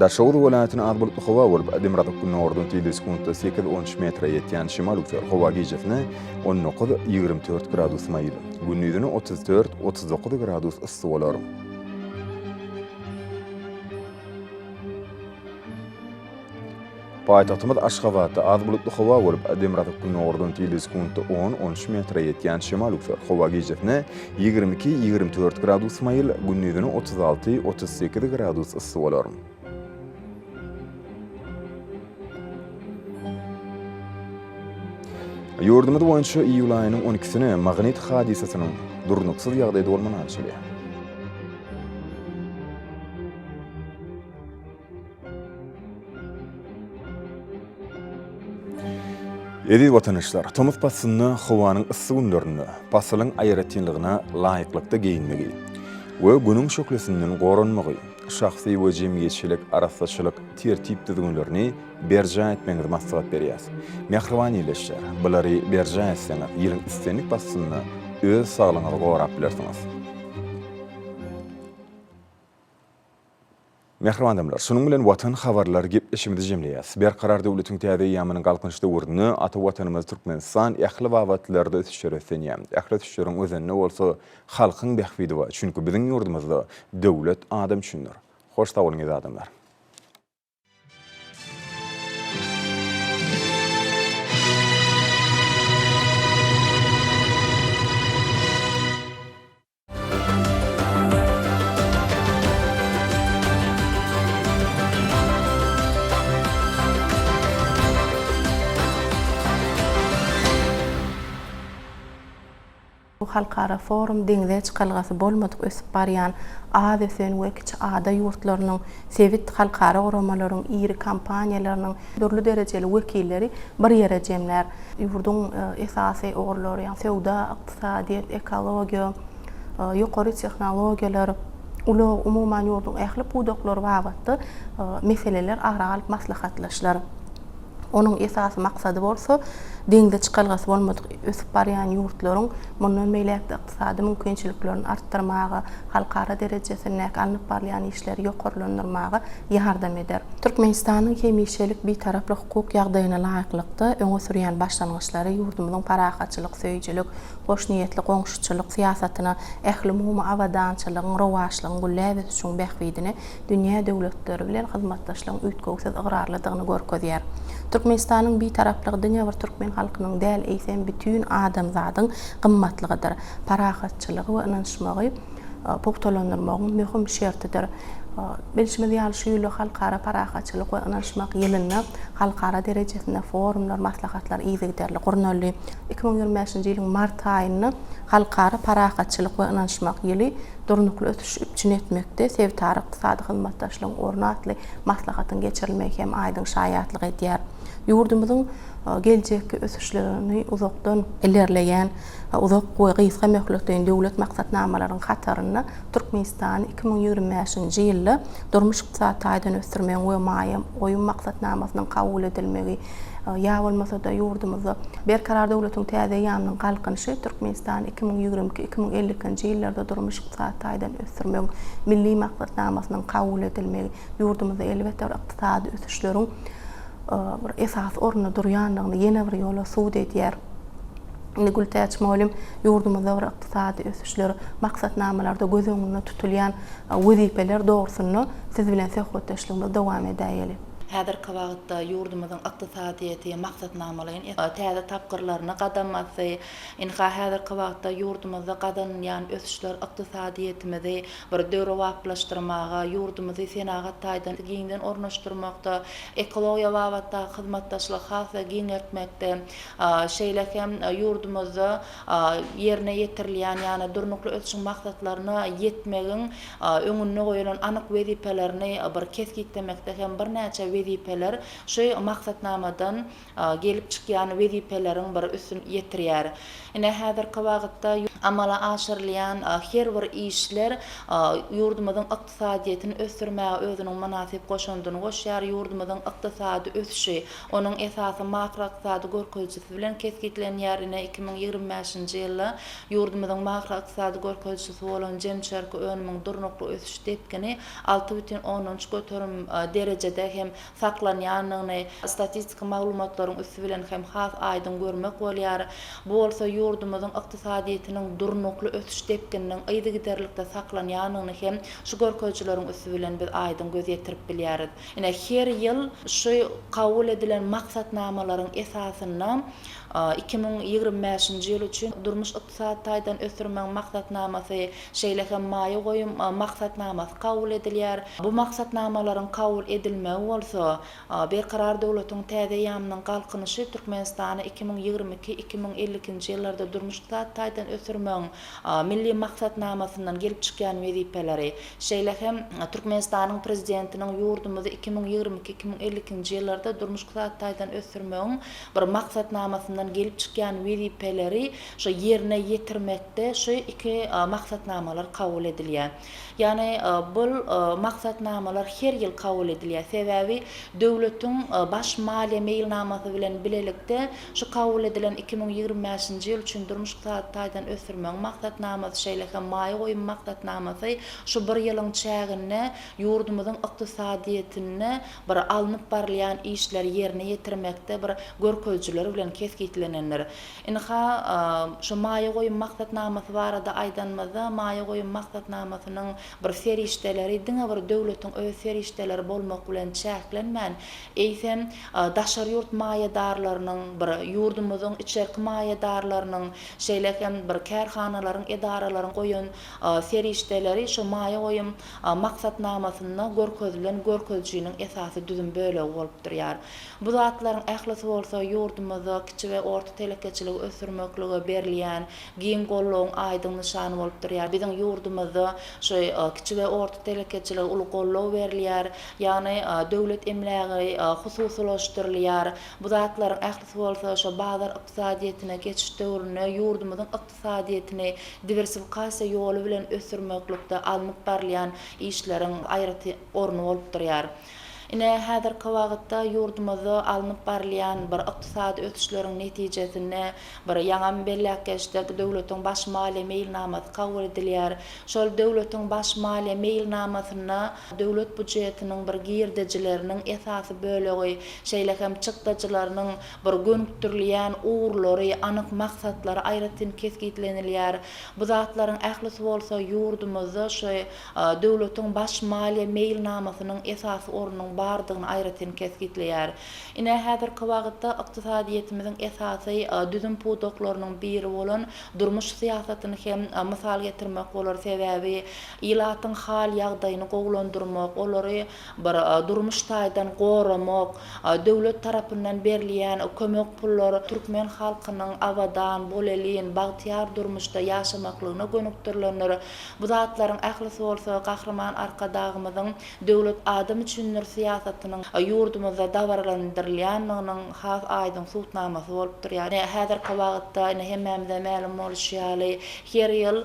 Daşoguz welaýatynda az bulutly howa bolup, demirgazyk-gündogardan tizligi sekuntda sekiz, on üç metre ýetýän şemal öwser. Howa gijesine 19, 24 gradus maýyl, gündizine 34, 39 gradus yssy bolar. Paýtagtymyz Aşgabatda az bulutly howa bolup, demirgazyk-gündogardan tizligi sekuntda on, on üç metre ýetýän şemal öwser. Howa gijesine 22, 24 gradus maýyl, gündizine 36, 38 gradus yssy bolar. Ýurdumyz boýunça iýul aýynyň on ikisine magnit hadysasynyň durnuksyz ýagdaýda bolmagy garaşylýar. Eziz watandaşlar, tomus paslynda howanyň yssy günlerinde pasylyň aýratynlygyna laýyklykda geýinmegi we Günüň şöhlesinden goranmagy, şahsy we jemgyýetçilik arassaçylyk tertip-düzgünlerini berjaý etmegiňizi maslahat berýäs. Mähriban ildeşler, bulary berjaý etseňiz, ýylyň islendik paslynda öz saglygyňyzy gorap bilersiňiz. Mähriban adamlar, şunuň bilen Watan habarlary gepleşigimizi jemleýäs. Berkarar döwletiň täze eýýamynyň Galkynyş döwründe ata Watanymyz Türkmenistan ähli babatlarda ösüşlere beslenýär. Ähli ösüşleriň özeninde bolsa halkyň bähbidi bar. Çünki biziň ýurdumyzda döwlet adam üçindir. Hoş sag boluň eziz adamlar!
Bu halkara forum deňze çykalgasy bolmadyk ösüp barýan, az ösen we kiçi ada ýurtlarynyň, sebit, halkara guramalaryň, iri kompaniýalarynyň dürli derejeli wekilleri bir ýere jemlär. Ýurduň esasy ugurlary, ýagny söwda, ykdysadyýet, ekologiýa, ýokary tehnologiýalar, ulag, umuman ýurduň ähli pudaklary babatda meseleler ara alyp maslahatlaşylar. Onuň esasy maksady bolsa, deňze çykalgasy bolmadyk ösüp barýan ýurtlaryň mundan beýläk-de ykdysady mümkinçiliklerini artdyrmaga, halkara derejesindäki alnyp barylýan işleri ýokarlandyrmaga ýardam eder. Türkmenistanyň hemişelik Bitaraplyk hukuk ýagdaýyna laýyklykda öňe sürýän başlangyçlary ýurdumyzyň parahatçylyk söýüjilik, hoşniýetli goňşuçylyk syýasatyna, ählumumy abadançylygyň, rowaçlygyň, gülläp ösüşiň bähbidine dünýä döwletleri bilen hyzmatdaşlygyň üýtgewsiz ygrarlydygyny görkezýär. Türkmenistanyň Bitaraplygy diňe bir türkmen halkynyň däl, eýsem, bütin adamzadyň gymmatlygydyr. Parahatçylygy we ynanyşmagy pugtalandyrmagyň möhüm şertidir. Bilşimiz ýaly, şu ýylda Halkara parahatçylyk we ynanyşmak ýylynda halkara derejesinde forumlar, maslahatlar yzygiderli gurnaldy. 2025-nji ýylyň mart aýynda Halkara parahatçylyk we ynanyşmak ýyly, durnukly ösüşi üpjün etmekde sebitara ykdysady hyzmatdaşlygyň orny atly maslahatyň geçirilmegi hem aýdyň şaýatlyk edýär. Ýurdumyzyň geljekki ösüşlerini uzakdan ilerleýän uzak we gysga möhletleýin döwlet maksatnamalaryň hatarynda Türkmenistany 2025-nji ýylda durmuş-ykdysady taýdan ösdürmegiň we maýa goýum maksatnamasynyň kabul edilmegi, ýa bolmasa-da ýurdumyzda Berkarar döwletiň täze eýýamynyň Galkynyşy, Türkmenistany 2022, 2052-nji ýyllarda durmuş-ykdysady taýdan ösdürmegiň milli maksatnamasynyň kabul edilmegi ýurdumyzda elbetde bir ykdysady ösüşleriň bir esasy orunda durýandygyny ýene bir ýola subut edýär. Indi Gültäç mugallym ýurdumyzda bir ykdysady ösüşler, maksatnamalarda göz öňünde tutulýan wezipeler dogrusynda siz bilen söhbetdeşligimizi dowam edäýeli.
Häzirki wagtda ýurdumyzyň ykdysadyýeti maksatnamalaýyn täze tapgyrlaryna gadam basdy. Ynha, häzirki wagtda ýurdumyzda gazanylýan ösüşler ykdysadyýetimizi bir döwrebaplaşdyrmaga, ýurdumyzy senagat taýdan giňden ornaşdyrmakda, ekologiýa babatdaky hyzmatdaşlygy has-da giňeltmekde, şeýle hem ýurdumyzda ýerine ýetirilýän, ýagny Durnukly ösüşiň maksatlaryna ýetmegiň öňünde goýulan anyk wezipelerini bir kesgitlemekde hem birnäçe wezipeler şu maksatnamadan gelip çykýan wezipeleriň bir üstüni ýetirýär. Ine, häzirki wagtda amala aşyrylýan her bir işler ýurdumyzyň ykdysadyýetini ösdürmäge özüniň mynasyp goşandyny goşýar, ýurdumyzyň ykdysady ösüşi, onuň esasy makroykdysady görkezijisi bilen kesgitlenýär. Ine, 2025-nji ýylda ýurdumyzyň makroykdysady görkezijisi bolan jem içerki önümiň durnukly ösüş depgini 6,3% derejede hem saklanýandygyny statistiki maglumatlaryň üsti bilen hem has aýdyň görmek bolýar. Bu bolsa ýurdumyzyň ykdysadyýetiniň durnukly ösüş depgininiň yzygiderlikde saklanýandygyny hem şu görkezijileriň üsti bilen biz aýdyň göz ýetirip bilýäris. Ine, her ýyl şu kabul edilen maksatnamalaryň esasynda 2025-nji ýyl üçin durmuş-ykdysady taýdan ösdürmegiň maksatnamasy, şeýle hem maýa goýum maksatnamasy kabul edilýär. Bu maksatnamalaryň kabul edilmegi bolsa, Berkarar döwletiň täze eýýamynyň Galkynyşy Türkmenistany 2022, 2052-nji ýyllarda durmuş-ykdysady taýdan ösdürmegiň Milli maksatnamasyndan gelip çykýan wezipeleri, şeýle hem Türkmenistanyň Prezidentiniň ýurdumyzy 2022, 2052-nji ýyllarda durmuş-ykdysady taýdan ösdürmegiň bir maksatnamasyndan gelip çykýan wezipeleri şu ýerine ýetirmekde şu iki maksatnamalar kabul edilýär. Ýagny bul maksatnamalar her ýyl kabul edilýär. Sebäbi döwletiň baş maliýe meýilnamasy bilen bilelikde şu kabul edilen 2025-nji ýyl üçin durmuş-ykdysady taýdan ösdürmegiň maksatnamasy, şeýle hem maýa goýum maksatnamasy şu bir ýylyň çäginde ýurdumyzyň ykdysadyýetinde bir alnyp barylýan işleri ýerine ýetirmekde bir görkezijiler bilen kesgitlenendir. Ynha, şu maýa goýum maksatnamasy barada aýdanymyzda, maýa goýum maksatnamasynyň bir serişdeleri diňe bir döwletiň öz serişdeleri bolmak bilen çäklenmän, eýsem, daşary ýurt maýadarlarynyň, bir ýurdumyzyň içerki maýadarlarynyň, şeýle hem bir kärhanalaryň, edaralaryň goýan serişdeleri şu maýa goýum maksatnamasynda görkezilen görkezijiniň esasy düzüm bölegi bolup durýar. Bu zatlaryň ählisi bolsa ýurdumyzda kiçi we orta telekeçiligi ösdürmeklige berilýän giň goldawyň aýdyň nyşany bolup durýar. Biziň ýurdumyzda şu kiçi we orta telekeçilige uly goldaw berilýär. Ýagny döwlet emlägi hususylaşdyrylýar. Bu zatlaryň ählisi bolsa şu bazar ykdysadyýetine geçiş döwründe ýurdumyzyň ykdysadyýetini diwersifikasiýa ýoly bilen ösdürmeklikde alnyp barylýan işleriň aýratyn orny bolup durýar. Ine, häzirki wagtda ýurdumyzda alnyp barylýan bir ykdysady ösüşleriň netijesinde, bir ýaňam belläp geçdik, döwletiň baş maliýe meýilnamasy kabul edilýär. Şol döwletiň baş maliýe meýilnamasynda döwlet býujetiniň bir girdejileriniň esasy bölegi, şeýle hem çykdajylarynyň bir gönükdirilýän ugurlary, anyk maksatlary aýratyn kesgitlenilýär. Bu zatlaryň ählisi bolsa ýurdumyzda şu Döwletiň baş maliýe meýilnamasynyň esasy ornunyň. bardygyny aýratyn kesgitleýär. Ine, häzirki wagtda ykdysadyýetimiziň esasy düzüm pudaklarynyň biri bolan durmuş syýasatyny hem mysal getirmek bolar, sebäbi ilatyň hal-ýagdaýyny gowulandyrmak, olary bir durmuş taýdan goramak, döwlet tarapyndan berilýän kömek pullar türkmen halkynyň abadan, bolelin, bagtyýar durmuşda ýaşamaklygyna gönükdirilendir. Bu zatlaryň ählisi bolsa Gahryman Arkadagymyzyň Döwlet adam üçindir syýasatynyň ýurdumyzda dabaralandyrylýandygynyň has aýdyň subutnamasy bolup durýar. Ine, häzirki wagtda, ine, hemmämize mälim bolşy ýaly, her ýyl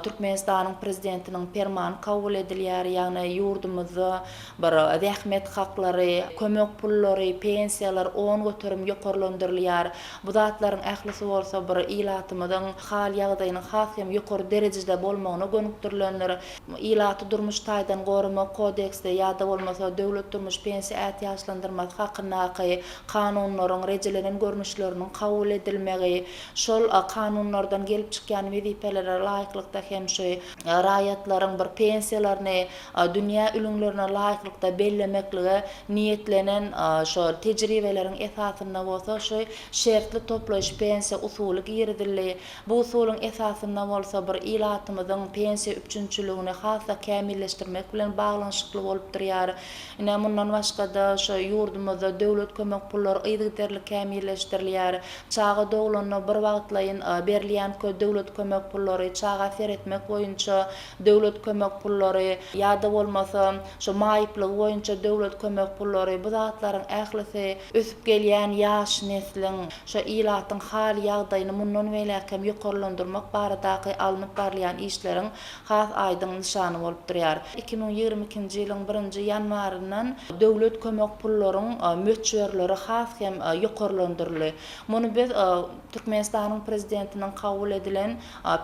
Türkmenistanyň Prezidentiniň Permany kabul edilýär, ýagny ýurdumyzda bir zähmet haklary, kömek pullary, pensiýalar 10% ýokarlandyrylýar. Bu zatlaryň ählisi bolsa bir ilatymyzyň hal-ýagdaýynyň has hem ýokary derejede bolmagyna gönükdirilendir. Ilaty durmuş taýdan goramak kodeksi ýa-da bolmasa döwlet durmuş pensiýa ätiýaçlandyrmasy hakyndaky kanunlaryň rejelenen görnüşleriniň kabul edilmegi, şol kanunlardan gelip çykýan wezipelere laýyklykda hem şu raýatlaryň bir pensiýalaryny dünýä ülňülerine laýyklykda bellemeklige niýetlenen şol tejribeleriň esasynda bolsa şu şertli toplaýyş pensiýa usuly girizildi. Bu usulyň esasynda bolsa bir ilatymyzyň pensiýa üpjünçiligini has-da kämilleşdirmek bilen baglanyşykly bolup durýar. Ine, mundan başga-da, şu ýurdumyzda döwlet kömek pullary yzygiderli kämilleşdirilýär. Çaga doglanda birwagtlaýyn berilýän döwlet kömek pullary, çaga seretmek boýunça döwlet kömek pullary ýa-da bolmasa şu maýyplygy boýunça döwlet kömek pullary, bu zatlaryň ählisi ösüp gelýän ýaş nesliň, şu ilatyň hal-ýagdaýyny mundan beýläk hem ýokarlandyrmak baradaky alnyp barylýan işleriň has aýdyň nyşany bolup durýar. 2022-nji ýylyň birinji ýanwaryndan döwlet kömek pullaryň möçberleri has hem ýokarlandyryldy. Muny biz Türkmenistanyň Prezidentiniň kabul edilen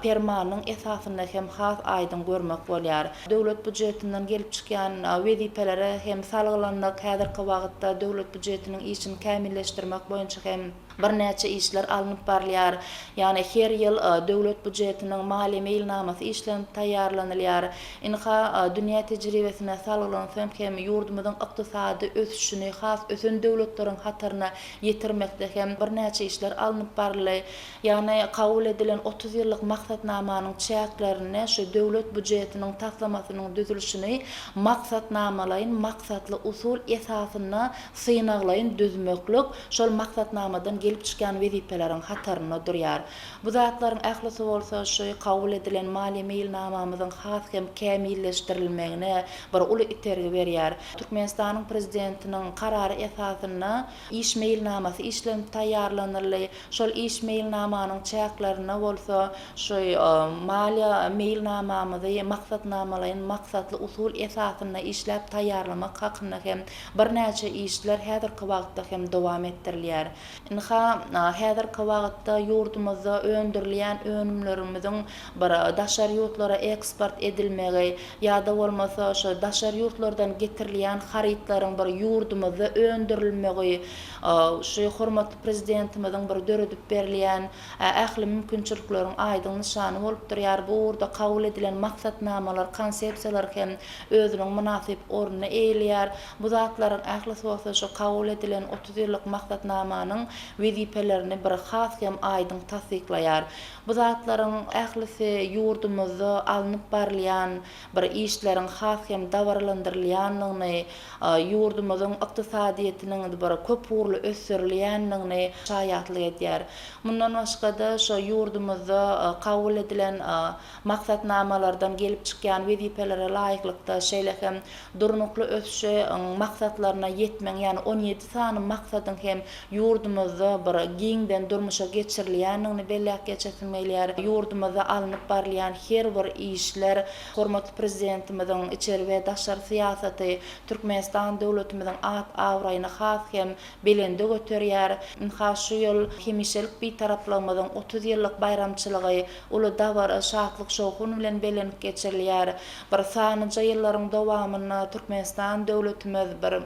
Permanynyň esasynda hem has aýdyň görmek bolýar. Döwlet býujetinden gelip çykýan wezipelere hem salgylanmak, häzirki wagtda döwlet býujetiniň işini kämilleşdirmek boýunça hem birnäçe işler alnyp barylýar. Ýagny her ýyl döwlet býujetiniň maliýe meýilnamasy işlenip taýýarlanylýar. Ynha, dünýä tejribesine salgylansak hem ýurdumyzyň ykdysady ösüşini has ösen döwletleriň hataryna ýetirmekde hem birnäçe işler alnyp baryldy. Ýagny kabul edilen 30 ýyllyk maksatnamanyň çäklerinde şu döwlet býujetiniň taslamasynyň düzülişini maksatnamalaýyn maksatly usul esasynda synaglaýyn düzmeklik şol maksatnamadan gelip çykýan wezipeleriň hatarynda durýar. Bu zatlaryň ählisi bolsa şu kabul edilen maliýe meýilnamamyzyň has hem kämilleşdirilmegine bir uly itergi berýär. Türkmenistanyň Prezidentiniň Karary esasynda iş meýilnamasy işlenip taýýarlanyldy. Şol iş meýilnamanyň çäklerinde bolsa şu maliýe meýilnamamyzy maksatnamalaýyn maksatly usul esasynda işläp taýýarlamak hakynda hem birnäçe işler häzirki wagtda hem dowam etdirilýär. Ynha, häzirki wagtda ýurdumyzda öndürilýän önümlerimiziň bir daşary ýurtlara eksport edilmegi ýa-da bolmasa şu daşary ýurtlardan getirilýän harytlaryň bir ýurdumyzda öndürilmegi şu hormatly Prezidentimiziň bir döredip berilýän ähli mümkinçilikleriň aýdyň nyşany bolup durýar. Bu ugurda kabul edilen maksatnamalar, konsepsiýalar hem özüniň mynasyp ornuny eýeleýär. Bu zatlaryň ählisi bolsa şu kabul edilen 30 ýyllyk maksatnamanyň wezipelerini bir has hem aýdyň tassyklaýar. Bu zatlaryň ählisi ýurdumyzda alnyp barylýan bir işleriň has hem dabaralandyrylýandygyny, ýurdumyzyň ykdysadyýetiniň bir köpugurly ösdürilýändigini şaýatlyk edýär. Mundan başga-da, şu ýurdumyzda kabul edilen maksatnamalardan gelip çykýan wezipelere laýyklykda, şeýle hem Durnukly ösüşiň maksatlaryna ýetmegiň, ýagny 17 sany maksadyň hem ýurdumyzda bir giňden durmuşa geçirilýändigini belläp geçesim gelýär. Ýurdumyzda alnyp barylýan her bir işler hormatly Prezidentimiziň içeri we daşary syýasaty Türkmenistan döwletimiziň at-abraýyny has hem belende göterýär. Ynha, şu ýyl hemişelik Bitaraplygymyzyň 30 ýyllyk baýramçylygy uly dabara, şatlyk-şowhun bilen bellenip geçirilýär. Bir sanlyja ýyllaryň dowamynda Türkmenistan döwletimiz bir.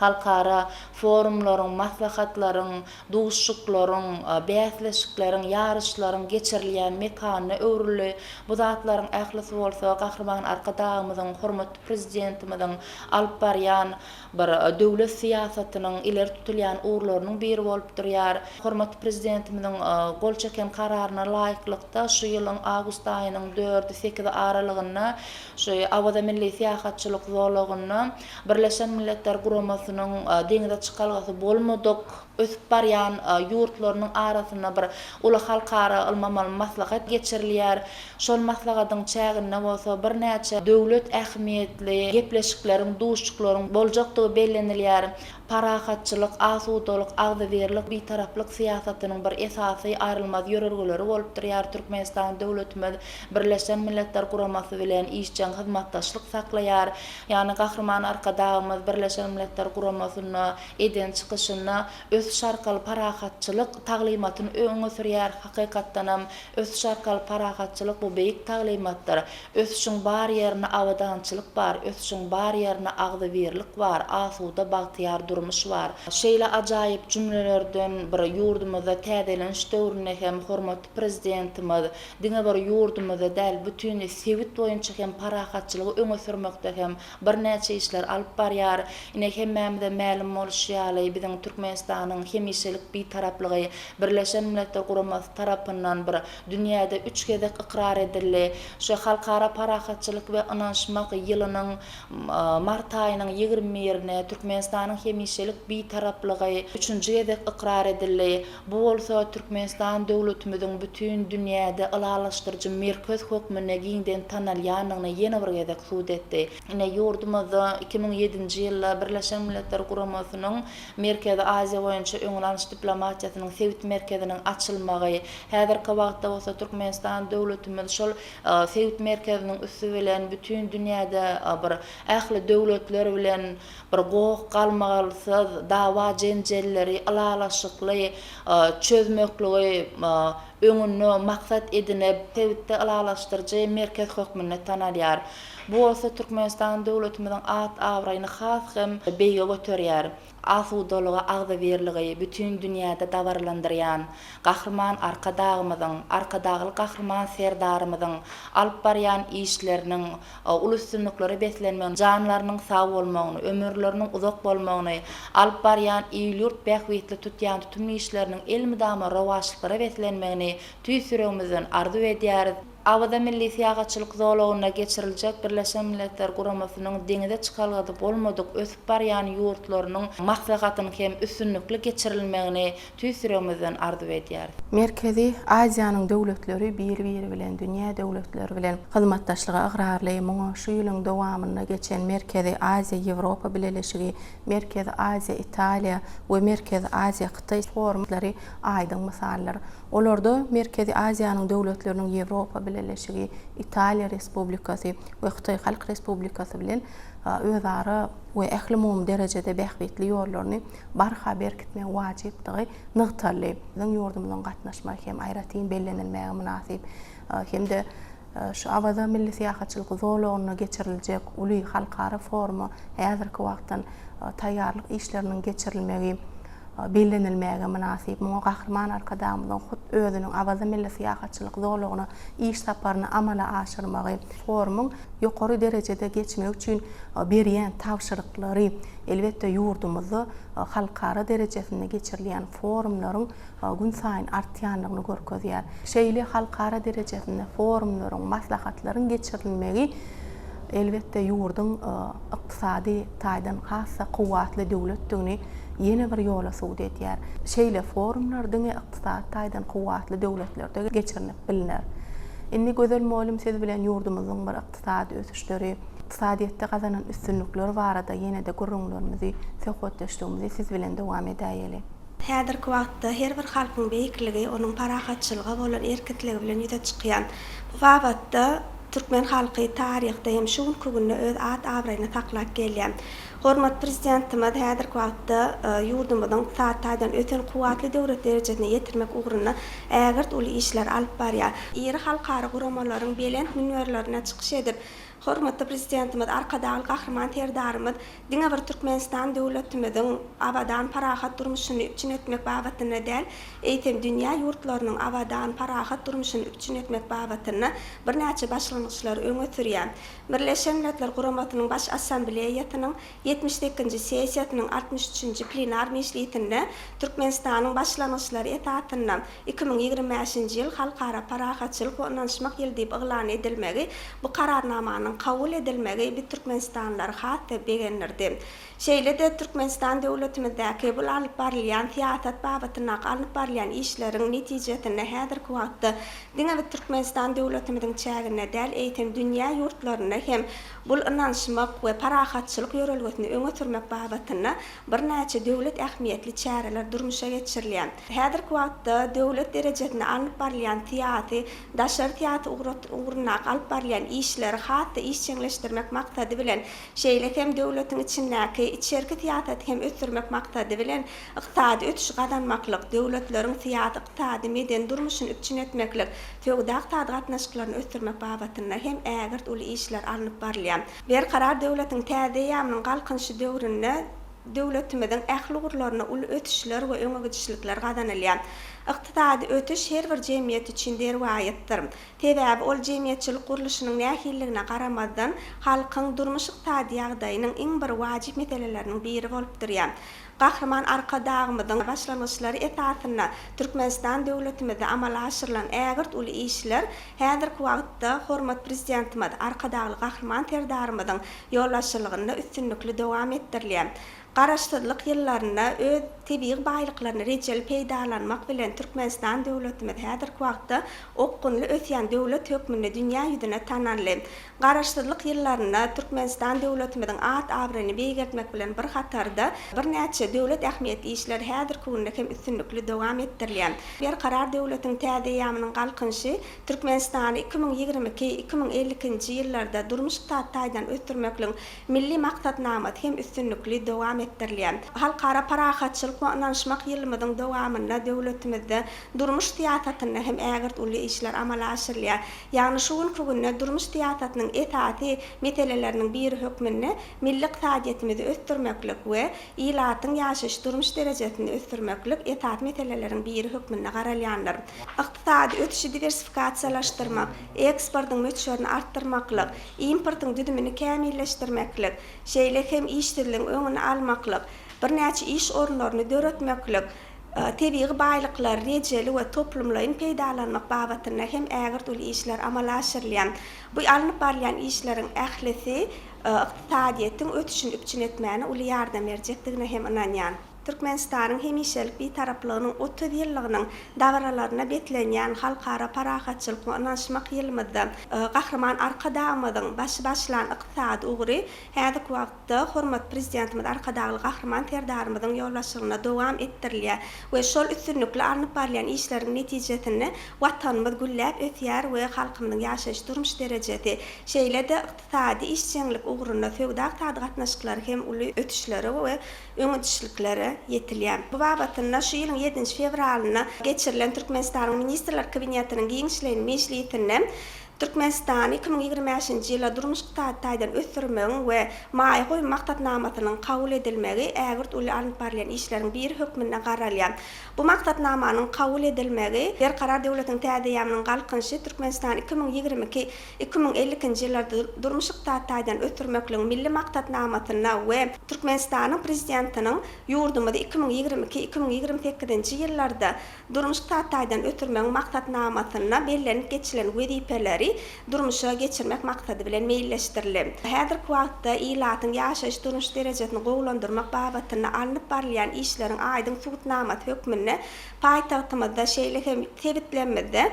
Halkara forumlaryň, maslahatlaryň, duşuşyklaryň, bäsleşikleriň, ýaryşlaryň geçirilýän mekanyna öwrüldi. Bu zatlaryň ählisi bolsa Gahryman Arkadagymyzyň, hormatly Prezidentimiziň alyp barýan bir döwlet syýasatynyň ileri tutulýan ugurlarynyň biri bolup durýar. Hormatly Prezidentimiziň gol çeken Kararyna laýyklykda, şu ýylyň awgust aýynyň dördi, sekizi aralygynda şu Awaza milli syýahatçylyk zolagynda Birleşen Milletler Guramasynyň deňze çykalgasy bolmadyk ösüp barýan ýurtlarynyň arasynda bir uly halkara ylmy-amaly maslahat geçirilýär. Şol maslahatyň çäginde bolsa birnäçe döwlet ähmiýetli gepleşikleriň, duşuşyklaryň boljakdygy bellenilýär. Parahatçylyk, asudalyk, agzybirlik Bitaraplyk syýasatynyň bir esasy aýrylmaz ýörelgeleri bolup durýar. Türkmenistan döwletimiz Birleşen Milletler Guramasy bilen işjeň hyzmatdaşlyk saklaýar. Ýagny Gahryman Arkadagymyz Birleşen Milletler Guramasynda eden çykyşynda ösüş arkaly parahatçylyk taglymatyny öňe sürýär. Hakykatdanam, ösüş arkaly parahatçylyk bu beýik taglymatdyr. Ösüşiň bar ýerinde abadançylyk bar, ösüşiň bar ýerinde agzybirlik bar, asuda, bagtyýar durmuş bar. Şeýle ajaýyp jümlelerden bir ýurdumyzda täzeleniş döwründe hem hormatly Prezidentimiz diňe bir ýurdumyzda däl, bütin sebit boýunça hem parahatçylygy öňe sürmekde hem birnäçe işler alyp barýar. Ine, hemmämize mälim bolşy ýaly, biziň Türkmenistanyň hemişelik Bitaraplygy Birleşen Milletler Guramasy tarapyndan bir dünýäde üç gezek ykrar edildi. Şu Halkara parahatçylyk we ynanyşmak ýylynyň mart aýynyň 21-ine Türkmenistanyň hemişelik Bitaraplygy üçünji gezek ykrar edildi. Bu bolsa Türkmenistan döwletimiziň bütin dünýäde ylalaşdyryjy merkez hökmünde giňden tanalýandygyny ýene bir gezek subut etdi. Ine, ýurdumyzda 2007-nji ýylda Birleşen Milletler Guramasynyň Merkezi Aziýa boýunça öňüni alyş diplomatiýasynyň sebit merkeziniň açylmagy, häzirki wagtda bolsa Türkmenistan döwletimiz şol sebit merkeziniň üsti bilen bütin dünýäde bir ähli döwletler bilen bir goh-galmagalsyz dawa-jenjelleri ylalaşykly çözmekligi öňünde maksat edinip, sebitde ylalaşdyryjy merkez hökmünde tanalýar. Bu bolsa Türkmenistan döwletimiziň at-abraýyny has hem beýige göterýär. Asudalygy, agzybirligi bütin dünýäde dabaralandyrýan Gahryman Arkadagymyzyň, Arkadagly Gahryman Serdarymyzyň alyp barýan işleriniň uly üstünliklere beslenmegini, janlarynyň sag bolmagyny, ömürleriniň uzak bolmagyny, alyp barýan il-ýurt bähbitli tutýan tutumly işleriniň elmydama rowaçlyklara beslenmegini tüýs ýüregimizden arzuw edýäris. Awaza milli syýahatçylyk zolagynda geçiriljek Birleşen Milletler Guramasynyň deňize çykalgasy bolmadyk ösüp barýan ýurtlarynyň maslahatynyň hem üstünlikli geçirilmegini tüýs ýüregimizden arzuw edýäris.
Merkezi Aziýanyň döwletleri biri-biri bilen, dünýä döwletleri bilen hyzmatdaşlyga ygrarly. Muňa şu ýylyň dowamynda geçen Merkezi Aziýa-Ýewropa Bileleşigi, Merkezi Aziýa-Italiýa we Merkezi Aziýa-Hytaý forumlary aýdyň mysaldyr. Olarda Merkezi Aziýanyň döwletleriniň Ýewropa Bileleşigi, Italiýa Respublikasy we Hytaý Halk Respublikasy bilen özara we ählumumy derejede bähbitli ýollaryny barha berkitmegiň wajypdygy nygtaldy. Biziň ýurdumyzyň gatnaşmagy hem aýratyn bellenilmäge mynasyp hem-de şu Awaza milli syýahatçylyk zolagynda geçiriljek uly halkara foruma häzirki wagtdan taýýarlyk işleriniň geçirilmegi bellenilmäge mynasyp. Muňa Gahryman Arkadagymyzyň hut özüniň Awaza milli syýahatçylyk zolagyna iş saparyny amala aşyrmagy, forumyň ýokary derejede geçmegi üçin berýän tabşyryklary, elbetde, ýurdumyzda halkara derejesinde geçirilýän forumlaryň günsaýyn artýandygyny görkezýär. Şeýle halkara derejesinde forumlaryň, maslahatlaryň geçirilmegi, elbetde, ýurduň ykdysady taýdan has-da kuwwatly döwletdigini ýene bir ýola subut edýär. Şeýle forumlar diňe ykdysady taýdan kuwwatly döwletlerde geçirilip bilner. Indi Gözel mugallym siz bilen ýurdumyzyň bir ykdysady ösüşleri, ykdysadyýetde gazanan üstünlikleri barada ýene-de gürrüňlerimizi, söhbetdeşligimizi siz bilen dowam edäýeli.
Häzirki wagtda her bir halkyň beýikligi onuň parahatçylyga bolan erk-islegi bilen ýüze çykýan. Bu babatda türkmen halky taryhda hem şu günki günde öz at-abraýyny saklap gelýär. Hormatly Prezidentimiz häzirki wagtda ýurdumyzyň ykdysady taýdan ösen kuwwatly döwlet derejesine ýetirmek ugrunda ägirt uly işleri alyp barýar. Iri halkara guramalaryň belent münberlerinde çykyş edip, Hormatly Prezidentimiz Arkadagly Gahryman Serdarymyz diňe bir Türkmenistan döwletimiziň abadan, parahat durmuşyny üpjün etmek babatynda däl, eýsem, dünýä ýurtlarynyň abadan, parahat durmuşyny üpjün etmek babatynda birnäçe başlangyçlary öňe sürýär. Birleşen Milletler Guramasynyň Baş Assambleýasynyň 78-nji sessiýasynyň 63-nji plenar mejlisinde Türkmenistanyň başlangyçlary esasynda 2025-nji ýyl Halkara parahatçylyk we ynanyşmak ýyly diýip yglan edilmegi, bu Kararnamanyň kabul edilmegi biz türkmenistanlylary has-da begendirdi. Şeýle-de Türkmenistan döwletimizdäki bul alnyp barylýan syýasat babatyndaky alnyp barylýan işleriň netijesinde häzirki wagtda diňe bir Türkmenistan döwletimiziň çäginde däl, eýsem dünýä ýurtlarynda hem bul ynanyşmak we parahatçylyk ýörelgesini öňe sürmek babatynda birnäçe döwlet ähmiýetli çäreler durmuşa geçirilýär. Häzirki wagtda döwlet derejesinde alnyp barylýan syýasy, daşary syýasy ugrundaky alyp barylýan işleri has-da işjeňleşdirmek maksady bilen, şeýle hem döwletiň içindäki içerki syýasaty hem ösdürmek maksady bilen, ykdysady ösüşi gazanmaklyk, döwletleriň syýasy, ykdysady, medeni durmuşyny üpjün etmeklik, söwda-ykdysady gatnaşyklaryny ösdürmek babatynda hem ägirt uly işler alnyp barylýar. Berkarar döwletiň täze eýýamynyň Galkynyşy döwründe döwletimiziň ähli ugurlarynda uly ösüşler we öňegidişlikler gazanylýar. Ykdysady ösüş her bir jemgyýet üçin derwaýysdyr. Sebäbi ol jemgyýetçilik gurluşynyň nähililigine garamazdan, halkyň durmuş-ykdysady ýagdaýynyň iň bir wajyp meseleleriniň biri bolup durýar. Gahryman Arkadagymyzyň başlangyçlary esasynda Türkmenistan döwletimizde amala aşyrylan ägirt uly işler häzirki wagtda hormatly Prezidentimiz Arkadagly Gahryman Serdarymyzyň ýolbaşçylygynda üstünlikli dowam etdirilýär. Garaşsyzlyk ýyllarynda öz tebigy baýlyklaryny rejeli peýdalanmak bilen Türkmenistan döwletimiz häzirki wagtda okgunly ösýän döwlet hökmünde dünýä ýüzüne tanaldy. Garaşsyzlyk ýyllarynda Türkmenistan döwletimiziň at-abraýyny beýgeltmek bilen bir hatarda, birnäçe döwlet ähmiýetli işler häzirki günde hem üstünlikli dowam etdirilýär. Berkarar döwletiň täze eýýamynyň Galkynyşy Türkmenistany 2022, 2052-nji ýyllarda durmuş-ykdysady taýdan ösdürmekligiň Milli maksatnamasy hem üstünlikli dowam etdirilýär. Halkara parahatçylyk we ynanyşmak ýylymyzyň dowamynda döwletimizde durmuş syýasatynda hem ägirt uly işler amala aşyrylýar. Ýagny şu günki günde durmuş syýasatynyň esasy meseleleriniň biri hökmünde milli ykdysadyýetimizi ösdürmeklik we ilatyň ýaşaýyş-durmuş derejesini ösdürmeklik esasy meseleleriň biri hökmünde garalýandyr. Ykdysady ösüşi diwersifikasiýalaşdyrmak, eksportyň möçberini artdyrmaklyk, importyň düzümini kämilleşdirmeklik, şeýle hem işsizligiň öňüni almaklyk, birnäçe iş orunlaryny döretmeklik, tebigy baýlyklary rejeli we toplumlaýyn peýdalanmak babatynda hem ägirt uly işler amala aşyrylýar. Bu alnyp barylýan işleriň ählisi ykdysadyýetiň ösüşini üpjün etmäne uly ýardam berjekdigine hem ynanýan. Türkmenistanyň hemişelik Bitaraplygynyň 30 ýyllygynyň dabaralaryna beslenýän Halkara parahatçylyk we ynanyşmak ýylymyzda Gahryman Arkadagymyzyň başy başlan ykdysady ugry häzirki wagtda hormatly Prezidentimiz Arkadagly Gahryman Serdarymyzyň ýolbaşçylygynda dowam etdirilýär we şol üstünlikli alnyp barylýan işleriň netijesinde Watanymyz gülläp ösýär we halkymyzyň ýaşaýyş-durmuş derejesi, şeýle-de ykdysady işjeňlik ugrunda söwda-ykdysady gatnaşyklary hem uly ösüşlere we öňegidişliklere ýetilýär. Bu babatynda şu ýylyň ýedinji fewralynda geçirilen Türkmenistanyň Ministrler Kabinetiniň giňişleýin mejlisinde Türkmenistany 2025-nji ýylda durmuş-ykdysady taýdan ösdürmegiň we maýa goýum maksatnamasynyň kabul edilmegi ägirt uly alnyp barylýan işleriň biri hökmünde garalýar. Bu maksatnamanyň kabul edilmegi Berkarar döwletiň täze eýýamynyň Galkynyşy, Türkmenistan 2022, 2052-nji ýyllarda durmuş-ykdysady taýdan ösdürmekligiň Milli maksatnamasynda we Türkmenistanyň Prezidentiniň ýurdumyzy 2022, 2028-nji ýyllarda durmuş-ykdysady taýdan ösdürmegiň Maksatnamasynda bellenip geçilen wezipeleri durmuşa geçirmek maksady bilen meýilleşdirildi. Häzirki wagtda ilatyň ýaşaýyş-durmuş derejesini gowulandyrmak babatynda alnyp barylýan işleriň aýdyň subutnamasy hökmünde paýtagtymyzda, şeýle hem sebitlerimizde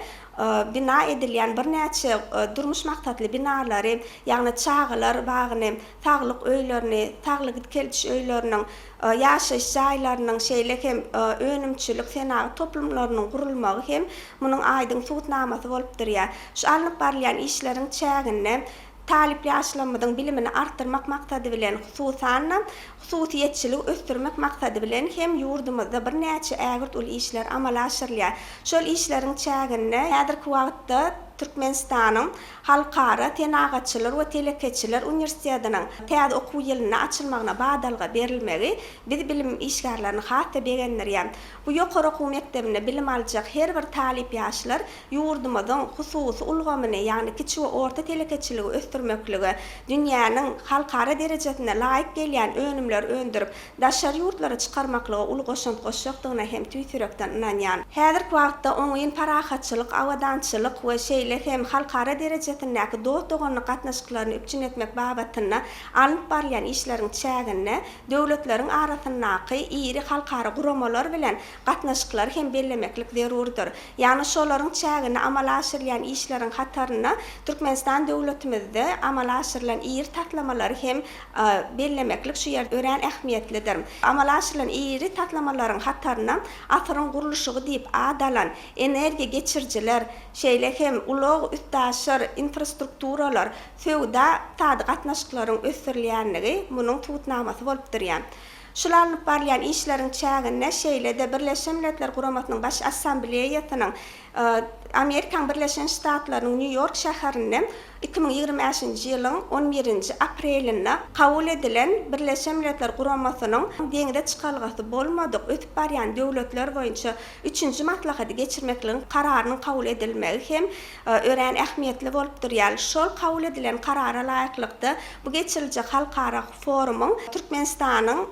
bina edilýän birnäçe durmuş maksatly binalary, ýagny çagalar bagyny, saglyk öýlerini, saglygy dikeldiş öýleriniň, ýaşaýyş jaýlarynyň, şeýle hem önümçilik, senagat toplumlarynyň gurulmagy hem munuň aýdyň subutnamasy bolup durýar. Şu alnyp barylýan işleriň çäginde talyp ýaşlarymyzyň bilimini artdyrmak maksady bilen, hususan-da, hususyýetçiligi ösdürmek maksady bilen hem ýurdumyzda birnäçe ägirt uly işler amala aşyrylýar. Şol işleriň çäginde häzirki wagtda. Türkmenistanyň Halkara senagatçylar we telekeçiler uniwersitetiniň täze okuw ýylynda açylmagyna badalga berilmegi bizi bilim işgärlerini has-da begendirýär. Bu ýokary okuw mekdebinde bilim aljak her bir talyp ýaşlar ýurdumyzyň hususy ulgamyny, ýagny kiçi we orta telekeçiligi ösdürmeklige, dünýäniň halkara derejesine laýyk gelýän önümleri öndürip, daşary ýurtlara çykarmaklyga uly goşant goşjakdygyna hem tüýs ýürekden ynanýan. Häzirki wagtda oňyn parahatçylyk, abadançylyk we şeýle hem halkara derejesindäki dost-doganlyk gatnaşyklaryny üpjün etmek babatynda alnyp barylýan işleriň çäginde döwletleriň arasyndaky iri halkara guramalar bilen gatnaşyklary hem bellemeklik zerurdyr. Ýagny şolaryň çäginde amala aşyrylýan işleriň hatarynda Türkmenistan döwletimizde amala aşyrylan iri taslamalary hem bellemeklik şu ýerde örän ähmiýetlidir. Amala aşyrylan iri taslamalaryň hatarynda Asyryň gurluşygy diýip at alan energiýa geçirijiler, şeýle hem ulag, üstaşyr, infrastrukturalar, söwda-ykdysady gatnaşyklaryň ösdürilýänligi munuň subutnamasy bolup durýar. Şul alnyp barylýan işleriň çäginde şeýle-de Birleşen Milletler Guramasynyň Baş Assambleýasynyň Amerikanyň Birleşen Ştatlarynyň Nýu-Ýork şäherinde 2025-nji ýylyň on birinji aprelinde kabul edilen Birleşen Milletler Guramasynyň deňze çykalgasy bolmadyk ösüp barýan döwletler boýunça üçünji maslahaty geçirmekligiň kararynyň kabul edilmegi hem örän ähmiýetli bolup durýar. Şol kabul edilen karara laýyklykda bu geçiriljek halkara forumyň Türkmenistanyň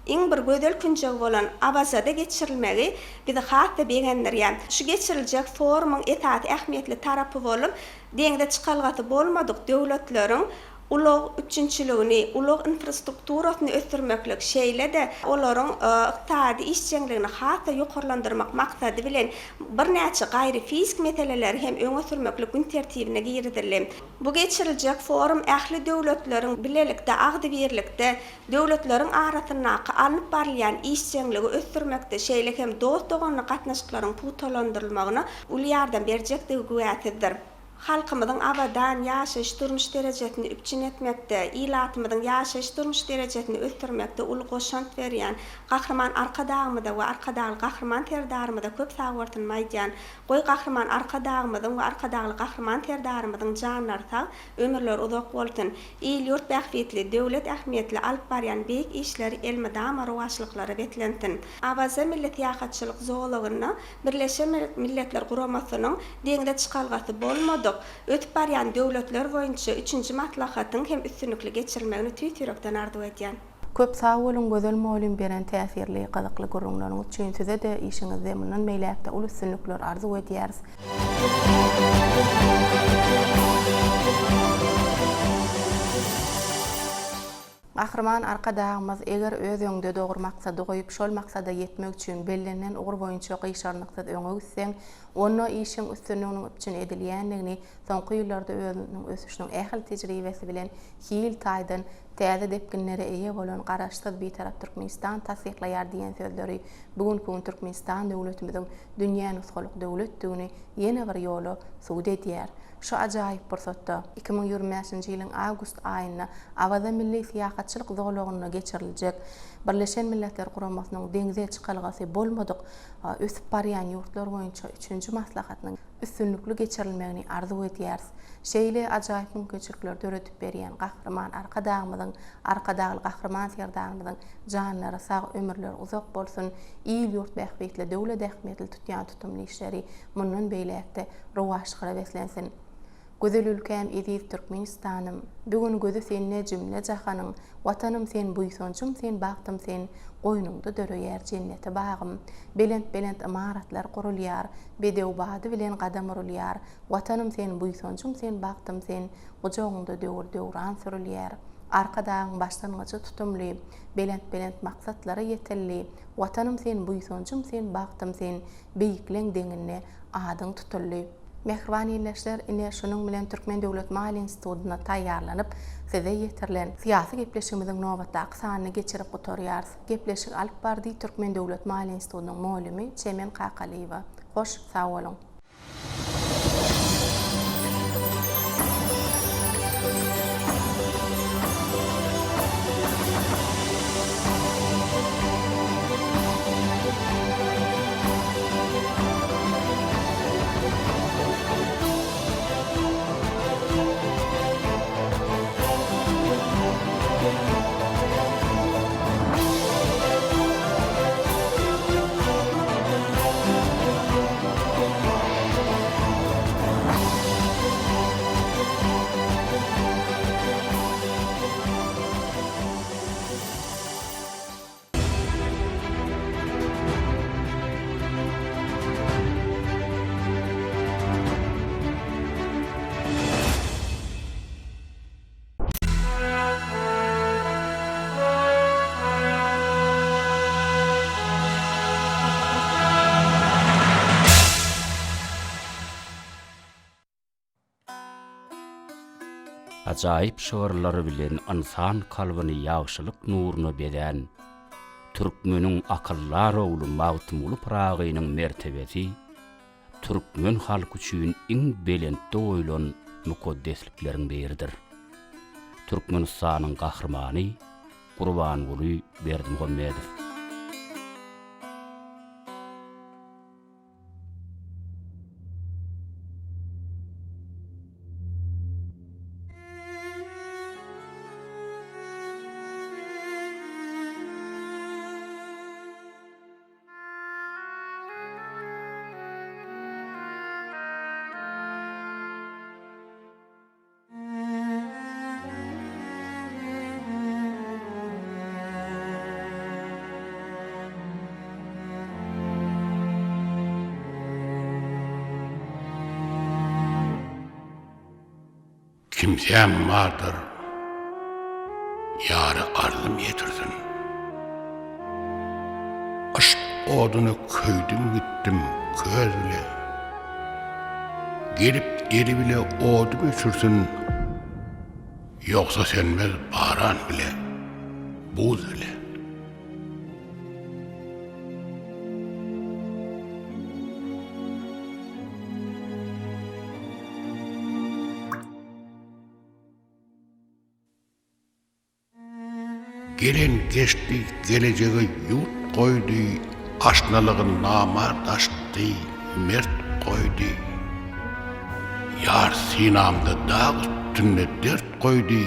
iň bir gözel künjegi bolan Awazada geçirilmegi bizi has-da begendirýär. Şu geçiriljek forumyň esasy ähmiýetli tarapy bolup, deňze çykalgasy bolmadyk döwletleriň ulag üpjünçiligini, ulag infrastrukturasyny ösdürmeklik, şeýle-de olaryň ykdysady işjeňligini has-da ýokarlandyrmak maksady bilen birnäçe gaýry fiziki meseleleri hem öňe sürmeklik gün tertibine girizildi. Bu geçiriljek forum ähli döwletleriň bilelikde, agzybirlikde döwletleriň arasyndaky alnyp barylýan işjeňligi ösdürmekde, şeýle hem dost-doganlyk gatnaşyklaryň pugtalandyrylmagyna uly ýardam berjekdigi güwäsizdir. Halkymyzyň abadan ýaşaýyş-durmuş derejesini üpjün etmekde, ilatymyzyň ýaşaýyş-durmuş derejesini ösdürmekde uly goşant berýän Gahryman Arkadagymyza we Arkadagly Gahryman Serdarymyza köp sagbolsunymy aýdýan. Goý, Gahryman Arkadagymyzyň we Arkadagly Gahryman Serdarymyzyň janlary sag, ömürleri uzak bolsun! Il-ýurt bähbitli, döwlet ähmiýetli alyp barýan beýik işleri elmydama rowaçlyklara beslensin! Awaza milli syýahatçylyk zolagynda Birleşen Milletler Guramasynyň deňze çykalgasy bolmadyk, ösüp barýan döwletler boýunça üçünji maslahatyň hem üstünlikli geçirilmegini tüýs ýürekden arzuw edýän.
Köp sag boluň Gözel mugallym beren täsirli, gyzykly gürrüňleriňiz üçin size-de işiňizde mundan beýläk-de uly üstünlikler arzuw edýäris. Gahryman Arkadagymyz eger öz öňde dogry maksady goýup, şol maksada ýetmek üçin bellenilen ugur boýunça gyşarnyksyz öňe gitseň, onda işiň üstünliginiň üpjün edilýändigini soňky ýyllarda özüniň ösüşiniň ähli tejribesi bilen hil taýdan täze depginlere eýe bolan Garaşsyz, Bitarap Türkmenistan tassyklaýar diýen sözleri bu günki gün Türkmenistan döwletimiziň dünýä nusgalyk döwletdigini ýene bir ýola subut edýär. Şu ajaýyp pursatda, 2025-nji ýylyň awgust aýynda Awaza milli syýahatçylyk zolagynda geçiriljek Birleşen Milletler Guramasynyň deňze çykalgasy bolmadyk ösüp barýan ýurtlar boýunça üçünji maslahatynyň üstünlikli geçirilmegini arzuw edýäris. Şeýle ajaýyp mümkinçilikleri döredip berýän Gahryman Arkadagymyzyň, Arkadagly Gahryman Serdarymyzyň janlary sag, ömürleri uzak bolsun, il-ýurt bähbitli, döwlet ähmiýetli tutýan tutumly işleri mundan beýläk-de rowaçlyklara beslensin! Gözel ülkäm eziz Türkmenistanym, Bu gün gözi sende jümle jahanyň, Watanym sen buýsanjym sen bagtym sen, Goýnuňda döreýär jenneti bagym. Belent-belent ymaratlar gurulýar, Bedew bady bilen gadam urulýar, Watanym sen buýsanjym sen bagtym sen, Gujagyňda döwür döwran sürülýär. Arkadagyň başlangyjy tutumly, Belent-belent maksatlara ýetildi, Watanym sen buýsanjym sen bagtym sen, Beýikleň deňinde adyň tutuldy. Mähriban ildeşler, ine, şunuň bilen Türkmen döwlet maliýe institutynda taýýarlanyp, size ýetirilen Syýasy gepleşigimiziň nobatdaky sanyny geçirip gutarýarys. Gepleşigi alyp bardy Türkmen döwlet maliýe institutynyň mugallymy Çemen Kakalyýewa. Hoş, sag boluň!
Ajaýyp şygyrlary bilen ynsan kalbyny ýagşylyk nuruna bezän türkmeniň akyldar ogly Magtymguly Pyragynyň mertebesi türkmen halky üçin iň belentde goýlan mukaddeslikleriň biridir. Türkmenistanyň Gahrymany Gurbanguly Berdimuhamedow.
Kimsäm bardyr, ýary arzym ýetirsin. Yşk oduna köýdüm gitdim köz bile. Gelip eli bile odum öçürsin, Ýogsa sönmez baran bile, buz bile. Gelen geçdi, gelejege ýurt goýdy, Aşnalygy namart açdy, mert goýdy. Ýar synamda dag üstünde dert goýdy,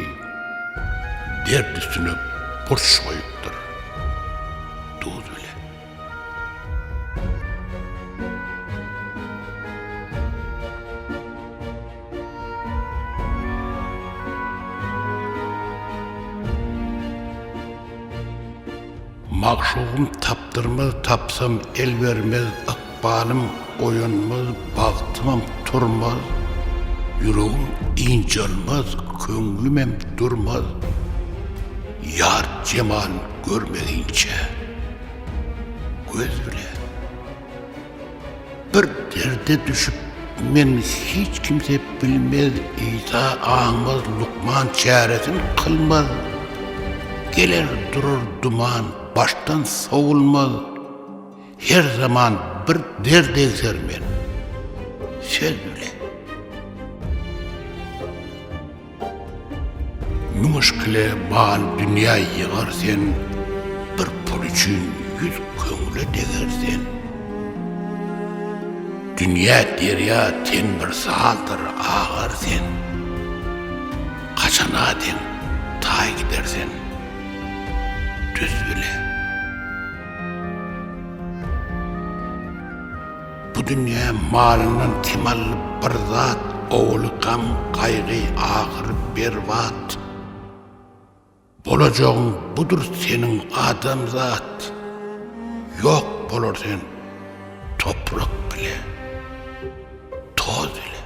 Dert üstüne burç goýupdyr duz bile. Magşugym tapdyrmaz tapsam el bermez ykbalym oýanmaz bagtymam turmaz ýüregim ynjalmaz köňlümem durmaz ýar jemalyn görmeginçä göz bile. Bir derde düşüp men hiç kimse bilmez Isa aňmaz lukman çäresin kylmaz Geler durar duman başdan sowulmaz Her zaman bir derd egser men söz bile. Müşkile mal dünýä ýygar sen, Bir pul üçin ýüz köňle deger sen. Dünýä derýa ten bir saldyr agar sen, Kaçana deň taý gider sen düz bile. Bu dünýä malyndan kim aldy bir zat, Owaly gam, gaýgy, ahyry berbat. Bolajagyň budur seniň adamzat, Ýok bolar sen toprak bile, toz bile.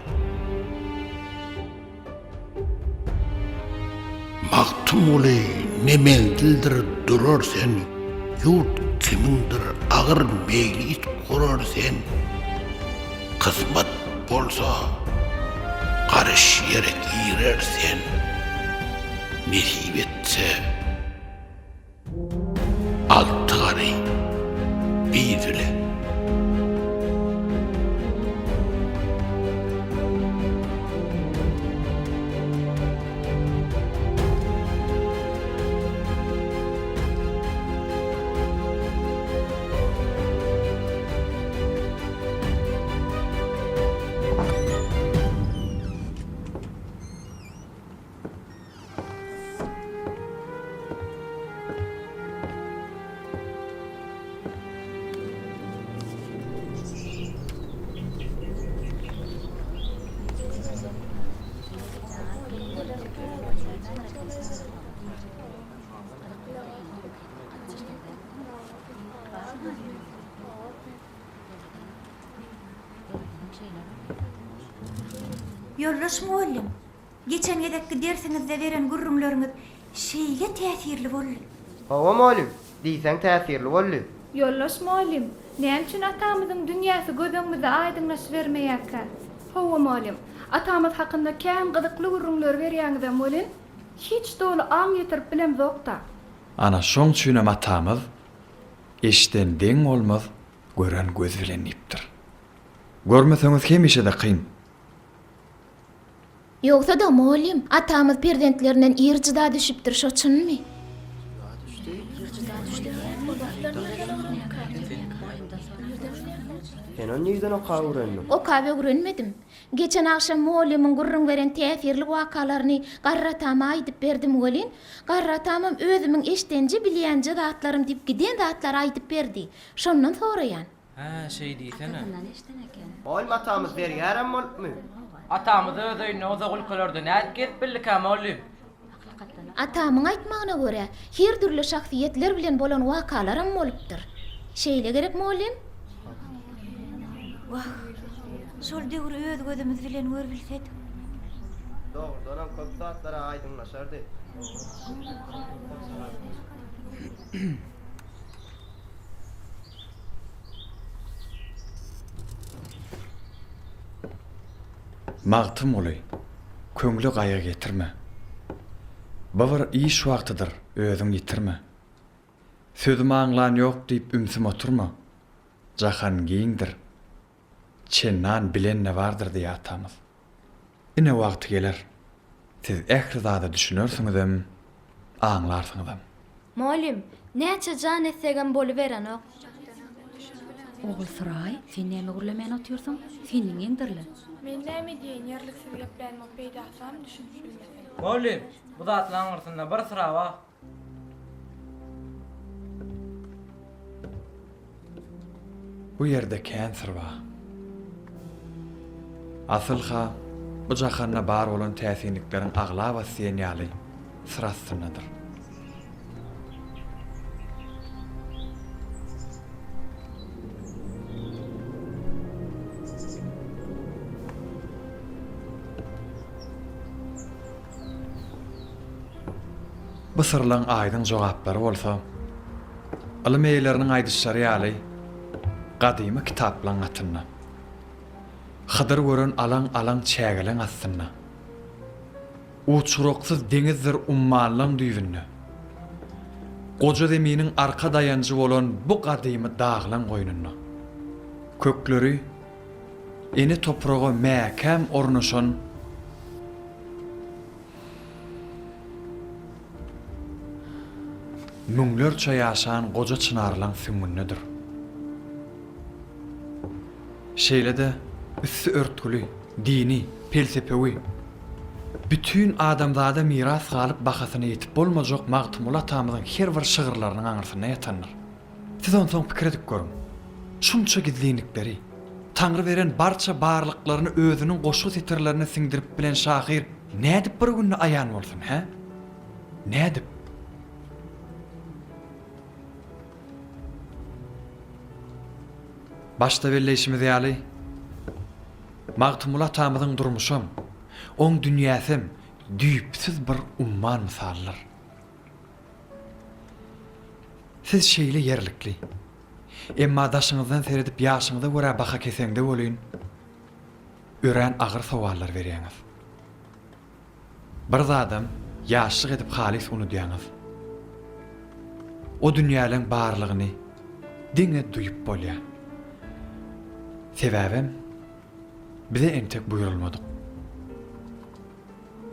Magtymguly ne menzildir durar sen, Ýurt kimiňdir agyr meýlis gurar sen. Kysmat bolsa garyş ýere girer sen, Nesip etse. Alty gary biz bile.
Ýoldaş mugallym, Geçen gezekki dersiňizde beren gürrüňleriňiz şeýle täsirli boldy.
Hawa, mugallym, diýseň täsirli boldy.
Ýoldaş mugallym, näme üçin atamyzyň dünýäsi göz öňümizde aýdyňlaşybermeýärkä? Hawa mugallym, atamyz hakynda kän gyzykly gürrüňleri berýäňizem welin, hiç doly aň ýetirip bilemzok-da.
Ana şoň üçinem atamyz, Eşden deň bolmaz, gören göz bilen diýipdir. Görmeseňiz hemişe-de kyn.
Ýogsa-da, mugallym, atamyz perzentlerinden ir jyda düşüpdir, şo çynmy?
Sen ony nirden okap öwrendiň?
Okap öwrenmedim. Geçen agşam mugallymyň gürrüň beren täsirli wakalaryny garry atama aýdyp berdim welin, garry atamam özümiň eşdenje bilýänje zatlarym diýip giden zatlary aýdyp berdi. Şondan soraýan.
Hä, şeý diýsene.
Mugallym atamyz zergärem bolupmy?
Atamyz öz öýünde uzak ülkelerde nädip gezip bildikä, mugallym?
Atamyň aýtmagyna görä, her dürli şahsyýetler bilen bolan wakalaram bolupdyr. Şeýle gerek, mugallym? Wah, şol döwri öz gözümiz bilen görübilsedik.
Dogrudanam köp zatlar-a aýdyňlaşardy.
Magtymguly, köňle gaýgy getirme. Bu bir iş wagtydyr, özüň ýitirme. Sözüm aňlan ýok diýip ümsüm oturma. Jahan giňdir. Çendan bilen-de bardyr diýýär atamyz. Ine wagty geler, siz ähli zada düşünersiňizem, aňlarsyňyzam.
Mugallym, näçe jan etsegem boluberenok.
Ogulsuraý, sen näme gürlemän otyrsyň? Senden geňdirle.
Men näme diýeýin, ýerliksiz geplänimiň peýdasynam düşünip bilmesem.
Mugallym, bu zatlaň aňyrsynda bir syra bar.
Bu ýerde kän syr bar. Asyl-ha, bu jahanda bar bolan täsinlikleriň aglabasy diýen ýaly syr astyndadyr. Bu syrlaň aýdyň jogaplary bolsa, ylym eýeleriniň aýdyşlary ýaly, gadymy kitaplaň gatynda. Hydyr gören alaň-alaň çägeleň astynda. Uç-gyraksyz deňizdir ummanlaň düýbünde. Goja zeminiň arka daýanjy bolan bu gadymy daglaň goýnunda. Kökleri ene topraga mäkäm ornaşan Müňlerçe ýaşan goja çynarlaň süňňündedir. Şeýle-de üsti örtgüli, dini, pelsepewi, bütin adamzada miras galyp bahasyna ýetip bolmajak Magtymguly atamyzyň her bir şygyrlarynyň aňyrsynda ýatandyr. Siz onsoň pikir edip görüň. Şunça gizlinlikleri, Taňry beren barça barlyklaryny özüniň goşgy setirlerine siňdirip bilen şahyr nädip bir günde aýan bolsun, hä? Nädip? Başda belleýşimiz ýaly, Magtymguly atamyzyň durmuşam, oň dünýäsem düýpsüz bir umman mysalydyr. Siz şeýle ýerlikli. Emma daşyňyzdan seredip ýaşyňyza görä baha keseňde welin, örän agyr sowallar berýäňiz. Bir zadam ýaşlyk edip halys unudýaňyz. O dünýäleň barlygyny diňe duýup bolýar. Sebäbem bize entek buýrulmadyk.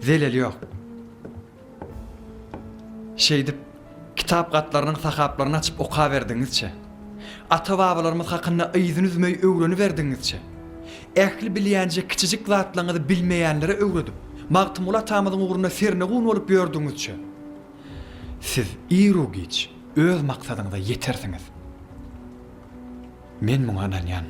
Zeleli ýok. Şeýdip, kitap gatlarynyň sahaplaryny açyp okaberdigiňizçe, ata-babalarymyz hakynda yzyny üzmeý öwreniberdigiňizçe, ähli bilýänje kiçijik zatlaryňyzy bilmeýänlere öwredip, Magtymguly atamyzyň ugrunda sernegun bolup ýördügiňizçe, siz iru-giç öz maksadyňyza ýetersiňiz. Men muňa ynanýan.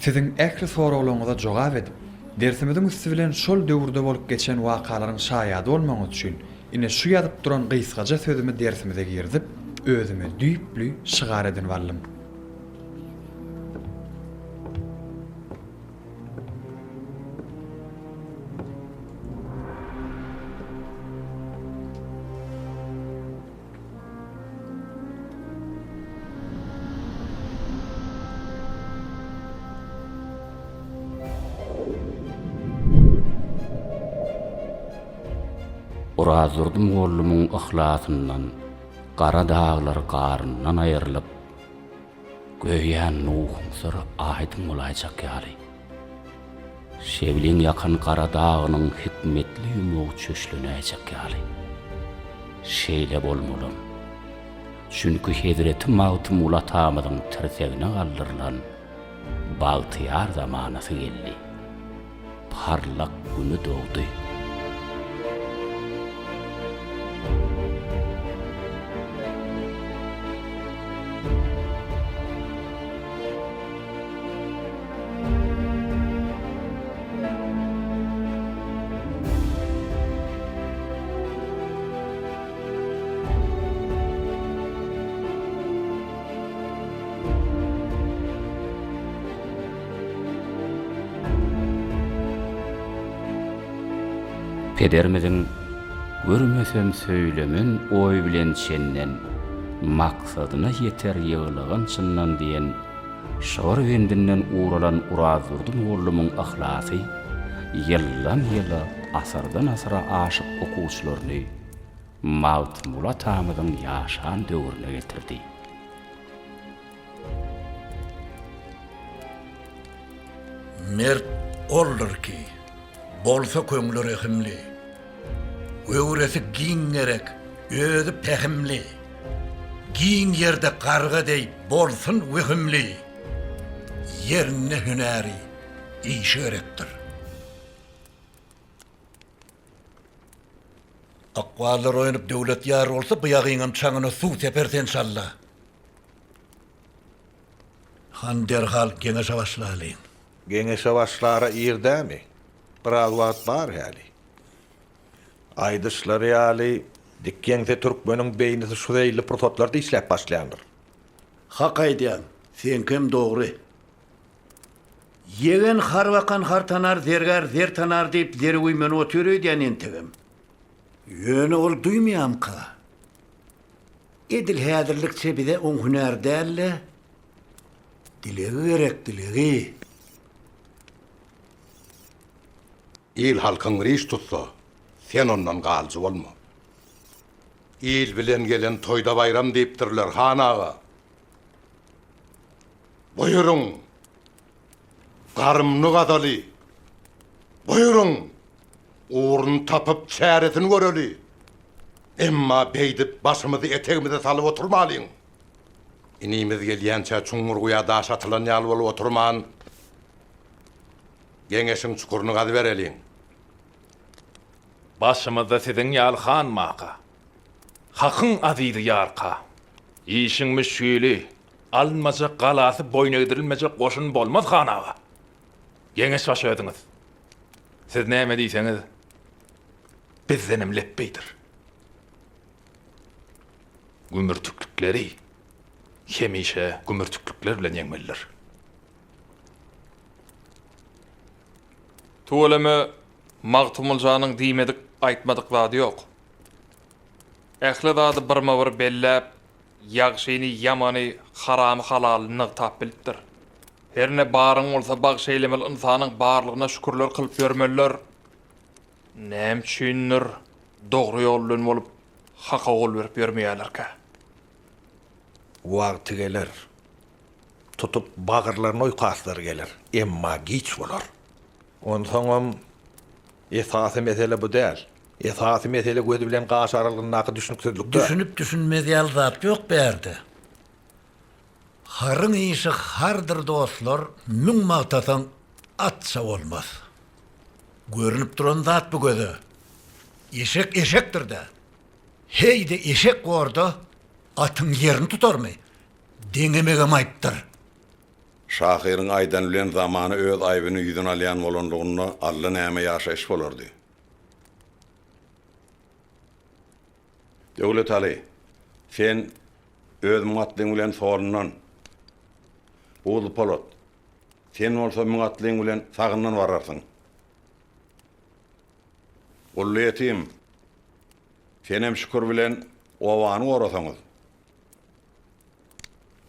Siziň ähli soraglaryňyza jogap edip, dersimiziň üsti bilen şol döwürde bolup geçen wakalaryň şaýady bolmagyňyz üçin, ine şu ýazyp duran gysgaja sözümi dersimize girizip, özüme düýpli şygar edinip aldym.
Orazdurdy mugallymyň yhlasyndan gara daglar garyndan aýrylyp, göýä Nuhuň syry aýdyň bolaýjak ýaly. Şebliň ýakan gara dagynyň hikmetli ýumagy çöşlenäýjek ýaly. Şeýle bolmalam. Çünki hezreti Magtymguly atamyzyň tirsegine galdyrylan bagtyýar zamanasy geldi. Parlak Güni dogdy. Pederimiziň Görmesem söýlemen oý bilen çenden, Maksadyna ýeter ýyglagan çyndan diýen şygyr bendinden uralan Orazdurdy mugallymyň yhlasy ýyldan-ýyla, asyrdan-asyra aşyp okuwçylaryny Magtymguly atamyzyň ýaşan döwrüne getirdi.
Mert oldur ki, bolsa köňli rehimli, Göwresi giň gerek, özi pähimli, Giň ýerde garga deý bolsun wehimli, Ýerinde hünäri, işi gerekdir. Ykballar oýanyp döwlet ýar bolsa bu ýagyňam çaňyna suw seperis enşalla. Han derhal geňeşe başlalyň.
Geňeşe başlara ir dämi? Biraz wagt bar häli. Aýdyşlary ýaly, dik ýeňse türkmeniň beýnisi şu zeýilli pursatlarda işläp başlaýandyr.
Hak aýdýaň, seňkem dogry. Ýegen har bakan har tanar, zergär zer tanar diýip zeri güýmenip otyr öýdýän entegem. Ýöne ol duýmaýamyka? Edil häzirlikçe bize oň hünäri däl-de, dilegi gerek, dilegi.
Il-halkyň bir iş tutsa, sen ondan galyjy bolma. Il bilen gelen toýda baýram diýipdirler, han aga. Buýruň! Garymny gazaly! Buýruň! Ugruny tapyp, çäresini göreli! Emma beýdip başymyzy etegimize salyp oturmalyň! Inimiz gelýänçä çuňňur guýa daş atylan ýaly bolup oturman, geňeşiň çukuryny gazybereliň!
Başymyzda siziň ýaly han maka. Hakyň azizi ýarka. Işiň müşgili, alynmajak galasy boýun egdirilmejek goşun bolmaz han aga. Geňeş başy özüňiz. Siz näme diýseňiz, bizdenem lepbeýdir. Gümürtiklikleri hemişe gümürtiklikler bilen ýeňmelidir.
Tüweleme Magtymguljanyň diýmedik, aýtmadyk zady ýok. Ähli zady birma-bir belläp, ýagşyny, ýamany, haramy, halaly nygtap bilipdir. Herne baryň bolsa bagş eýlemeli ynsanyň barlygyna şükürler kylyp ýörmeliler. Näme üçindir dogry ýol bilen bolup haka gol berip ýörmeýärlerkä?
Wagty geler. Tutup bagyrlaryny oýkaslary geler. Emma giç bolar. Onsoňam esasy mesele bu däl. Esasy mesele göz bilen gaş aralygyndaky düşnüksizlikde.
Düşünip düşünmez ýaly zat ýok bärde. Haryň işi hardyr dostlar, müň magtasaň atça bolmaz. Görünip duran zat bu göze. Eşek eşekdir-dä. Heý-de eşek borda atyň ýerini tutarmy? Deňemegem aýypdyr.
Şahyryň aýdany bilen zamana öz aýbyny ýüzüne alýan bolanlygynda Alla näme ýaşaýyş bolardy. Döwletaly, sen öz müň atlyň bilen solundan, Guzy Polat, sen bolsa müň atlyň bilen sagyndan bararsyň. Gully ýetim, senem Şükür bilen obany gorasaňyz.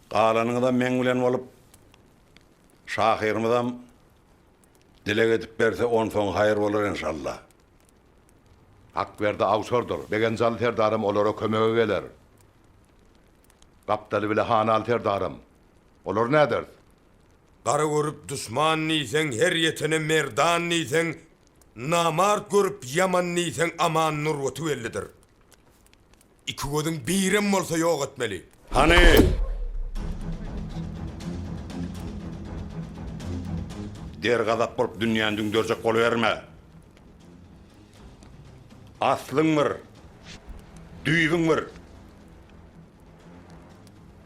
Galanyňyzam meň bilen bolup, şahyrymyzam dileg edip berse onsoň haýyr bolar enşalla. Hakberdi awşardyr, Begenjaly serdaram olara kömege geler. Gapdaly bile Hanaly serdaram. Olary näderis?
Gara görüp duşman diýseň, her ýetene merdan diýseň, namart görüp ýaman diýseň Aman nurbaty bellidir. Iki gözüň birem bolsa ýok etmeli.
Hany! Dergazap bolup dünýäni düňderjek boluberme. Aslyň bir, düýbüň bir.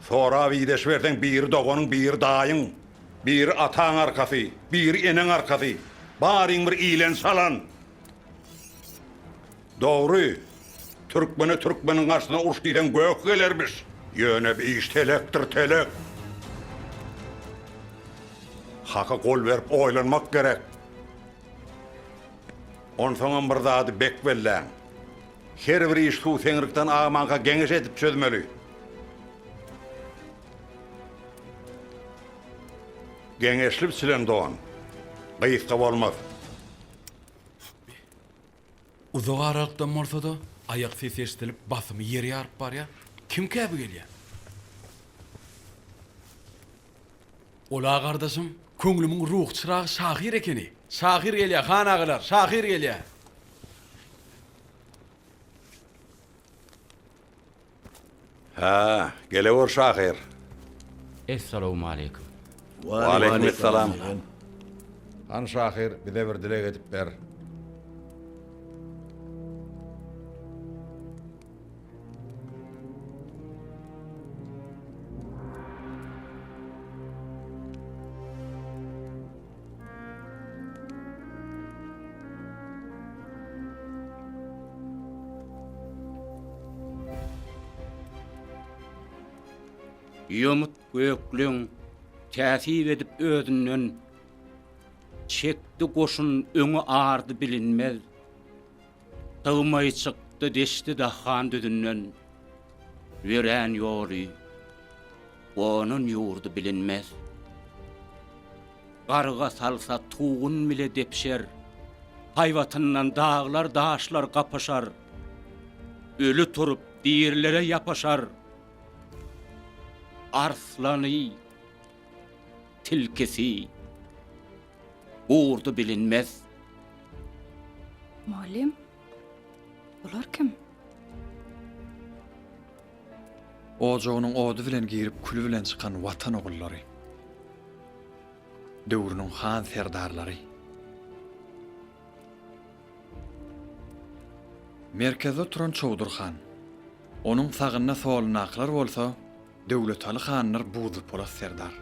Sorap ideşiberseň biri doganyň, biri daýyň, biri ataň arkasy, biri eneň arkasy. Baryň bir ilen-çalan. Dogry, türkmene türkmeniň garşysyna uruş diýseň gök gelermiş. Ýöne bi iş telekdir, telek. Haka gol berip oýlanmak gerek. Onsoňam bir zady bek belläň. Her bir iş suw seňrikden agmanka geňeş edip çözmeli. Geňeşli biçilen don gysga bolmaz.
Uzak aralykdan bolsa-da, aýak sesi eşidilip, basymy ýer ýaryp barýar. Kimkä bu gelýän? Ol-a gardaşym, köňlümiň ruhy çyragy şahyr ekeni. Şahyr gelýär, han agalar, şahyr gelýär!
Hä, gelewür şahyr.
Essalawmaleýkim.
Waleýkim essalam. Hany şahyr, bize bir dileg edip ber.
Ýomut gökleň täsip edip özünden, Çekdi goşun öňi ardy bilinmez. Sygmaý çykdy deşdi dahan düzünden, Ýörän ýoly, gonan ýurdy bilinmez. Garga salsa tugun bile depişer, Haýbatyndan daglar, daşlar gapyşar. Öli turup dirilere ýapyşar. Arslany, tilkisi, gurdy bilinmez.
Mugallym, bular kim?
Ojagynyň ody bilen girip küli bilen çykan Watan ogullary. Döwrüniň han serdarlary. Merkezde oturan Çowdur han. Onuň sagynda solundakylar bolsa Döwletaly handyr Buzlypolat serdar.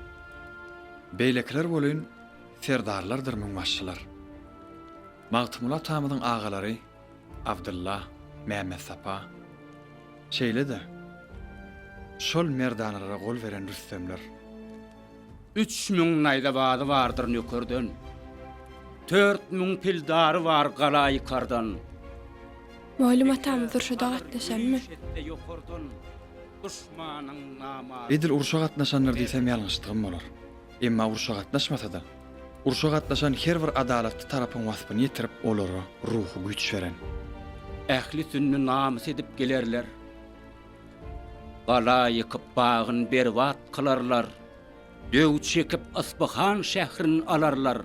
Beýlekiler welin serdarlardyr müňbaşylar. Magtymguly atamyzyň agalary Abdylla, Mämmetsapa, şeýle-de, şol merdanalara gol beren rüstemler.
3000 naýzabazy bardyr nökerden, 4000 pildary bar gala ýykardan.
Mugallym atamyz urşa-da gatnaşanmy?
Edil urşa gatnaşandyr diýsem ýalňyşdygym bolar. Emma urşa gatnaşmasa-da, urşa gatnaşan her bir adalatly tarapyň waspyny ýetirip, olara ruhy güýç beren.
Ähli sünni namys edip gelerler. Gala ýykyp bagyn berbat kylarlar. Döw çekip Yspyhan şährin alarlar.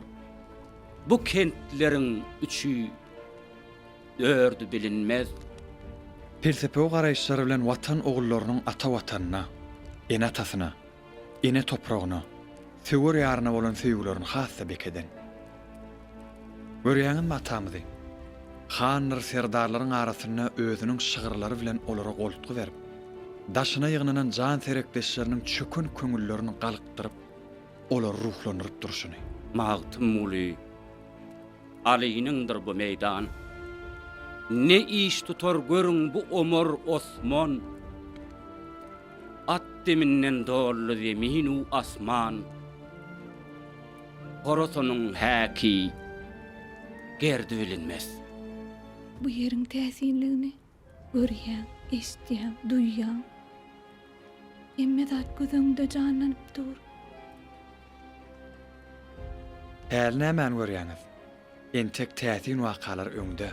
Bu kentleriň üçi, dördi bilinmez.
Pelsepewi garaýyşlary bilen Watan ogullarynyň ata Watanyna, ene-atasyna, ene topragyna, söwer ýaryna bolan söýgülerini has-da bekeden. Görýäňizmi atamyzy? Handyr serdarlaryň arasynda özüniň şygyrlary bilen olara goltgy berip, daşyna ýygnanan jan serekdeşleriniň çöken köňüllerini galkdyryp, olary ruhlandyryp durşuny.
Magtymguly, Alynyňdyr bu meýdan. Ne iş tutar görüň bu Omar, Osman. At deminden doldy zemin-u asman. Horasanyň häki gerdi bilinmez.
Bu ýeriň täsinligini görýäň, eşidýäň, duýýaň. Hemme zat göz öňüňde janlanyp dur.
Häli nämäni görýäňiz? Entek täsin wakalar öňde.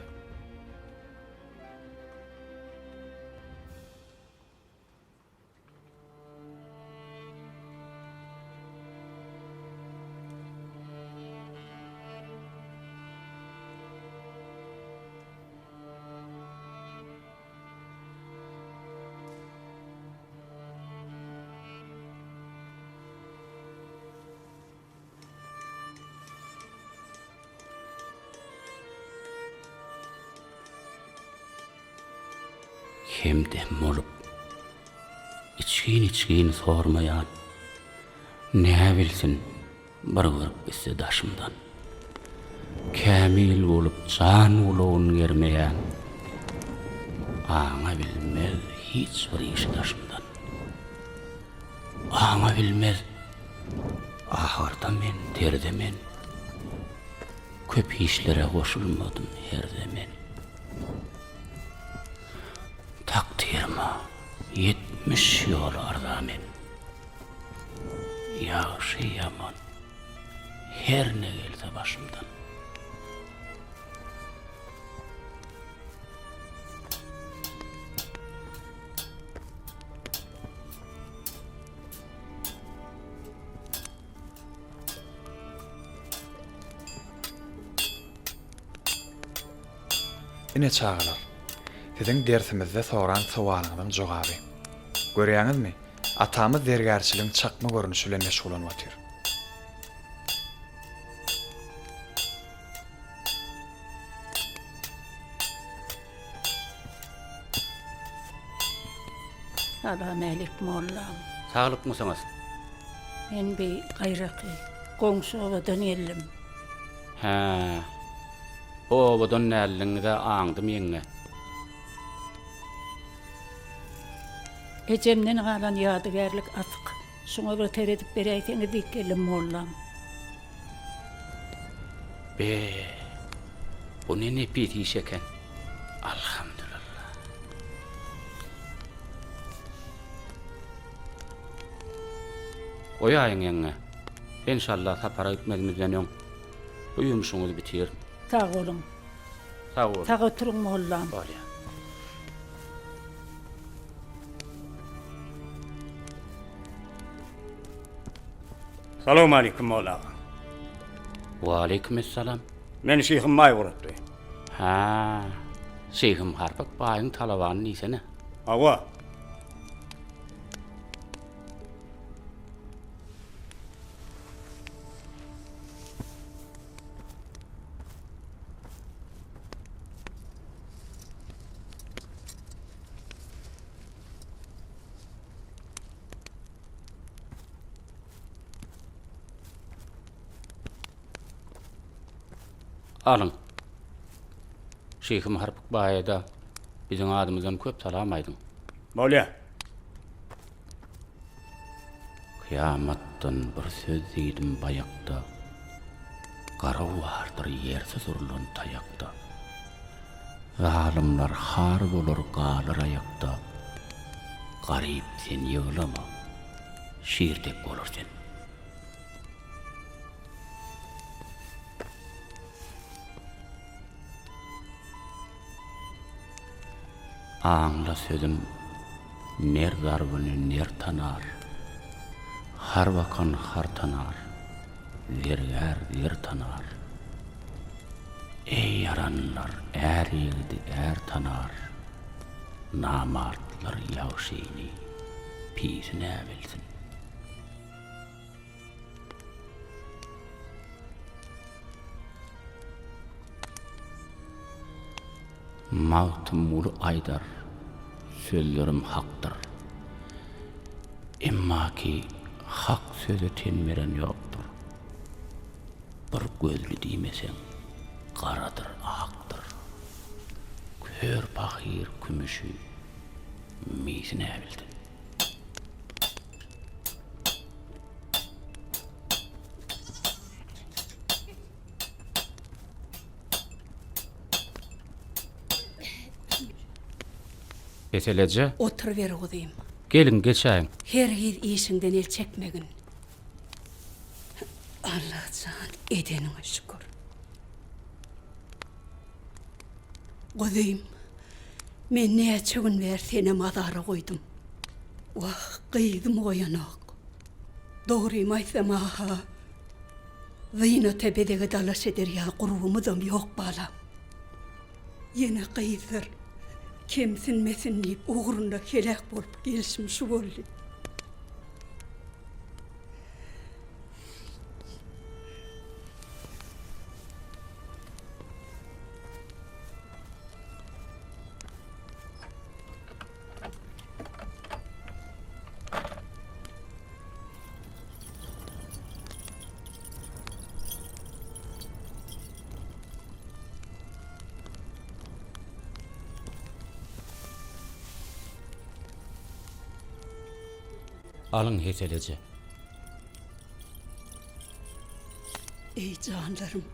Hemdem bolup, içgin-içgin sormaýan, Näbilsin, bir görüp gitse daşymdan. Kämil bolup jan gulagyn germeýän, Aňa bilmez hiç bir işi daşymdan. Aňa bilmez, ahyrda men, terde men, Köp işlere goşulmadym herde men. Takdyryma 70 ýola arza men. Ýagşy ýaman her ne gelse başymdan.
Ine çagalar, siziň dersimizde soran sowalyňyzyň jogaby. Görýäňizmi, atamyz zergärçiligiň çakma görnüşi bilen meşgullanyp otyr.
Salamälik mollam.
Saglykmysyňyz?
Men bi gaýraky goňşy obadan geldim.
Hä, bu obadan däldigiňiz-ä aňdym ýeňňe.
Ejemden galan ýadygärlik asyk. Şuňa bir seredip beräýseňiz diýip geldim mollam.
Be, bu ne nepis iş eken. Alhamdulillah. Goýaýyň ýeňňe. Enşalla sapara gitmezimizden öň bu ýumşuňyzy bitirin.
Sag boluň.
Sag boluň.
Sag oturyň mollam.
Bolýa.
Salowmalikim molla aga.
Waleýkimessalam.
Meni Şyhym baý ugratdy.
Hä, Şyhym Harpyk baýyň talabany diýsene.
Hawa.
Alyň. Şyhym Harpyk baýa-da biziň adymyzdan köp salam aýdyň.
Bolýa.
Kyýamatdan bir söz diýdim baýakda, Garaw bardyr ýersiz urlan taýakda. Zalymlar har bolar galar aýakda, Garyp sen ýyglama, şir dek bolar sen. Aňla sözüm, ner zarbyny ner tanar, Har bakan har tanar, zergär zer tanar. Eý ýaranlar, är ýigidi är tanar, Namartlar ýagşyny, pisi näbilsin. Magtymguly aýdar, Sözlerim hakdyr. Emmaki hak söze ten beren ýokdur. Bir gözli diýmeseň, garadyr, akdyr. Kör pahyr kümüşi, misi näbilsin. Hesel eje.
Oturyber guzym.
Geliň, geçäýiň.
Hergiz işiňden el çekmegin. Allajan, edeniňe şükür. Guzym, men näçe gün bäri senem azara goýdum. Wah, gyzym goýanok. Dogrymy aýtsam-a-ha, zynata-bezege dalaş eder ýaly gurbumyzam ýok, balam. Ýene gyzdyr, kemsinmesin diýip ugrunda heläk bolup gelşim şu boldy.
Alyň Hesel eje.
Eý janlarym.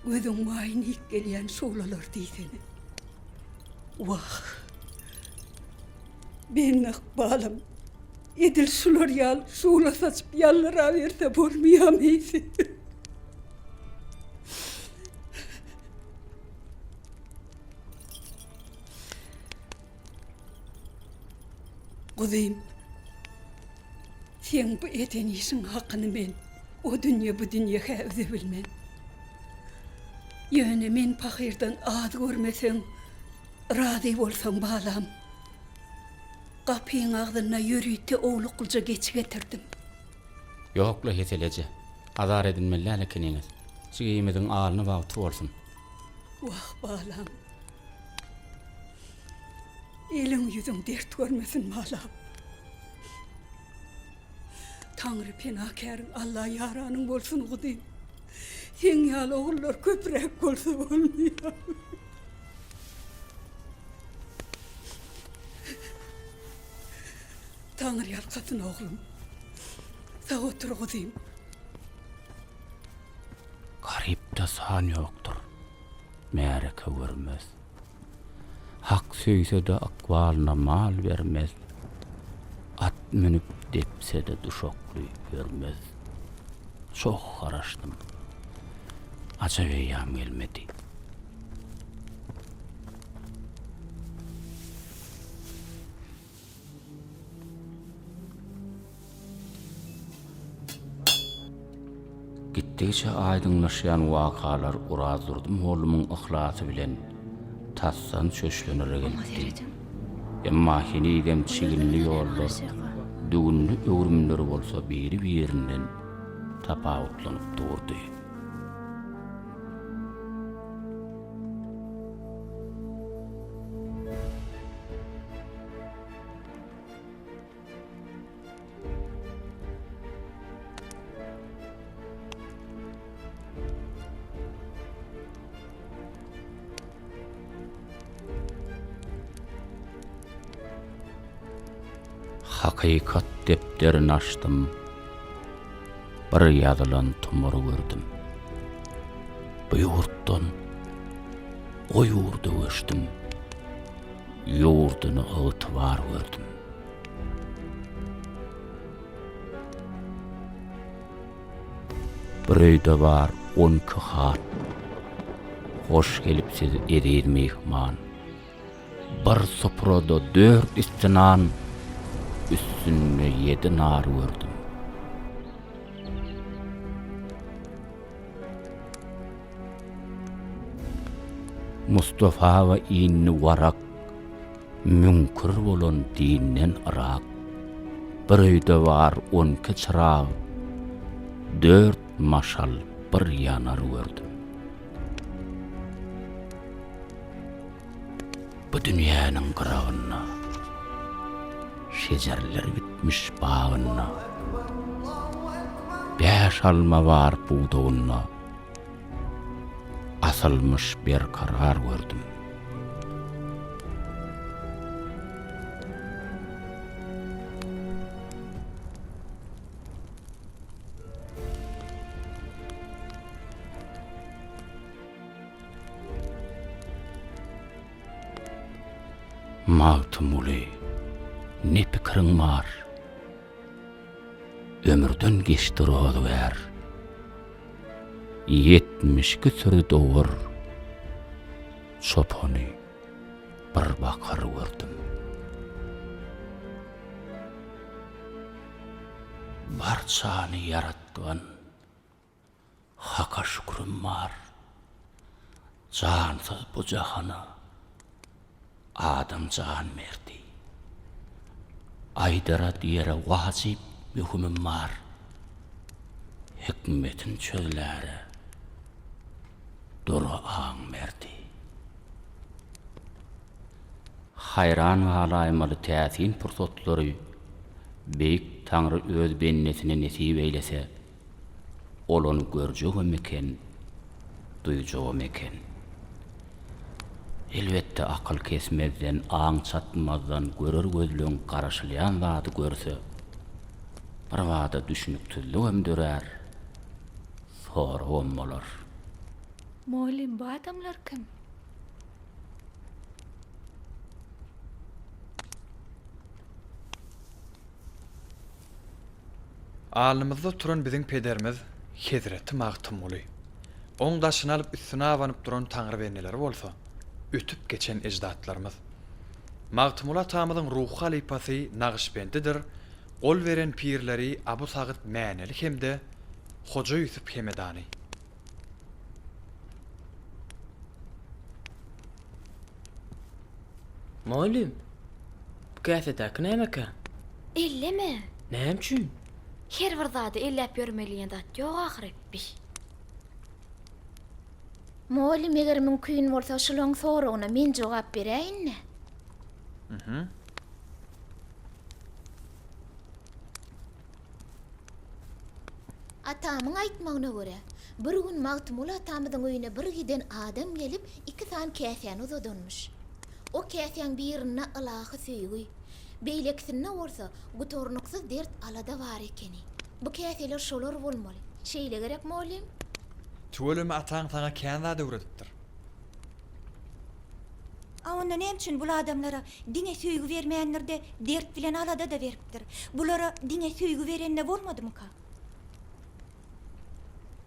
Gözüň maýyny iýip gelýän şuglalar diýsene. Wah. Meniň ykbalym edil şular ýaly şugla saçyp ýaldyraberse bolmaýamy eýse. Guzym, seň bu eden işiň hakyny men o dünýe bu dünýe-hä üzebilmen. Ýöne men pahyrdan az görmeseň, razy bolsaň balam. Gapyň agzynda ýörite owluklyja geçi getirdim.
Ýok-la Hesel eje, azar edinmeli däl ekeniňiz. Jigimiziň alyny bagty bolsun.
Wah, balam. Eliň ýüzüň dert görmesin balam. Taňry penakäriň Alla ýaranyň bolsun guzym. Seň ýaly ogullar köpräk bolsa bolmaýarmy. Taňry ýalkasyn oglum. Sag otur guzym.
Garypda san ýokdur, märeke görmez. Hak söýse-de ykbalyna mal bermez. At münüp depse-de duşakly ýörmez. Çoh garaşdym. Ajap eýýam gelmedi. Gitdigiçe aýdyňlaşýan wakalar Orazdurdy mollumyň yhlasy bilen tasdan çöşlenere gelipdi. Emma henizem çiginli ýollar, düwünli öwrümler bolsa biri-birinden tapawutlanyp durdy. Hakykat depderini açdym, bir ýazylan tumar gördüm. Bu ýurtdan o ýurda göçdüm. Ýurduny ygtybar gördüm. Bir öýde bar on iki hat, Hoş gelipsiz eziz myhman. Bir suprada dört üsti nan, Üstünde ýedi nar gördüm. Mustafawa indi warak, Müňkür bolan dinden yrak. Bir öýde bar on iki çyrag, Dört maşal bir ýanar gördüm. Bu dünýäniň gyragynda, Şejerler bitmiş bagynda, Bäş alma bar pudagynda, Asylmyş berkarar gördüm. Magtymguly, ne pikiriň bar? Ömürden geçdi rozugär. 72 süri dowar, Çopany bir bakar gördüm. Barçany ýaratgan Haka şükrüm bar. Jansyz bu jahana adam jan berdi. Aýdara diýere wajyp möhümim bar. Hikmetin çözläre dury aň berdi. Haýran galaýmaly täsin pursatlary Beýik Taňry öz bendesine nesip eýlese, Ol ony görjegem eken, duýjagam eken. Elbetde akyl kesmezden, aň çatmazdan görer gözleň garaşylýan zady görse, birbada düşnüksizligem dörär, soragam bolar.
Mugallym bu adamlar kim?
Alnymyzda oturan biziň pederimiz Hezreti Magtymguly. Oň daşyny alyp üstüne abanyp duran Taňry bendeleri bolsa, ötüp geçen eždatlarymyz. Magtymguly atamyzyň ruhy halypasy Nagyşbendidir, gol beren pirleri Abu Sagyt Mäneli hem-de Hoja Ýusup Hemedany.
Mugallym, bu käsedäki nämekä?
Elleme!
Näme üçin?
Her bir zady elläp ýörmeli diýen zat ýok ahyry, bi.
Mugallym, eger mümkin bolsa, şulaň soragyna men jogap beräýin-dä.
Mhm.
Atamyň aýtmagyna görä, bir gün Magtymguly atamyzyň öýüne bir giden adam gelip, iki sany käsäni uzadanmyş. O käsäň birinde ylahy söýgi, beýlekisinde bolsa gutarnyksyz dert-alada bar ekeni. Bu käseler şolar bolmaly. Şeýle gerek, mugallym?
Tüweleme ataň saňa kän zat öwredipdir.
A onda näme üçin bul adamlara diňe söýgi bermändir-de, dert bilen alada-da beripdir? Bulara diňe söýgi berende bolmadymyka?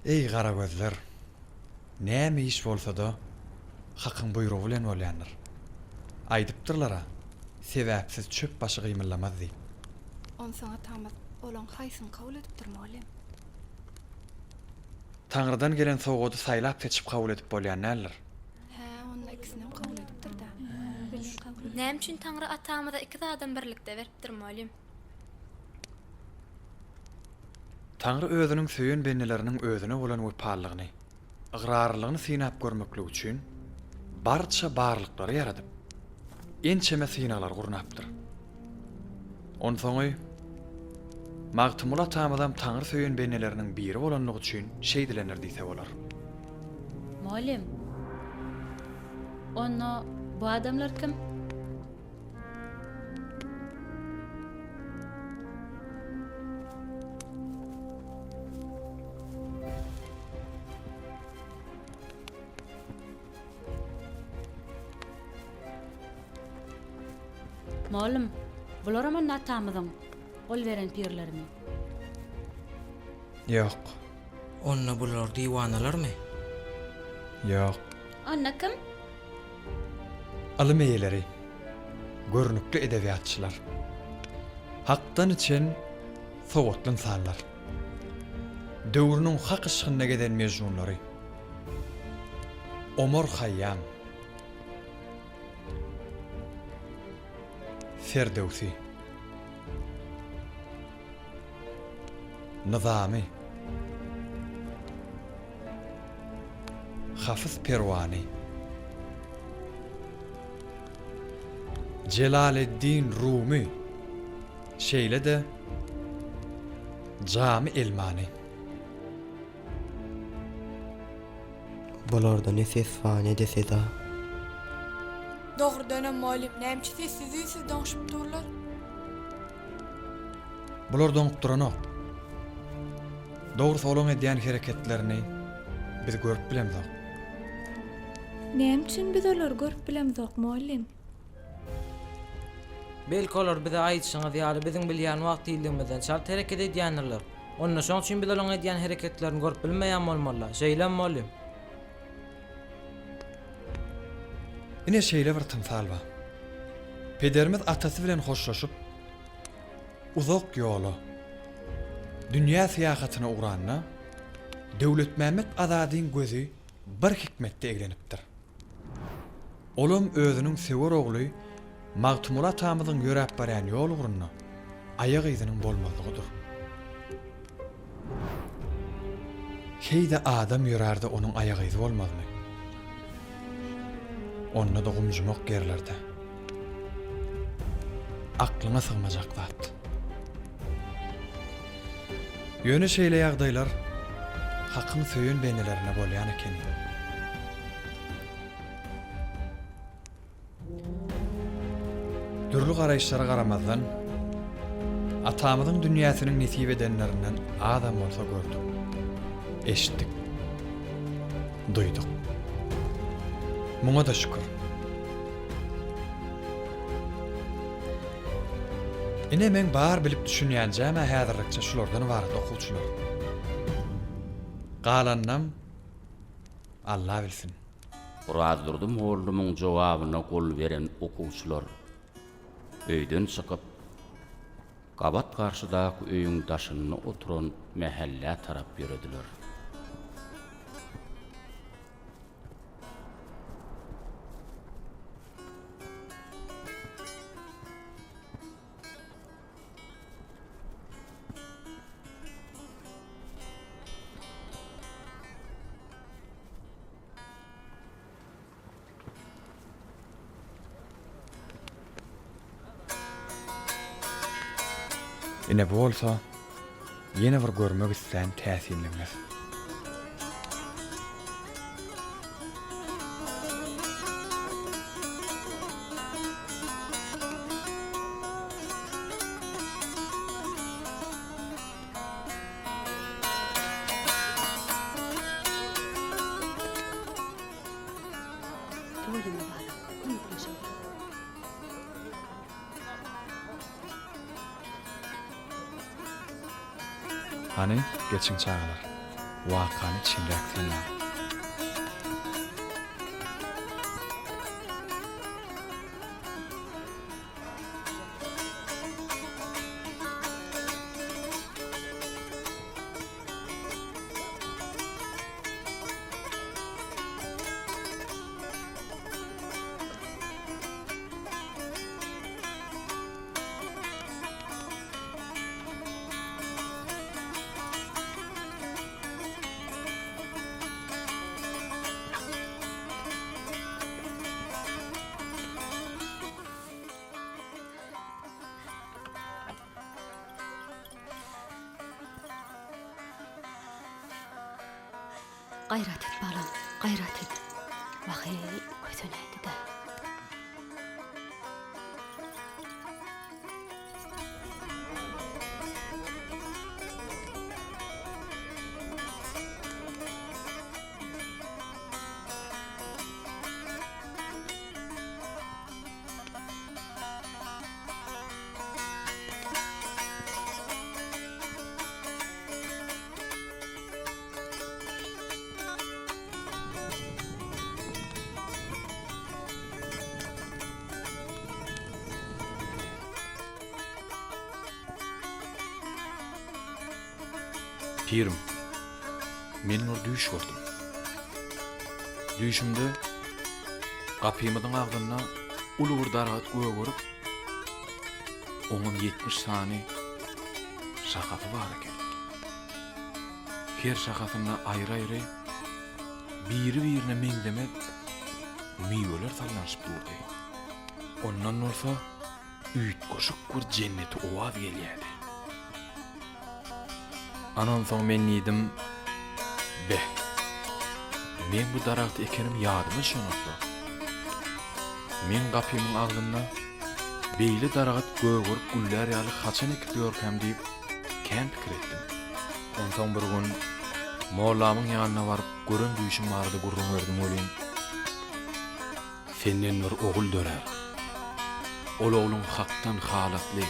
Eý garagözler! Näme iş bolsa-da, Hakyň buýrugy bilen bolýandyr. Aýdypdyrlar-a, Sebäpsiz çöp başy gymyldamaz diýip.
Onsoň atamyz olaň haýsyny kabul edipdir, mugallym?
Taňrydan gelen sowgady saýlap-seçip kabul edip bolýan däldir.
Hä, onda ikisinem kabul edipdir-dä.
Näme üçin Taňry atamyza iki zadam birlikde beripdir, mugallym?
Taňry özüniň söýen bendeleriniň özüne bolan wepalylygyny, ygrarlylygyny synap görmeklik üçin barça barlyklary ýaradyp, ençeme synaglary gurnapdyr. Onsoňy, Magtymguly atamyzam Taňry söýen bendeleriniň biri bolanlygy üçin şeýdilendir diýse bolar.
Mugallym, onda bu adamlar kim? Mollum, bularam onda atamyzyň gol beren pirlerimi?
Ýok.
Onda bular diwanalarmy?
Ýok.
Onda kim?
Ylym eýeleri, görnükli edebiýatçylar. Hakdan içen sowatly ynsanlar. Döwrüniň hak yşgynda gezen mejnunlary. Omar Haýýam. Ferdöwsi. Nyzamy. Hafyz Perwany. Jelaleddin Rumy. Şeýle-de Jamy Elmany.
Bularda ne ses bar ne-de seda.
Dogrudanam mugallym näme üçin sessiz-üýnsüz doňşup durlar?
Bular doňup duranok. Dogrusy olaň edýän hereketlerini biz görüp bilemzok.
Näme üçin biz olary görüp bilemzok mugallym?
Belki olar bize aýdyşyňyz ýaly biziň bilýän wagt tizligimizden çalt hereket edýändirler. Onda şoň üçin biz olaň edýän hereketlerini görüp bilmeýän bolmalyda, şeýlemi mugallym?
Ine şeýle bir tymsal bar. Pederimiz atasy bilen hoşlaşyp, uzak ýola, dünýä syýahatyna ugranda, Döwletmämmet Azadyň gözi bir hikmetde eglenipdir. Olam özüniň söwer ogly Magtymguly atamyzyň ýöräp barýan ýol ugrunda aýak yzynyň bolmazlygydyr. Heý-de adam ýörärde onuň aýak yzy bolmazmy? Onda-da gumjumak ýerlerde. Aklyňa sygmajak zat. Ýöne şeýle ýagdaýlar Hakyň söýen bendelerinde bolýan ekeni. Dürli garaýyşlara garamazdan, atamyzyň dünýäsiniň nesip edenlerinden azam bolsa gördük, eşitdik, duýduk. Muňa-da şükür. Ine meň bar bilip düşünýänjäm-ä häzirlikçe şulardan ybarat okuwçylar. Galanynam Alla bilsin.
Orazdurdy mollumyň jogabyna gol beren okuwçylar öýden çykyp, gabat garşydaky öýüň daşynda oturan mähellä tarap ýörediler.
Ine bu bolsa ýene bir görmek islän täsinligiňiz.
Tüweleme balam, kömekleşip otur.
Hany, geçiň çagalar, wakany içginräk synlaň.
Gaýrat et, balam, gaýrat et. Wah-eý, kösenäýdi-dä.
Pirim, men bir düýş gördüm. Düýşümde gapymyzyň agzynda uly bir daragt gögerip, oňam 70 sany şahasy bar eken. Her şahasynda aýry-aýry biri-birine meňzemez miweler sallanyşyp durdy. Ondan bolsa üýtgeşik bir jenneti owaz gelýärdi. Ana onsoň men diýdim, Beh, meň bu daragty ekenim ýadyma düşenok-la. Meň gapymyň agzynda beýle daragt gögerip güllär ýaly haçan ekip ýörkäm diýip kän pikir etdim. Onsoň bir gün mollamyň ýanyna baryp gören düýşüm barada gürrüň berdim welin, Senden bir ogul dörär. Ol ogluň Hakdan halatly,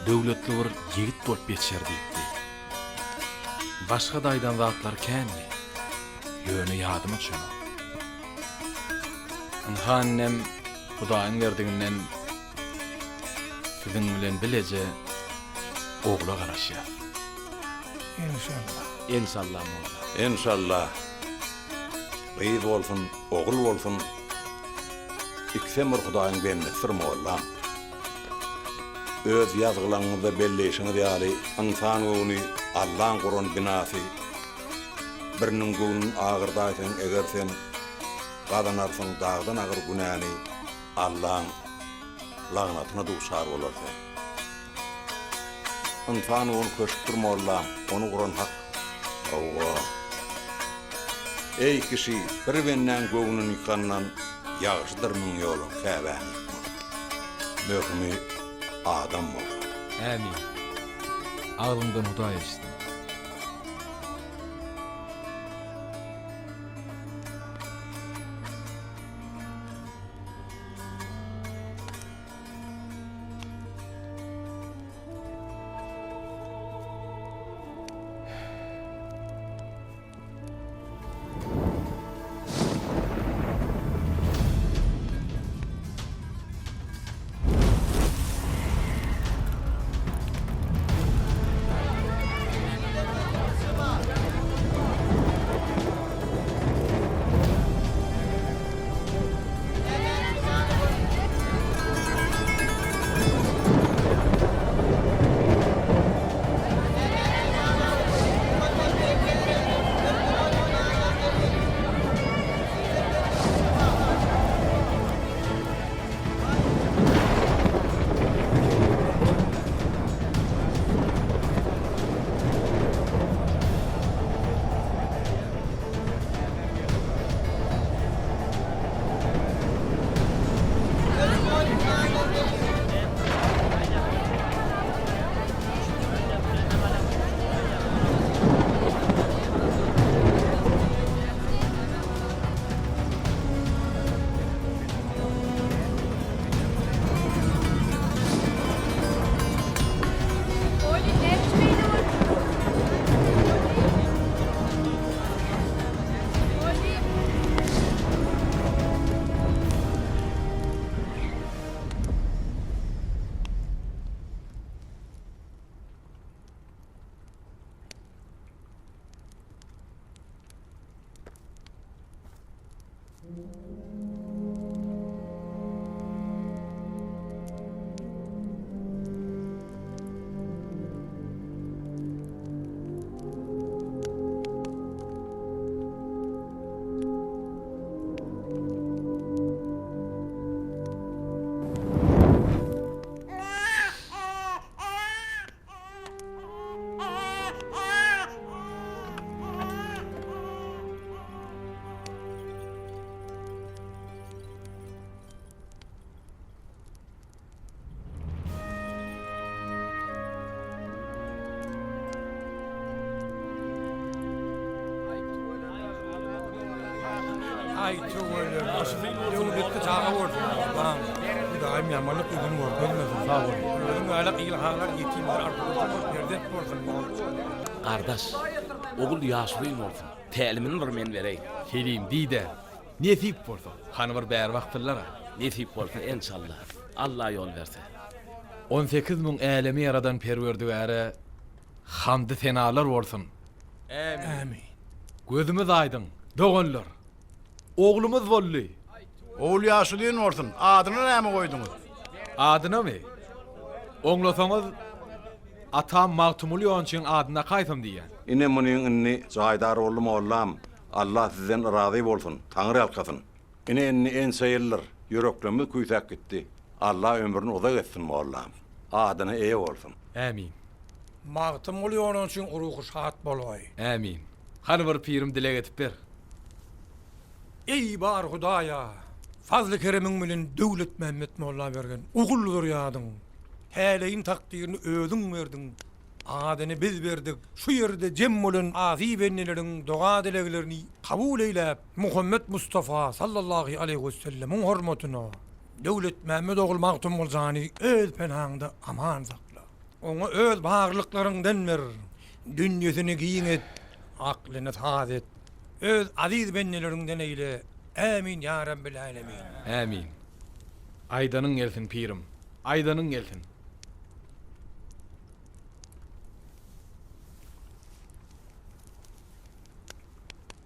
döwletli bir ýigit bolup ýetişer diýipdi. Başga-da aýdan zatlary kändi, ýöne ýadyma düşenok. Ynha indem Hudaýyň berdiginden siziň bilen bileje ogla garaşýas.
Enşalla.
Enşalla molla.
Enşalla. Gyz bolsun, ogul bolsun, ikisem bir Hudaýyň bendesidir mollam. Öz ýazgylaňyzda belleýşiňiz ýaly, ynsan göwni Allaň guran binasy. Biriniň göwnüni agyrdaýsaň eger sen, gazanarsyň dagdan agyr günäni, Allaň lagnatyna duçar bolar sen. Ynsan ony köşkdür mollam, ony guran Hak. Hawa. Eý kişi, bir bendäň göwnüni ýykandan ýagşydyr müň ýola Käbäni ýykmak. Möhümi adam bolsun.
Ämin. Agzyňdan Hudaý eşitsin.
Aý tüweleme. Döwletli çaga bolsun. Allahym. Hudaýym ýamanlyk ýüzüni görkezmesin. Sag bol. Özüň ýaly il halar ýetimler arzuwly perzent bolsun.
Gardaş, ogul ýaşulyň bolsun. Tälimini bir men bereýin.
Selim diý-dä. Nesip bolsa. Hany bir bäri baksynlar-a.
Nesip bolsa, enşalla. Alla ýol berse.
18 mün älemi ýaradan Perwerdigäre hamdy-senalar bolsun.
Ämin.
Gözümiz aýdyň, doganlar. Oglumyz boldy.
Ogul ýaşulyň bolsun. Adyny näme goýduňyz?
Adynamy? Oňlasaňyz, atam Magtymguly ýonçyň adyny dakaýsam diýýän.
Ine munyň indi jaýdar boldy mollam. Allah sizden yrazy bolsun, Taňry ýalkasyn. Ine indi ençe ýyldyr, ýüreklerimiz küýsäp gitdi. Allah ömrüni uzak etsin mollam. Adyna eýe bolsun.
Ämin.
Magtymguly ýonançyň ruhy şat bolgaý.
Ämin. Hany bir pirim dileg edip ber.
Eý bar Hudaýa! Fazly-keremiň bilen Döwletmämmet molla bergen ogul zürýadyň täleýin takdyryny özüň berdiň, adyny biz berdik, şu ýerde jem bolan asy bendeleriň doga-dileglerini kabul eýläp, Muhammet Mustafa sallallahy aleýhi wesellemiň hormatyna Döwletmämmet ogul Magtymguljany öz penaňda aman sakla. Oňa öz barlyklaryňdan ber, dünýesini giň et, aklyny saz et. Öz aziz bendeleriňden eýle. Ämin ýa Rabbil älemin.
Ämin. Aýdanyň gelsin pirim. Aýdanyň gelsin.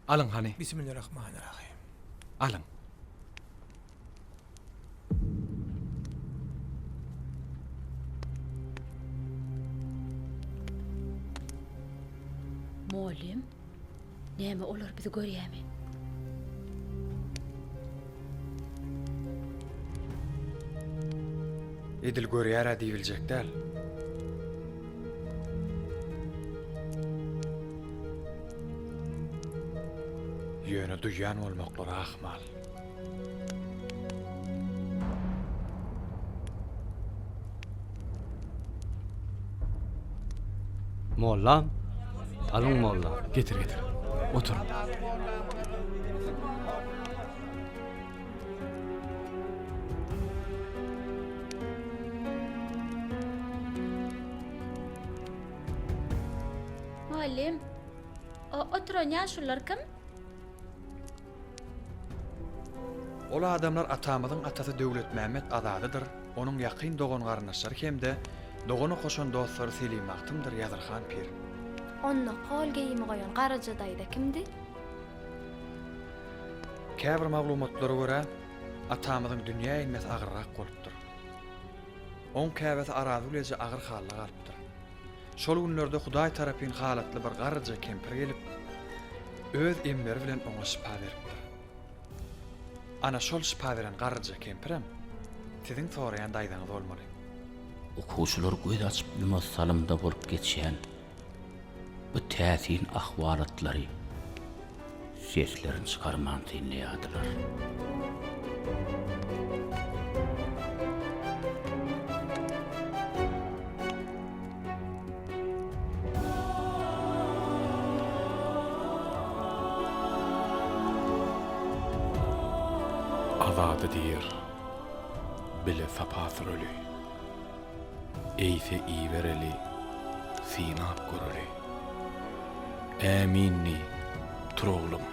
Alyň hany.
Bismillirrahmanirrahim.
Alyň.
Mugallym, näme olar bizi görýärmi?
Edil görýär-ä diýibiljek däl. Ýöne duýýan bolmaklary ahmal.
Mollam, alyň molla.
Getir, getir. Otur.
Mugallym, o oturan ýaşulular kim?
Ol adamlar atamyzyň atasy Döwletmämmet Azadydyr, onuň ýakyn dogan-garyndaşlary hem-de dogan okaşan dostlary Selim Magtymdyr Ýazyrhan pir.
Onda kol geýimi goýan Garaja daýza kimdi?
Käbir maglumatlara görä, atamyzyň dünýä inmesi agyrrak bolupdyr. Oň käbesi Arazgül eje agyr halda galypdyr. Şol günlerde Hudaý tarapyn halatly bir garryja kempir gelip, öz emleri bilen oňa şypa beripdir. Ana şol şypa beren garryja kempirem siziň soraýan daýzaňyz bolmaly.
Okuwçylar göz açyp ýumas salymda bolup geçýän bu täsin ahwalatlary seslerini çykarman synlaýardylar.
Azady diýr, bile sapa süreli. Eýse ibereli, synap göreli. Ämin diý, tur oglum,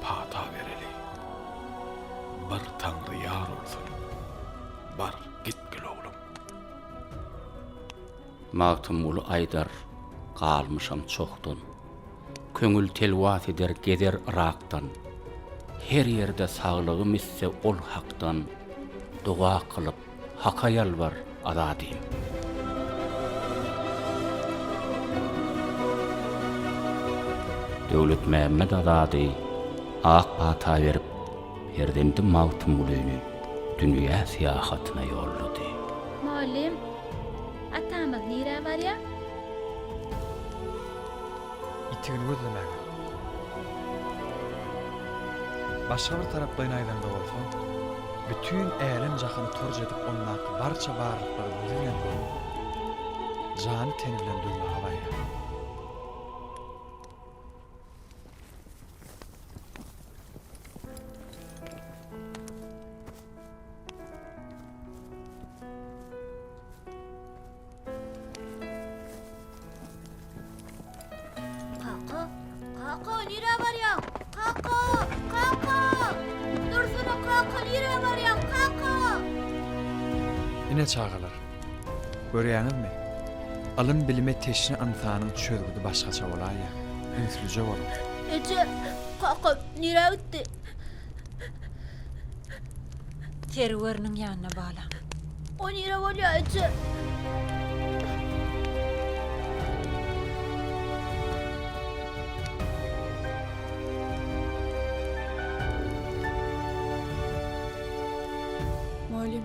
pata bereli. Bir Taňry ýar bolsun, bar, gitgil oglum.
Magtymguly aýdar, Galmyşam çohdan. Köňül telwas eder gezer Yrakdan. Her ýerde saglygym iste ol Hakdan, Doga kylyp, Haka ýalbar, Azadym. Döwletmämmet Azady ak pata berip, perzendi Magtymgulyny dünýä syýahatyna ýollady.
Mugallym, atamyz nirä barýar?
Ýitigini gözlemäge. Başga bir taraplaýyn aýdaňda bolsa, bütin älem-jahany torç edip ondaky barça barlyklary gözi bilen görüp, jany-teni bilen duýmaga barýar.
Kaka, kaka nirä barýaň? Kaka, kaka! Dursana kaka nirä barýaň? Kaka!
Ine çagalar, görýäňizmi? Ylym-bilime teşne ynsanyň çözgüdi başgaça bolaýýar. Ünslüje boluň.
Eje, kakam nirä gitdi?
Serweriniň ýanyna balam.
O nire bolýar eje?
Mugallym,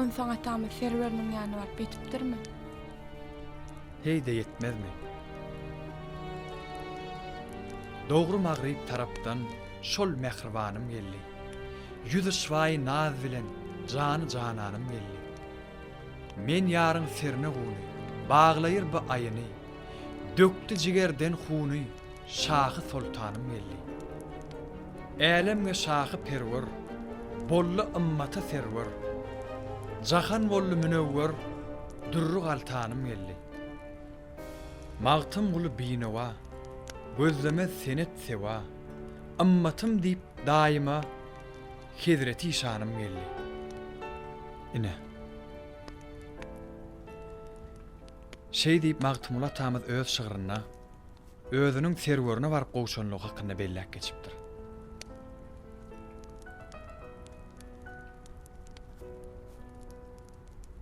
onsoň atamyz serweriniň ýanyna baryp ýetipdirmi?
Heý-de ýetmezmi? Dogry magryp tarapdan şol mähribanym geldi. Ýüzi şypaýy naz bilen jany jananym geldi. Men ýaryň serine guny, baglaýyr bu aýyny, Dökdi jigerden huny, şahy soltanym geldi. Älemge şahy perwer, boldy ymmata serwer, Jahan boldy münewwer, dürri galtanym geldi. Magtymguly binowa, gözlemez senet sewa, Ymmatym diýip daýyma Hezreti işanym geldi. Ine. Şeý diýip Magtymguly atamyz öz şygrynda özüniň serwerine baryp gowşanlygy hakynda belläp geçipdir.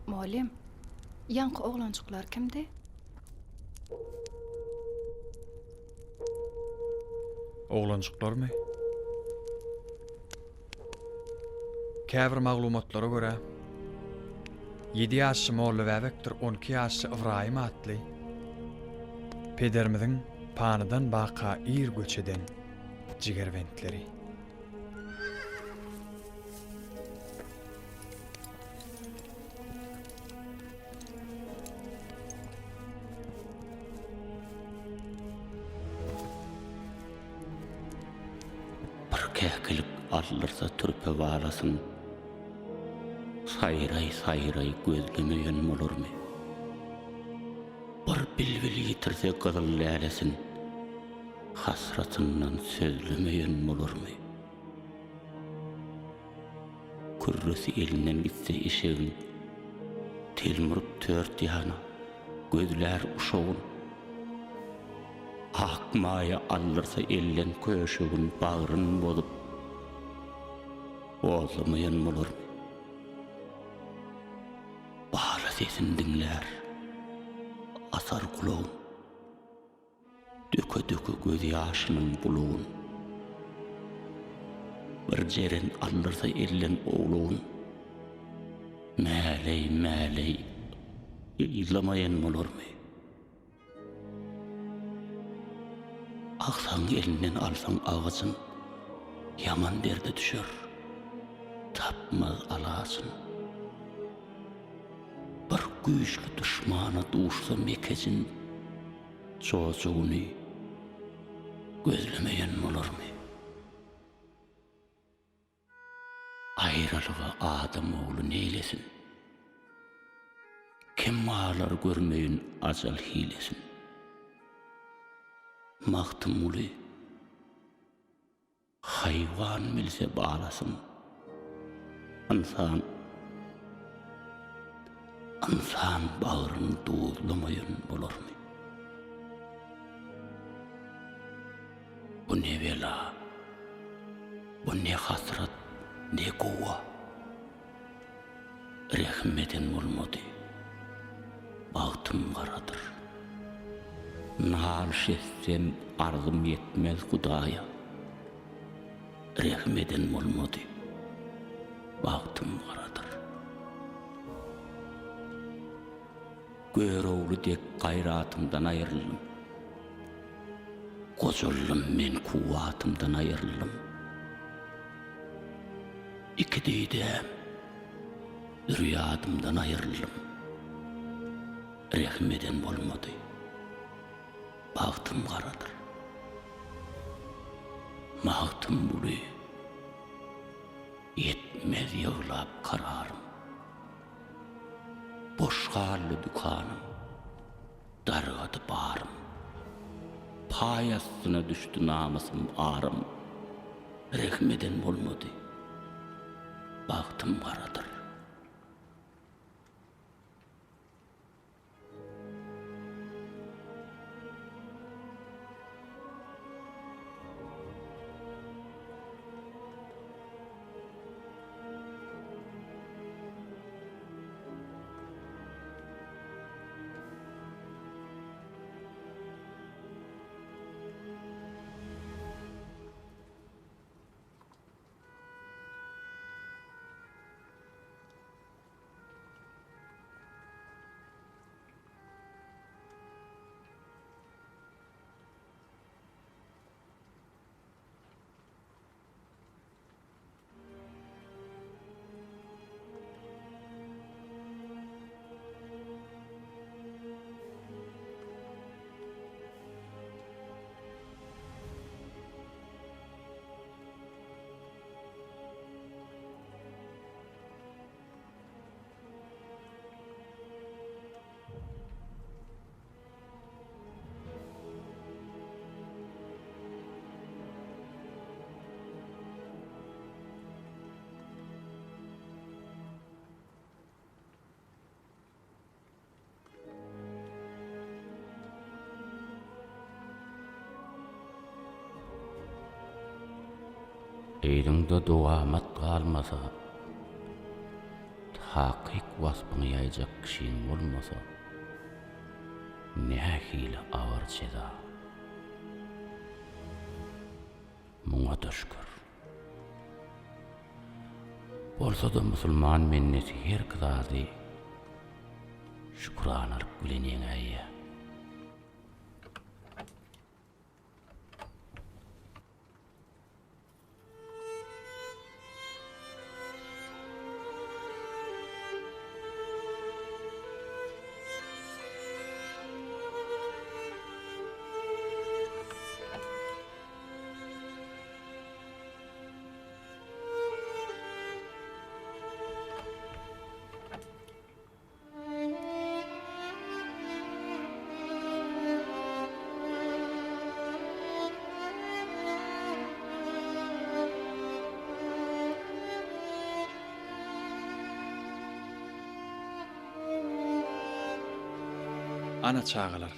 Mugallym, ýaňky oglanjyklar kimdi?
Oglanjyklarmy? Käbir maglumatlara görä, ýedi ýaşly Molla Bäbekdir 12 ýaşly Ybraýym atly pederimiziň panydan baka ir göç eden jigerbentleri.
Käkilik aldyrsa türpe balasyn, Saýraý-saýraý gözlemeýen bolarmy? Bir bilbil ýitirse gyzyl lälesin, Hasratyndan sözlemeýen bolarmy? Kürresi elinden gitse eşegiň, Telmuryp tört ýana, gözlär uşagyn. Ak maýa aldyrsa elden köşegin, Bagryn bozup, bozlamaýan bolarmy? Bala sesin diňlär, asar gulagyn. Döke-döke gözýaşynyň bulugyn. Bir jeren aldyrsa elden owlugyn. Mäleý-mäleý yzlamaýan bolarmy? Agsagyň elinden alsaň agajyn, Ýaman derde düşer, tapmaz alajyn. Bir güýçli duşmana duşsa mekejin, Jojugyny gözlemeýen bolarmy? Aýralyga adam ogly neýlesin? Kim galar görmeýin ajal hilesin? Magtymguly. Haýwan bilse balasyn. Ynsan Ynsan bagryn duzlamaýan bolarmy? Bu ne bela, bu ne hasrat, ne gowa? Rehim eden bolmady. Bagtym garadyr. Nalyş etsem arzym ýetmez Hudaýa. Rehim eden bolmady. Bagtym garadyr. Görogly dek gaýratymdan aýryldym. Gojaldym men kuwwatymdan aýryldym. Iki didäm, zürýadymdan aýryldym. Rehim eden bolmady. Bagtym garadyr. Magtymguly, ýetmez ýyglap kararym. Boş galdy dükanym. Dargady barym. Paý astyna düşdi namysym, arym. Rehim eden bolmady. Bagtym garadyr. Yzyňda dowamat galmasa, takyk waspyňy ýaýjak kişiň bolmasa, nähili agyr jeza! Muňa-da şükür. Bolsa-da musulman bendesi herki zady şükranalyk bilen ýeňäýýär.
Ana çagalar.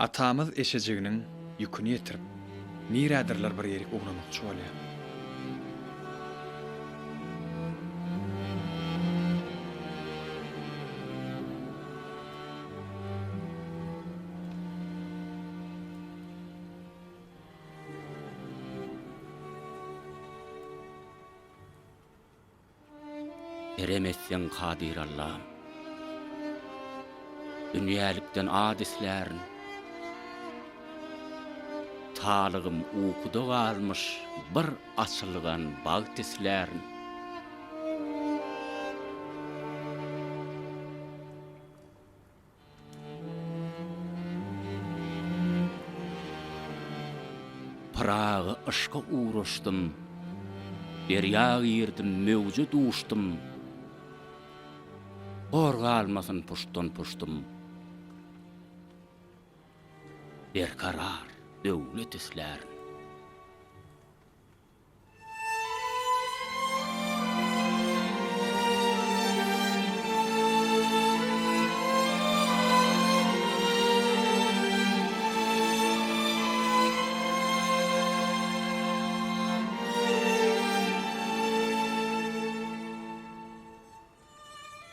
Atamyz eşejiginiň ýüküni ýetirip, nirädirler bir ýerik ugramakçy bolýar.
Kerem etseň Kadyr Allam. Dünýälikden ad islärin. Talygym ukuda galmyş bir açylgan bagt islärin. Pyragy yşka ugraşdym, Derýa girdim, möwje duşdum. Hor galmasyn puştdan puşdum. Berkarar döwlet islärin.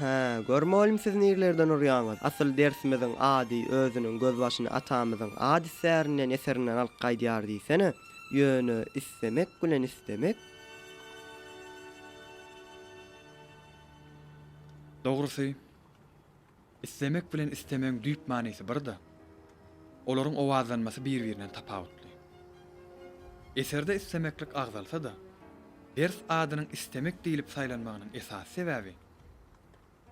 Hä, gör mugallym siz nirlerden urýaňyz? Asyl dersimiziň ady özüniň gözbaşyny atamyzyň Ad istärinden eserinden alyp gaýdýar diýsene. Ýöne islemek bilen istemek.
Dogrusy, islemek bilen istemegiň düýp manysy bir-de, olaryň owazlanmasy bir-birinden tapawutly. Eserde islemeklik agzalsa-da, ders adynyň istemek diýlip saýlanmagynyň esasy sebäbi,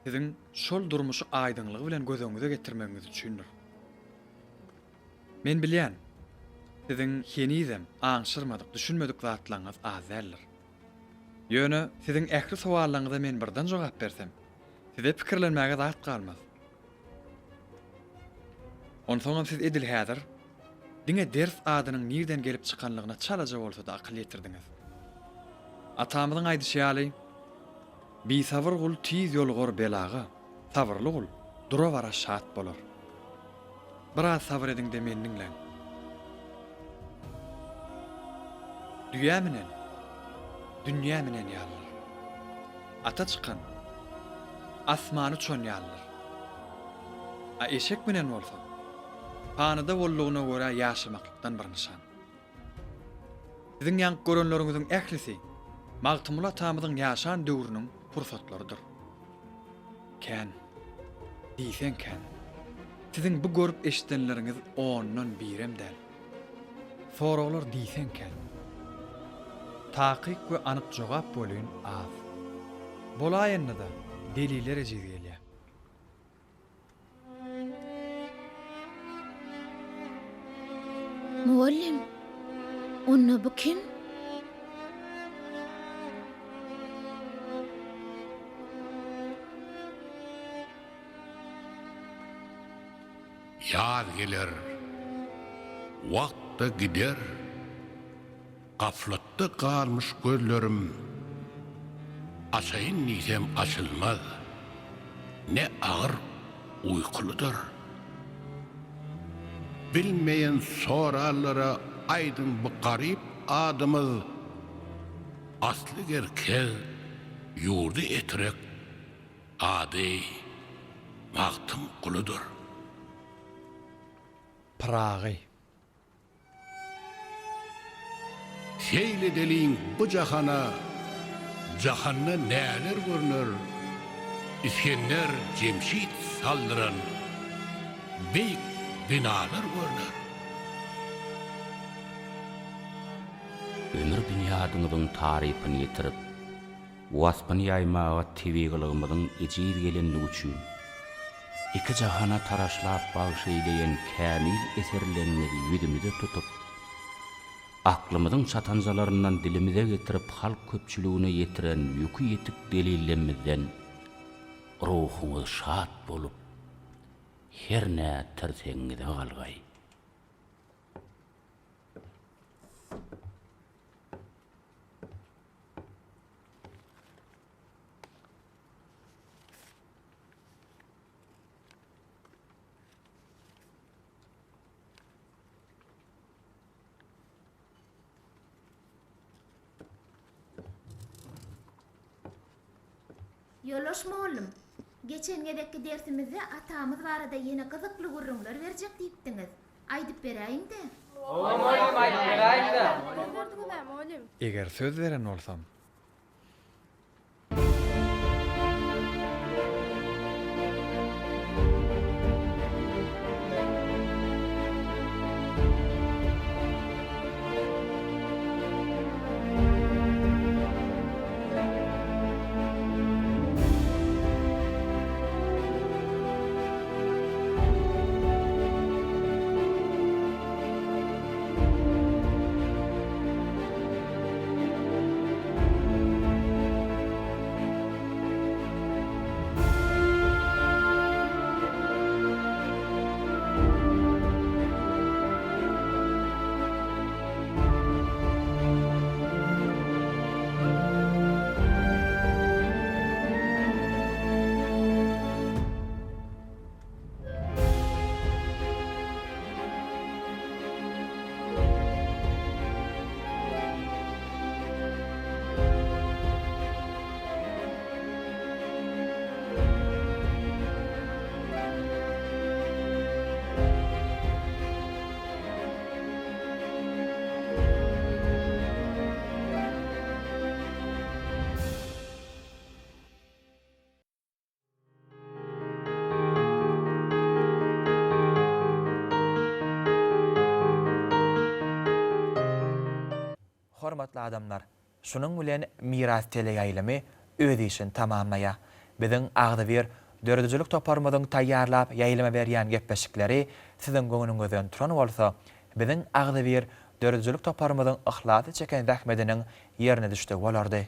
siziň şol durmuşy aýdyňlygy bilen göz öňüňize getirmegiňiz üçindir. Men bilýän, siziň henizem aňşyrmadyk, düşünmedik zatlaryňyz az däldir. Ýöne siziň ähli sowallaryňyza men birden jogap bersem, size pikirlenmäge zat galmaz. Onsoňam siz edil häzir diňe ders adynyň nirden gelip çykanlygyna çalaja bolsa-da akyl ýetirdiňiz. Atamyzyň aýdyşy ýaly, Bisabyr gul tiz ýolugar belaga, sabyrly gul dura-bara şat bolar. Biraz sabyr ediň-de meni diňläň. Düýä münen, dünýä münen ýalydyr. Ata çykan, asmana uçan ýalydyr. A eşek münen bolsa, panyda boldugyna görä ýaşamaklykdan bir nyşan. Siziň ýaňky görenleriňiziň ählisi Magtymguly atamyzyň ýaşan döwrüniň pursatlarydyr. Kän. Diýseň kän. Siziň bu görüp eşidenleriňiz ondan birem däl. Soraglar diýseň kän. Takyk we anyk jogap welin az. Bolaýanda-da deliller ejiz gelýär.
Mugallym, onda bu kim?
Ýaz geler, wagt-da gider. Gaflatda galmyş gözlerim Açaýyn diýsem açylmaz Ne agyr uýkulydyr. Bilmeýän sorarlara aýdyň bu garyp adymyz Asly Gerkez, ýurdy Etrek, ady Magtymgulydyr.
Pyragy.
Seýl edeliň bu jahana, Jahanda näler görner, Isgender Jemşit saldyran Beýik binalar görner.
Ömür binýadyňyzyň tarypyny ýetirip, waspyny ýaýmaga tebigylygymyzyň ejiz gelenligi üçin, iki jahana taraşlap bagş eýleýen kämil eserleriňizi ýüzümize tutup, aklymyzyň çatanjalaryndan dilimize getirip halk köpçüligine ýetiren ýüki ýetik delillemizden ruhuňyz şat bolup, hernä tirsegiňize galgaý.
Ýoldaş mugallym, geçen gezekki dersimizde atamyz barada ýene gyzykly gürrüňler berjek diýipdiňiz. Aýdyp beräýiň-dä.
Hawa, mugallym, aýdyp beräýiň-dä.
Söz berdiňiz-ä, mugallym.
Eger söz beren bolsam.
Hormatly adamlar, şunuň bilen Miras teleýaýlymy öz işini tamamlaýar. Biziň agzybir döredijilik toparymyzyň taýýarlap ýaýlyma berýän gepleşikleri siziň göwnüňizden turan bolsa, biziň agzybir döredijilik toparymyzyň yhlasly çeken zähmediniň ýerine düşdügi bolardy.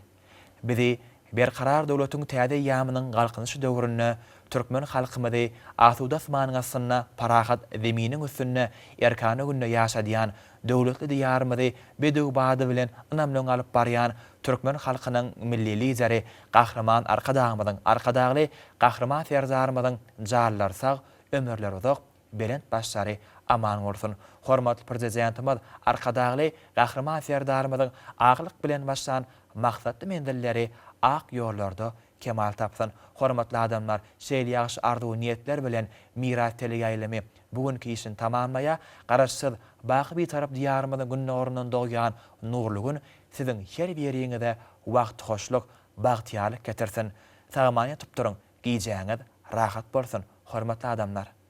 Bizi Berkarar döwletiň täze eýýamynyň Galkynyşy döwründe türkmen halkymyzy asuda asmanyň astynda, parahat Zeminiň üstünde erkana günde ýaşadýan, döwletli Diýarymyzy bedew bady bilen ynamly öňe alyp barýan türkmen halkynyň Milli Lideri Gahryman Arkadagymyzyň, Arkadagly Gahryman Serdarymyzyň janlary sag, ömürleri uzak, belent başlary aman bolsun! Hormatly Prezidentimiz Arkadagly Gahryman Serdarymyzyň aklyk bilen başlan maksatly menzilleri ak ýollarda kemal tapsyn! Hormatly adamlar, şeýle ýagşy arzuw-niýetler bilen Miras teleýaýlymy bu günki işini tamamlaýar. Garaşsyz, baky Bitarap Diýarymyzyň gündogaryndan dogýan nurly Gün siziň her biriňize wagtyhoşluk, bagtyýarlyk getirsin! Sag-aman ýatyp turuň, gijäňiz rahat bolsun, hormatly adamlar!